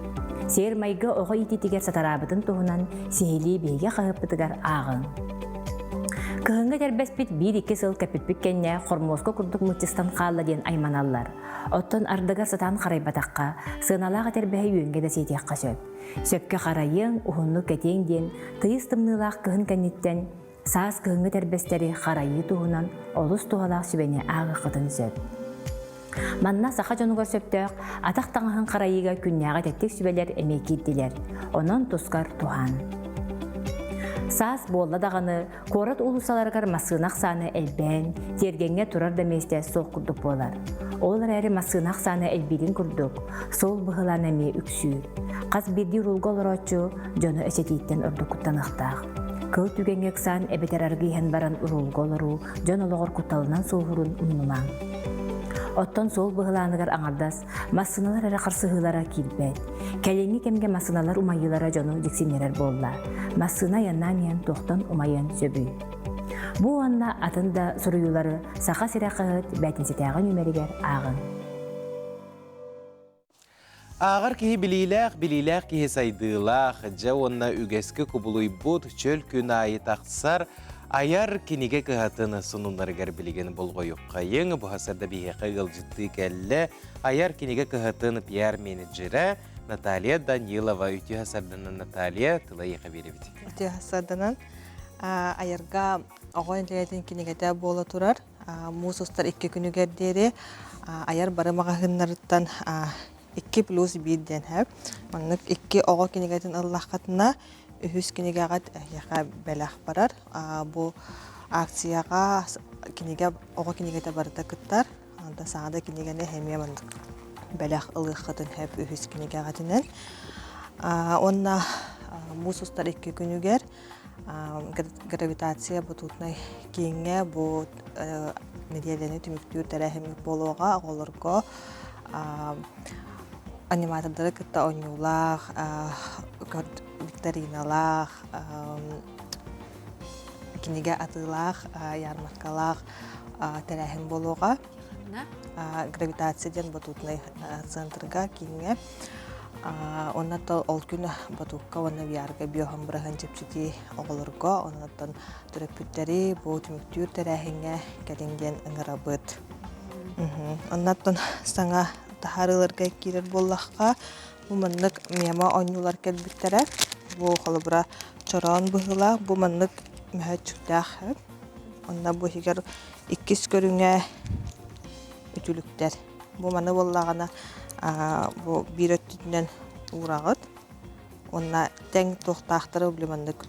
Сиэр-майгы оҕо иитиитигэр сатараабытын туһунан сиһилии биһиги хаһыаппытыгар ааҕыҥ. Кыһыҥҥы этэрбэспит биир-икки сыл кэппиппит кэннэ хормуоска курдук мыччыстан хаалла диэн айманаллар. Оттон ардыгар сатаан харайбатахха, сыаналаах этэрбэһи үөҥҥэ да сиэтиэххэ сөп. Сөпкө харайыаҥ, уһуннук кэтиэҥ диэн тыйыс тымныылаах кыһын кэнниттэн Саас кыһыҥҥы тэрбэстэри харайыы туһунан олус туһалаах сүбэни ааҕыаххытын сөп. Манна саха дьонугар сөптөөх атах таҥаһын харайыыга күннээҕи тэттик сүбэлэр эмиэ киирдилэр. Онон тускар туһан. Саас буолла даҕаны куорат уулуссаларыгар массыына ахсаана элбээн, тиэргэҥҥэ турар да миэстэ суох курдук буолар. Ол эрээри массыына ахсаана элбиирин курдук, суол быһылаана эмиэ үксүүр. Хас биирдии уруулга олорооччу дьону эчэтииттэн ордук куттаныахтаах. Кыл түгэҥҥэ ыксаан эбэтэр арыгы иһэн баран уруулга олоруу дьон олоҕор кутталынан суоһуурун умнумаҥ. Оттон суол быһылааныгар аҥардас массыыналар эрэ харсыһыылара киирбэт. Кэлиҥҥи кэмҥэ массыыналар умайыылара дьону дьиксиннэрэр буолла. Массыына айаннаан иһэн туохтан умайыан сөбүй? Бу уонна атын да суруйуулары Саха сирэ хаһыат бээтинсэтээҕи нүөмэригэр ааҕыҥ. Ааҕар киһи билиилээх, билиилээх киһи сайдыылаах, дьэ уонна үгэскэ кубулуйбут чөл күн аайы тахсар айар кинигэ кыһатын сонуннарыгар билигин болҕойуххайыҥ. Бу сарда биһиэхэ ыалдьыттыы кэллэ. Айар кинигэ кыһатын пиар-менеджерэ Наталья Данилова. Үтүө сарданан Наталья, тыла эйиэхэ биэрэбит. Үтүө сарданан айарга оҕо интеллектин кинигэтэ буола турар. Муус устар икки күнүгэр диэри айар бары маҕаһыыннарыттан 2 плюс 1 диэн хэп. Маннык икки оҕо кинигэтин ыллаххытына үһүс кинигэҕит эһиэхэ бэлэх барар. Бу акцияҕа кинигэ оҕо кинигэтэ барыта кыттар. Онтон саҥа да кинигэни эмиэ маннык бэлэх ылыаххытын сөп үһүс кинигэҕитинэн. Уонна муус устар икки күнүгэр гравитация батутнай кииҥҥэ бу нэдиэлэни түмүктүүр тэрээһиммит буолуоҕа оҕолорго аниматордары кытта оонньуулаах, викториналаах, кинигэ атыылаах, ярмаркалаах тэрээһин буолуоҕа. Гравитация диэн батутнай центрга, кииҥҥэ. Онно ол күн батукка уонна VR-га биоһон быраһын чэпчэтии оҕолорго, оннуттан төрөппүттэри бу түмүктүүр тэрээһиҥҥэ кэлиҥ диэн ыҥырабыт. Оннуттан саҥа таһаарыыларга киирэр буоллахха, бу маннык мема оонньуулар кэлбиттэрэ. Бу холобура чороон быһыылаах, бу маннык мөһөөччүктээх. Онно бу иһигэр иккис көрүҥэ үтүлүктэр. Бу маны буоллаҕына бу биир өттүтүнэн уураҕыт. Уонна тэҥ туохтаахтары били маннык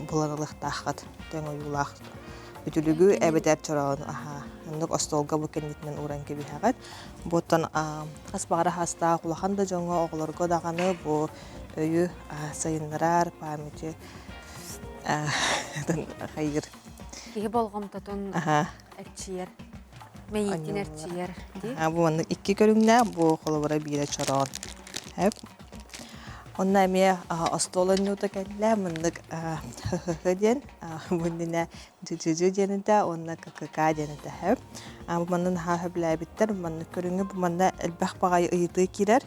булан ылыахтааххыт. Тэҥ ойуулаах үтүлүгү эбэтэр чороону аһаа. Оннук остуолга бу кэннитинэн ууран кэбиһэҕит. Бу оттон хас баҕара хастаах улахан да дьоҥҥо, оҕолорго даҕаны бу өйү сайыннарар, памяти хайыыр. Киһи болҕомтотун эрчийэр, мэйиитин эрчийэр дии. Бу маннык икки көрүҥнээх, бу холобура биирэ чороон. Онно эмиэ остуол оонньуута кэллэ, маннык ХХХ диэн, бу иннинэ ДЖЖ диэн этэ уонна ККК диэн этэ. Бу манна наһаа сөбүлээбиттэр, маннык көрүҥү бу манна элбэх баҕайы ыйытыы киирэр.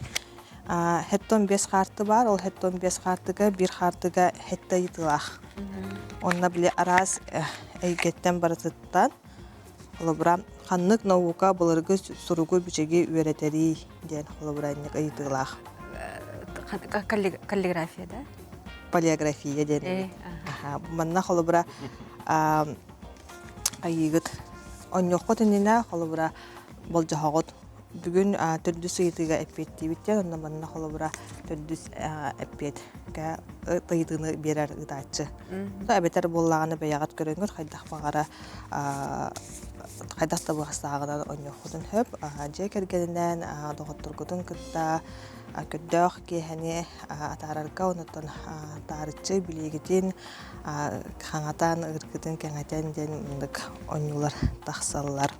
Хеттон 5 хаарты баар, ол хеттон 5 хаартыга биир хаартыга хетте ыйытыылаах. Онно били араас эйгэттэн барытыттан холобура ханнык наука былыргы суругу-бичиги үөрэтэрий диэн холобура инник ыйытыылаах. Каллиграфия, да? Полиография диэн. Манна холобура айыыгыт онньуоххут иннинэ холобура болдьоһоҕут Бүгүн төрдүс ыйытыыга эппиэттиибит диэн, онно манна холобура төрдүс эппиэткэ ыйытыыны биэрэр ыытааччы. Эбэтэр буоллаҕына бэйэҕит көрөҥҥүт хайдах баҕара хайдах да быһастааҕынан оонньуоххутун сөп. Дьиэ кэргэнинэн доҕотторгутун кытта көрдөөх киэһэни атаарарга, онуттан таарыччы билиигитин хаҥатан, ыыргытын кэҥэтэн диэн маннык оонньуулар тахсаллар.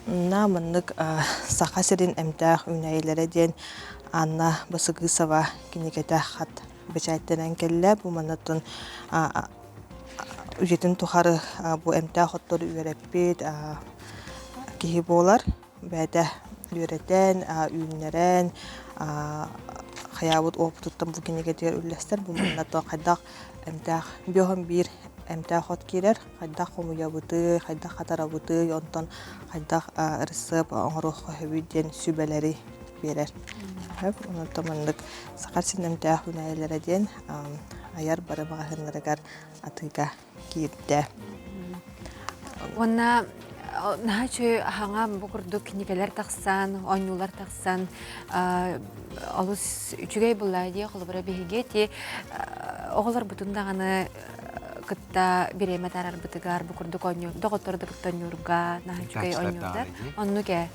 На маннык Саха сирин эмтээх үүнээйилэрэ диэн Анна Басыгысова кинигэтэ хат бэчээттэнэн кэллэ. Бу маннаттан үйэтин тухары бу эмтээх оттору үөрэппит киһи буолар. Бэйэтэ үөрэтэн, үүннэрэн, хайаабыт опытыттан бу кинигэтигэр үллэстэр. Бу манна хайдах эмтээх биоһон биир эмтээх от киирэр. Хайдах хомуйабытый, хайдах хатарабытый, онтон хайдах ырысыап оҥоруохха сөбүй диэн сүбэлэри биэрэр. Онтон маннык Саха сирин эмтээх үүнээйилэрэ диэн айар бары маҕаһыыннарыгар атыыга киирдэ. Уонна наһаа үчүгэй аһаҥа бу курдук кинигэлэр тахсан, оонньуулар тахсан олус үчүгэй буолла дии холобура биһиги ити оҕолорбутун даҕаны кытта бириэмэ таарарбытыгар бу курдук оонньуур доҕоттору да кытта оонньуурга наһаа үчүгэй оонньуурдар оннук ээ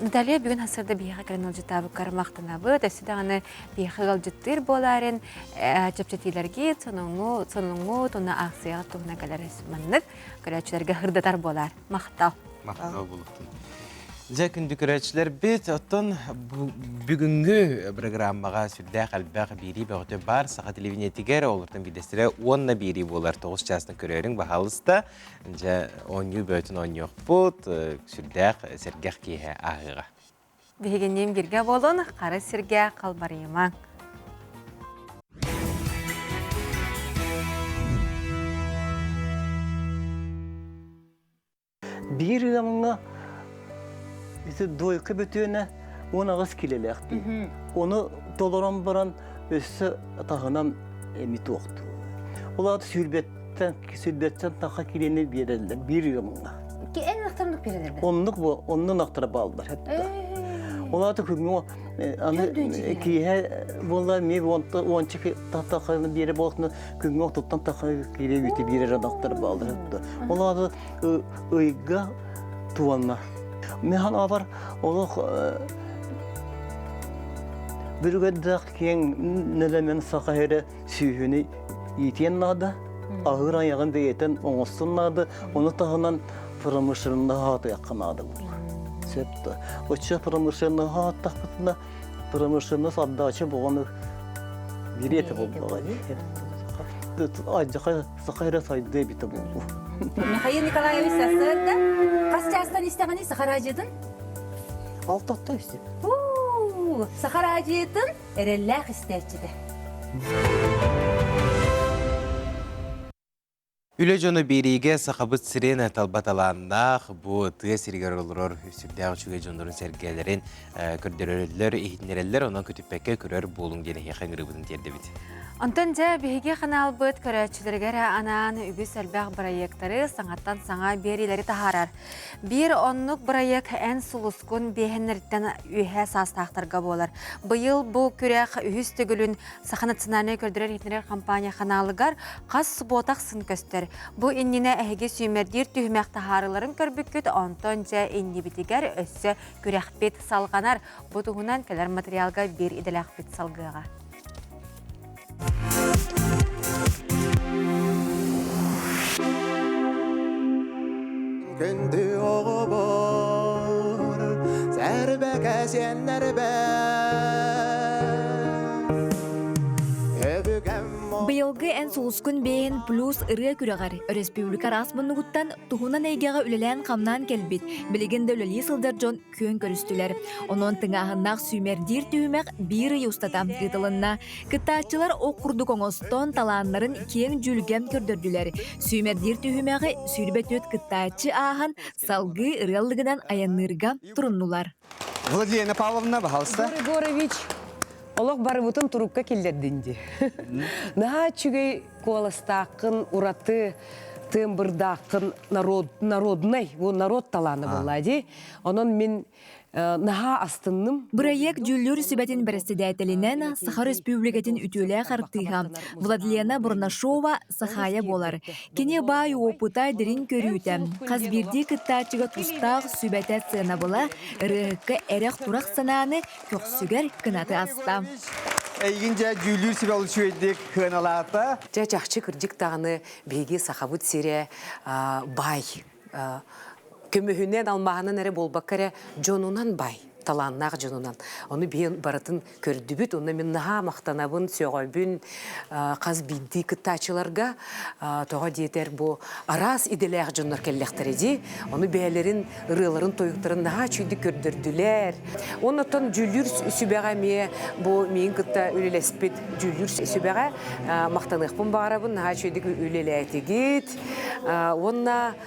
Наталья бүгүн хасырда биһиэхэ кэлэн ыалдьыттаабыккар махтанабыт өссө даҕаны биһиэхэ ыалдьыттыыр буолаарин чэпчэтиилэргит сонуҥҥу сонуҥҥу туна аахсыйаҕа туһунан кэлэр маннык көрөөччүлэргэ ырдатар буолаар махтал махтал буолуохтун Дьэ, күндү көрөөччүлэрбит, оттон бүгүҥҥү программаҕа сүрдээх элбэх биэрии бөҕөтө баар саха телевидениетигэр олортон биирдэстэрэ уонна биэрии буолар тоҕус чаастан көрөөрүҥ баһаалыста. Дьэ, оонньуу бөҕөтүн оонньуохпут, сүрдээх сэргэх киэһэ ааһыаҕа. Биһигинниин бииргэ буолун, хара сиргэ халбарыйымаҥ. Биир ыамҥа ити дойка бөтүөнэ 18 килэлээх дии. Оны толорон баран өссө таһынан эми туохту. Ол аата сүүрбэттэн сүүрбэттэн таха килиэни биэрэллэр биир ыамҥа. Ки эн ынахтарыннык биэрэллэр. Оннук бу оннун ынахтара бааллар. Ол аата күҥҥэ аны киэһэ буолла эмиэ уонча тахханы биэрэ буолтуна күҥҥэ отуттан таха киирэ үүтү биэрэр ынахтар бааллар. Ол аата ыйга туонна. Механ авар олох бүрүгэрдээх киэҥ нэлэмэн саха эрэ сүүһүнү иитиэн наада, аһыыр айаҕын бэйэтин оҥостун наада, ону таһынан промышленноһы аатыахха наада буолар. Сөп да. Оччо промышленноһы ааттахпытына, промышленность отдача буолан бириэтэ буоллаҕа дии. Алдьархай саха эрэ сайдыа эбитэ буолуо. Михаил Николаевич сарсыарда хас чаастан истэҕиний Саха араадьыйатын? Алтаттан истэбин. Саха араадьыйатын эрэллээх истээччитэ. Үлэ дьоно биэриигэ Сахабыт сирин талба талааннаах бу тыа сиригэр олорор сүрдээх үчүгэй дьоннорун сэргэлэрин көрдөрөллөр, иһитиннэрэллэр, онон көтүппэккэ көрөр буолуҥ диэн эһиэхэ ыҥырыыбытын тиэрдэбит. Онтон дьэ биһиги ханаалбыт көрөөччүлэригэр анаан үгүс элбэх бырайыактары саҥаттан саҥа биэриилэри таһаарар. Биир оннук бырайыак эн сулускун биэһэннэриттэн үөһээ саастаахтарга буолар. Быйыл бу күрэх үһүс төгүлүн Саха национальнай көрдөрөр-иһитиннэрэр компания ханаалыгар хас субуота ахсын көстөр. Бу иннинэ эһиги сүүмэрдиир түһүмэх таһаарыыларын көрбүккүт, онтон дьэ иннибитигэр өссө күрэхпит салҕанар. Бу туһунан кэлэр материалга биир идэлээхпит салгыаҕа. Күндү оҕобор, сэрбэкэ сиэннэрбэр Быйылгы эн сулускун бэйэн плюс ырыа күрэҕэр өрөспүүбүлүкэ араас муннугуттан туһунан эйгэҕэ үлэлээн-хамнаан кэлбит, билигин да үлэлии сылдьар дьон күөн көрүстүлэр. Онон тыҥааһыннаах сүүмэрдиир түһүмэх биир ый устата ыытылынна. Кыттааччылар ох курдук оҥостон, талааннарын киэҥ дьүүлгэ көрдөрдүлэр. Сүүмэрдиир түһүмэҕи 24 кыттааччы ааһан, салгыы ырыаллыгынан айанныырга туруннулар. Владлена Павловна, пожалуйста. Егор Егорович, олох барыбытын турукка киллэрдин дии. Наһаа үчүгэй куоластааххын, ураты тыамбырдааххын народ, народнай, бу народ талаана буолла дии. Онон мин наһаа астынным. Бырайыак дьүүллүүр сүбэтин бэрэссэдээтэлинэн Саха Өрөспүүбүлүкэтин үтүөлээх артыыһа Владлена Бурнашова Сахаайа буолар. Кини баай уопута, дириҥ көрүүтэ, хас биирдии кыттааччыга тустаах сүбэтэ сыанабыла ырыаһыкка эрэх-турах санааны көхсүгэр кынаты аста. Эйигин дьэ дьүүллүүр сүбэ олус үчүгэйдик сыаналаата. Дьэ чахчы кырдьык даҕаны биһиги Сахабыт сирэ баай көмүһүнэн, алмааһынан эрэ буолбакка эрэ дьонунан баай, талааннаах дьонунан. Ону биһи барытын көрдүбүт, онно мин наһаа махтанабын, сөҕөбүн хас биирдии кыттааччыларга. Тоҕо диэтэр бу араас идэлээх дьоннор кэллэхтэрэ дии. Ону бэйэлэрин ырыаларын, тойуктарын наһаа үчүгдүк көрдөрдүлэр. Оннуттан дьүүллүүр сүбэҕэ эмиэ бу миигин кытта үлэлэспит дьүүллүүр сүбэҕэ махтаныахпын баҕарабын, наһаа үчүгэйдик үлэлээтигит. Уонна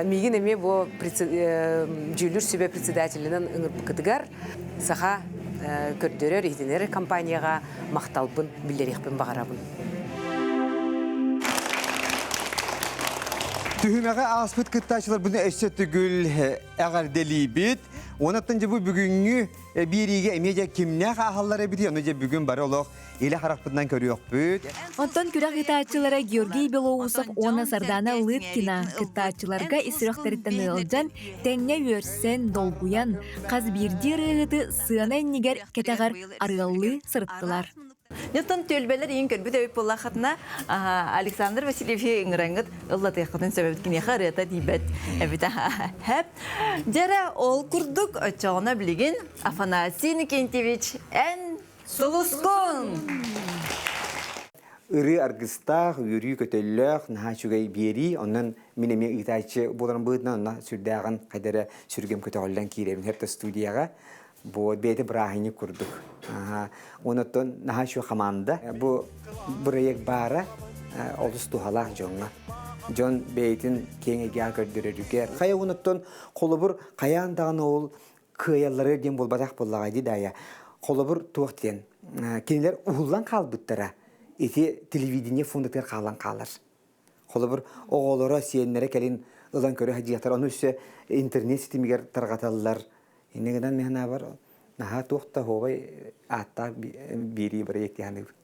миигин эмиэ бу дьүүллүүр сүбэ председателинэн ыҥырбыккытыгар саха көрдөрөр иһитиннэрэр компанияҕа махталбын биллэриэхпин баҕарабын. Түһүмэҕи ааспыт кыттааччыларбын өссө төгүл эҕэрдэлиибит. Онон дьэ бу бүгүҥҥү биэриигэ эмиэ дьэ кимнээх ааһаллар эбитий, ону дьэ бүгүн бары олох илэ харахпытынан көрүөхпүт. Оттон күрэх ыытааччылара Георгий Белоусов уонна Сардана Лыткина кыттааччыларга ис сүрэхтэриттэн ыалдьан, тэҥҥэ үөрсэн, долгуйан, хас биирдии ырыаһыты сыана иннигэр кэтэҕэр арыаллыы сырыттылар. Ньоттон түөлбэлэр иин көрбүт эбит буоллаххытына, Александр Васильевич ыҥыраңҥыт ыллатыаххытын сөбөбүт киниэхэ ырыата тиийбэт эбит. Хэп. Дьэрэ ол курдук оччоҕуна билигин Афанасий Никентьевич эн сулускун! Ырыы аргыстаах, үөрүү көтөллөөх, наһаа үчүгэй биэрии. Онон мин эмиэ ыытааччы буоларым быһыытынан онно сүрдээҕин хайда эрэ сүргэм көтөҕүллэн киирэбин хэп студияҕа. Бу бэйэтэ бырааһынньык курдук. Онон наһаа үчүгэй хамаанда. Бу бырайыак баара олус туһалаах дьоҥҥо. Дьон бэйэтин киэҥ эйгэҕэ көрдөрөрүгэр. Хайа онуттан холобур хайаан даҕаны ол кыайаллары диэн буолбатах буоллаҕа дии Дая. Холобур туох диэн кинилэр уһуллан хаалбыттара ити телевидение фондатыгар хаалан хаалар. Холобур, оҕолоро, сиэннэрэ кэлин ылан көрө сылдьыахтар. Ону өссө интернет ситимигэр тарҕаталлар. Инньэ гынан мин санаабар наһаа туох да оһуобай ааттаах биэрии бырайыак дии саныыбын.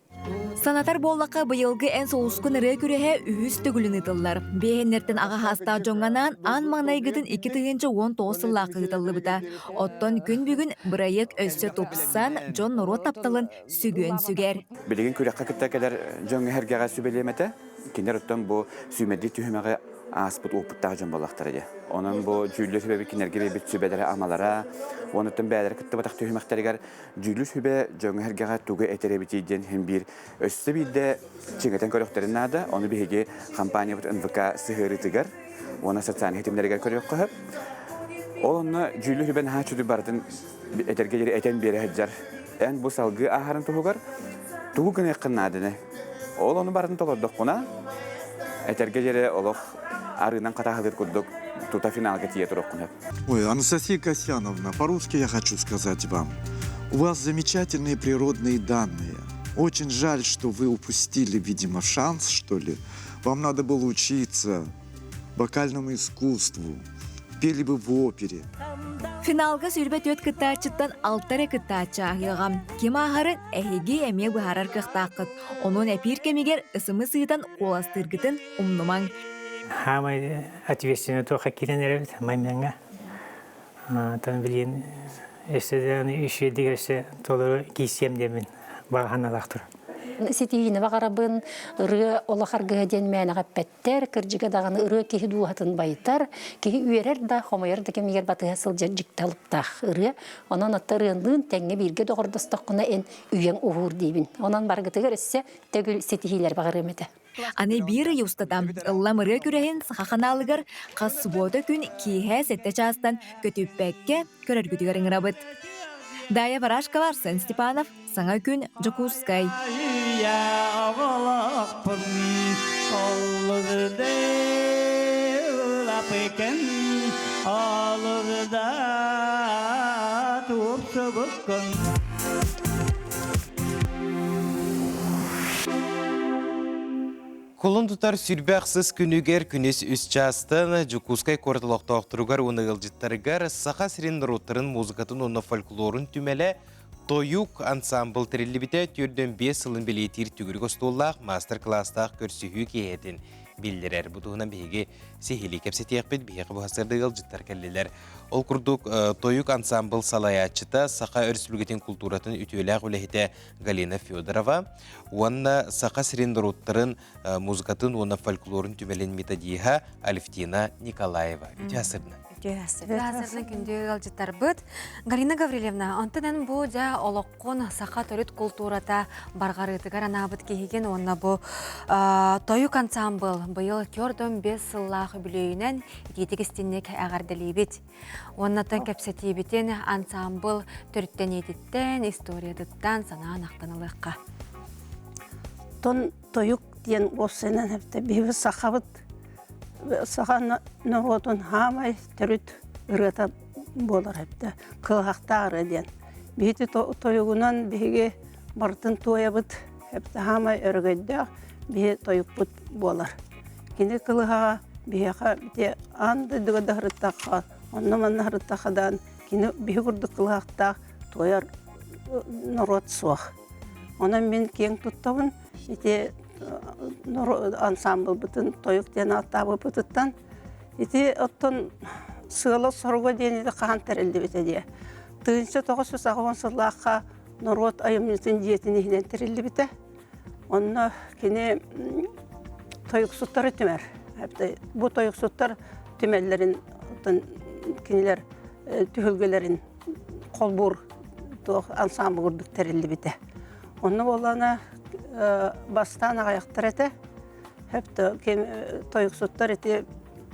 Санатар буоллахха, быйылгы Эн сулускун ырыа күрэһэ үһүс төгүлүн ыытыллар. Биэһиннэртэн аҕа саастаах дьоҥҥо анаан аан маҥнайгытын 2019 сыллаахха ыытыллыбыта. Оттон күн бүгүн бырайыак өссө тупсан, дьон-норуот тапталын сүгүөн сүгэр. Билигин күрэххэ кытта кэлэр дьоҥҥо-сэргэҕэ сүбэлиэм этэ. Кинилэр оттон бу сүүмэрдиир түһүмэҕи ааспыт уопуттаах дьон буоллахтара дии. Онон бу дьүүллүүр сүбэбит кинилэргэ биэрбит сүбэлэрэ-амалара, уонуттан бэйэлэрэ кыттыбатах түһүмэхтэригэр дьүүллүүр сүбэ дьоҥҥо-сэргэҕэ тугу этэр эбитий диэн иһин биир өссө биирдэ чиҥэтэн көрүөхтэрин наада. Ону биһиги компаниябыт НВК сыһыарыытыгар уонна социальнай ситимнэригэр көрүөххэ сөп. Ол онно дьүүллүүр сүбэ наһаа үчүгэй барытын этэргэ диэри этэн биэрэ сылдьар. Эн бу салгыы ааһарын туһугар тугу гыныаххын нааданы? Ол ону барытын толордоххуна, этэргэ диэри олох арыынан хатааһылыыр курдук тута финалга тиийэ туруоххун сөп. Ой, Анастасия Касьяновна, по-русски я хочу сказать вам. У вас замечательные природные данные. Очень жаль, что вы упустили, видимо, шанс, что ли. Вам надо было учиться вокальному искусству, пели бы в опере. Финалга 24 кыттааччыттан алта эрэ кыттааччы ааһыаҕа. Ким ааһарын эһиги эмиэ быһаарар кыахтааххыт. Онон эпиир кэмигэр ысымы сыытан куоластыыргытын умнумаҥ. Хаамай ответственный туохха киирэн эрэбит маймаҥҥа. Тан билигин өссө даҕаны үчүгэйдик өссө толору киирсиэм диэммин баҕа санаалаах турар. Ситиһиини баҕарабын, ырыа олох аргыһа диэн мээнэҕэ эппэттэр, кырдьыга даҕаны ырыа киһи дууһатын байытар, киһи үөрэр да, хомойор да кэмигэр батыһа сылдьар дьикти алыптаах ырыа. Онон отто ырыанныын тэҥҥэ бииргэ доҕордостоххуна эн үйэҥ уһуур диибин. Онон барыгытыгар өссө төгүл ситиһиилэр баҕарыам этэ. Аны биир ый устата ыллам ырыа күрэһин саха ханаалыгар хас субуота күн киэһэ сэттэ чаастан көтүппэккэ көрөргүтүгэр ыҥырабыт. Дая Барашкова, Арсен Степанов, Саҥа күн, Дьокуускай. Кулун тутар сүрбэ ахсыс күнүгэр күнүс үс чаастан Дьокуускай куорат олохтоохторугар уонна ыалдьыттарыгар Саха сирин норуоттарын музыкатын уонна фольклорун түмэлэ Тойук ансамбл тэриллибитэ 45 сылын бэлиэтиир түгүрүк остуоллаах маастар-кылаастаах көрсүһүү киэһэтин биллэрэр. Бу туһунан биһиги сиһилии кэпсэтиэхпит. Биһиэхэ бу сарсыарда ыалдьыттар кэллилэр. Ол курдук, Тойук ансамбл салайааччыта, Саха Өрөспүүбүлүкэтин култууратын үтүөлээх үлэһитэ Галина Федорова уонна Саха сирин норуоттарын музыкатын уонна фольклорун түмэлин методиһа Алевтина Николаева. Үтүө сырдына. Үтүө сырдына күндү ыалдьыттарбыт. Галина Гаврильевна, онтон эн бу дьэ олоххун саха төрүт култуурата барҕарыытыгар анаабыт киһигин уонна бу тойук ансамбл быйыл 45 сыллаах үбүлүөйүнэн итиитик истинник эҕэрдэлиибит. Уоннаттан кэпсэтиибитин ансамбл төрүттэниититтэн, историятыттан санаан ахтан ылыахха. Тон тойук диэн уопсайынан эбитэ биһиги сахабыт саха норуотун хаамай төрүт ырыата буолар эбитэ кылаахтаах ырыа диэн. Биһиги тойугунан биһиги барытын туойабыт эбитэ хаамай өрөгөйдөөх биһи тойукпут буолар. Кини кылыһаҕа биһиэхэ ити аан дойдуга да сырыттахха, онно-манна сырыттахха даҕаны кини биһи курдук кылыһахтаах туойар норуот суох. Онон мин киэҥ туттабын ити ансаамбылбытын тойук диэн ааттаабыппытыттан ити оттон сыала-соруга диэн ити хаһан тэриллибитэ диэ. 1980 сыллаахха норуот айымньытын дьиэтин иһинэн тэриллибитэ. Онно кини тойуксуттары түмэр. Бу тойуксуттар түмэллэрин кинилэр түһүлгэлэрин холбуур туох ансаамбыл курдук тэриллибитэ. Онно буоллаҕына бастаан аҕыйахтар этэ. Хөптө тойуксуттар ити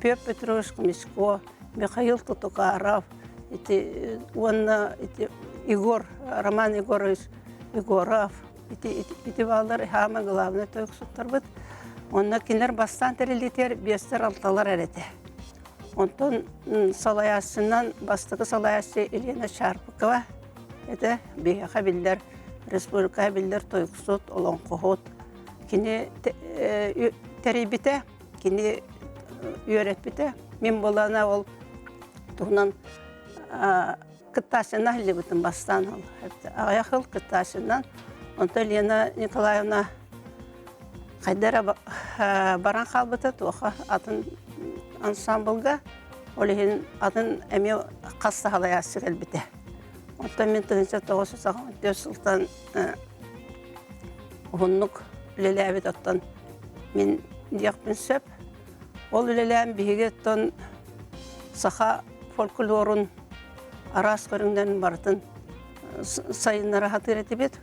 Петр Петрович Кумиско, Михаил Тутукаров, ити уонна ити Егор, Роман Егорович Егоров, ити, ити бааллар хаама главный тойуксуттарбыт. Онно кинилэр бастаан тэриллиитигэр биэстэр-алталар эрэ этэ. Онтон салайааччынан бастакы салайааччы Елена Шарпыкова. этэ. Биһиэхэ биллэр, республикаҕа биллэр тойуксут, олоҥхоһут. Кини тэрийбитэ, кини үөрэппитэ. Мин буолана ол туһунан кыттааччынан иһиллибитим бастаан ол. Аҕыйах сыл кыттааччынан. Онтон Лена Николаевна хайда эрэ баран хаалбыта туоха атын ансамблга. Ол иһин атын эмиэ хас саһалайааччы кэлбитэ. Оттон мин 1984 сылтан уһуннук үлэлээбит оттон мин диэхпин сөп. Ол үлэлээн биһиги оттон саха фольклорун араас көрүҥнэрин барытын сайыннара сатыыр этибит.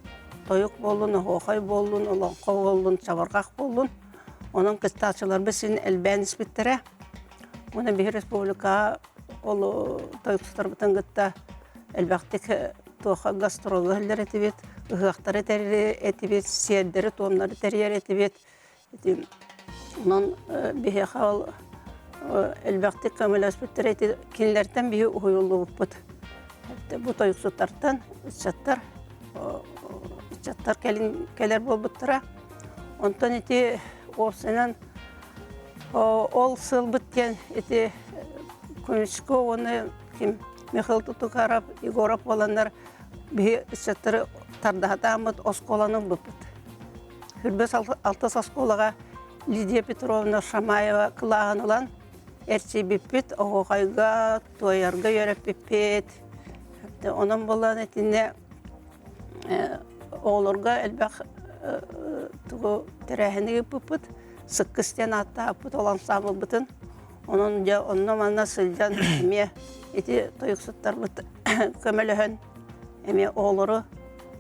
Тойук буоллун, оһуохай буоллун, олоҥхо буоллун, чабырҕах буоллун. Онон кыттааччыларбыт син элбээн испиттэрэ. Уонна биһи республикаҕа ол тойуксутарбытын кытта элбэхтик туохха гастролга иһиллэр этибит, ыһыахтары тэрийэр этибит, сиэрдэри-туомнары тэрийэр этибит. Ити онон биһиэхэ ол элбэхтик көмөлөспүттэр ити кинилэртэн биһи уһуйуллубуппут. Бу тойуксуттартан ыччаттар ыччаттар кэлин кэлэр буолбуттара. Онтон ити уопсайынан ол сылбыт диэн ити Куничко уонна ким Михаил Тутукаров, Егоров буоланнар биһи ыччаттары тардаһатааммыт оскуоланы ылбыппыт. Хүрбэс алтыс оскуолаҕа Лидия Петровна Шамаева кылааһын ылан эрчийбиппит, оһуохайга, туойарга үөрэппиппит. Онон буолан итиннэ оҕолорго элбэх тугу тэрээһини ыыппыппыт, сыккыс диэн ааттаабыппыт ол ансаамбылбытын. Онон дьэ онно-манна сылдьан эмиэ ити тойуксуттарбыт көмөлөһөн эмиэ оҕолору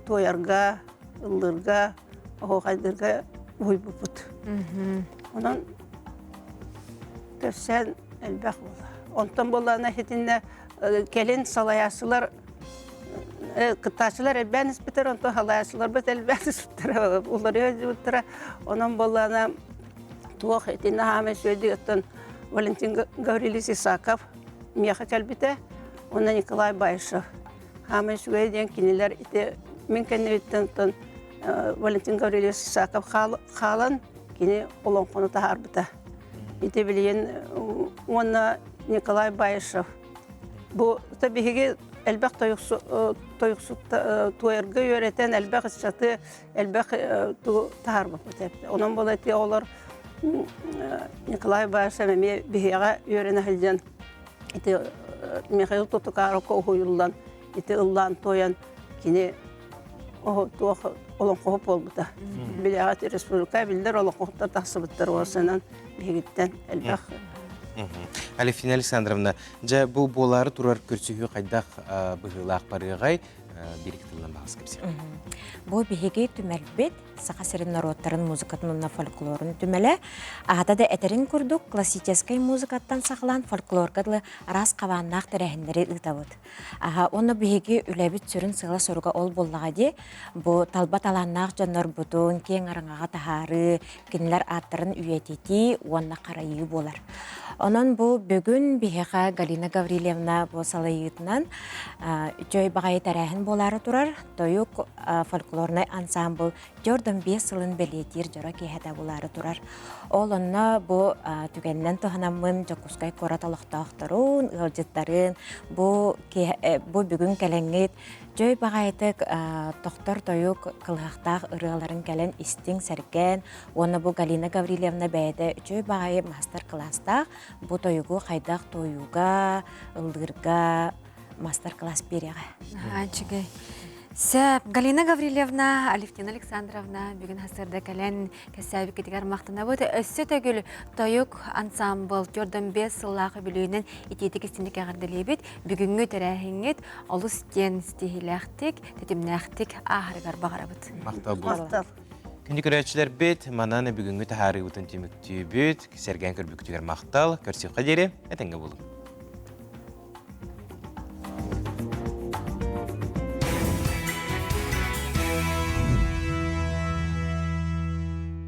туойарга, ыллыырга, оһуохайдыырга уһуйбуппут. Онон кэпсээн элбэх буолла. Онтон буоллаҕына итиннэ кэлин салайааччылар кыттааччылар элбээн испиттэр, онтон салайааччыларбыт элбээн испиттэрэ, уларыйа сылдьыбыттара. Онон буоллаҕына туох итиннэ хаамай үчүгэйдик оттон Валентин Гаврильевич Исаков миэхэ кэлбитэ уонна Николай Баишев. Хаамай үчүгэй диэн кинилэр ити мин кэннибиттэн оттон Валентин Гаврильевич Исаков хаалан кини олоҥхону таһаарбыта. Ити билигин уонна Николай Баишев бу биһиги элбэх тойуксут туойарга үөрэтэн элбэх ыччаты элбэх тугу таһаарбыппыт. Онон буола ити оҕолор Николай Баишев эмиэ биһиэҕэ үөрэнэ сылдьан ити Михаил Тутукаровка уһуйуллан ити ыллаан туойан кини туох олоҥхоһут буолбута. Билэҕит республика биллэр олоҥхоһуттар тахсыбыттар уосанан биһигиттэн элбэх. Алевтина Александровна, дьэ бу буолаары турар көрсүһүү хайдах быһыылаах барыаҕай биир тылынан баҕас кэпсиэх. Бу биһиги түмэлбит Саха сирин норуоттарын музыкатын уонна фольклорун түмэлэ. Аата да этэрин курдук, классическай музыкаттан саҕалаан фольклорга дылы араас хабааннаах тэрээһиннэри ыытабыт. Аха, уонна биһиги үлэбит сүрүн сыала-соруга ол буоллаҕа дии. Бу талба талааннаах дьоннорбутун киэҥ араҥаҕа таһаарыы, кинилэр ааттарын үйэтитии уонна харайыы буолар. Онон бу бүгүн биһиэхэ Галина Гаврильевна бу салайыытынан үчүгэй баҕайы тэрээһин буолаары турар. Тойук фольклорнай ансаамбыл 45 сылын бэлиэтиир дьоро киэһэтэ буолаары турар. Ол онно бу түгэнинэн туһанаммын Дьокуускай куорат олохтоохторун, ыалдьыттарын бу, бу бүгүн кэлэҥҥит дьөй баҕайытык тохтор тойук кылыһахтаах ырыаларын кэлэн истиҥ, сэргээн уонна бу Галина Гаврильевна бэйэтэ үчүгэй баҕайы маастар-кылаастаах бу тойугу хайдах туойууга, ыллыырга мастер-класс биэриэҕэ. Үчүгэй. Сөп. Галина Гаврильевна, Алевтина Александровна бүгүн сарсыарда кэлэн кэссээбиккитигэр махтанабыт. Өссө төгүл тойук ансаамбыл 45 сыллаах үбүлүөйүнэн итиитик истиҥник эҕэрдэлиибит. Бүгүҥҥү тэрээһиҥҥит олус диэн ситиһиилээхтик, тэтимнээхтик ааһарыгар баҕарабыт. Махтал буолуо. Күндү көрөөччүлэрбит, манан бүгүҥҥү таһаарыыбытын түмүктүүбүт. Сэргээн көрбүккүтүгэр махтал. Көрсүөххэ диэри, этэҥҥэ буолуҥ.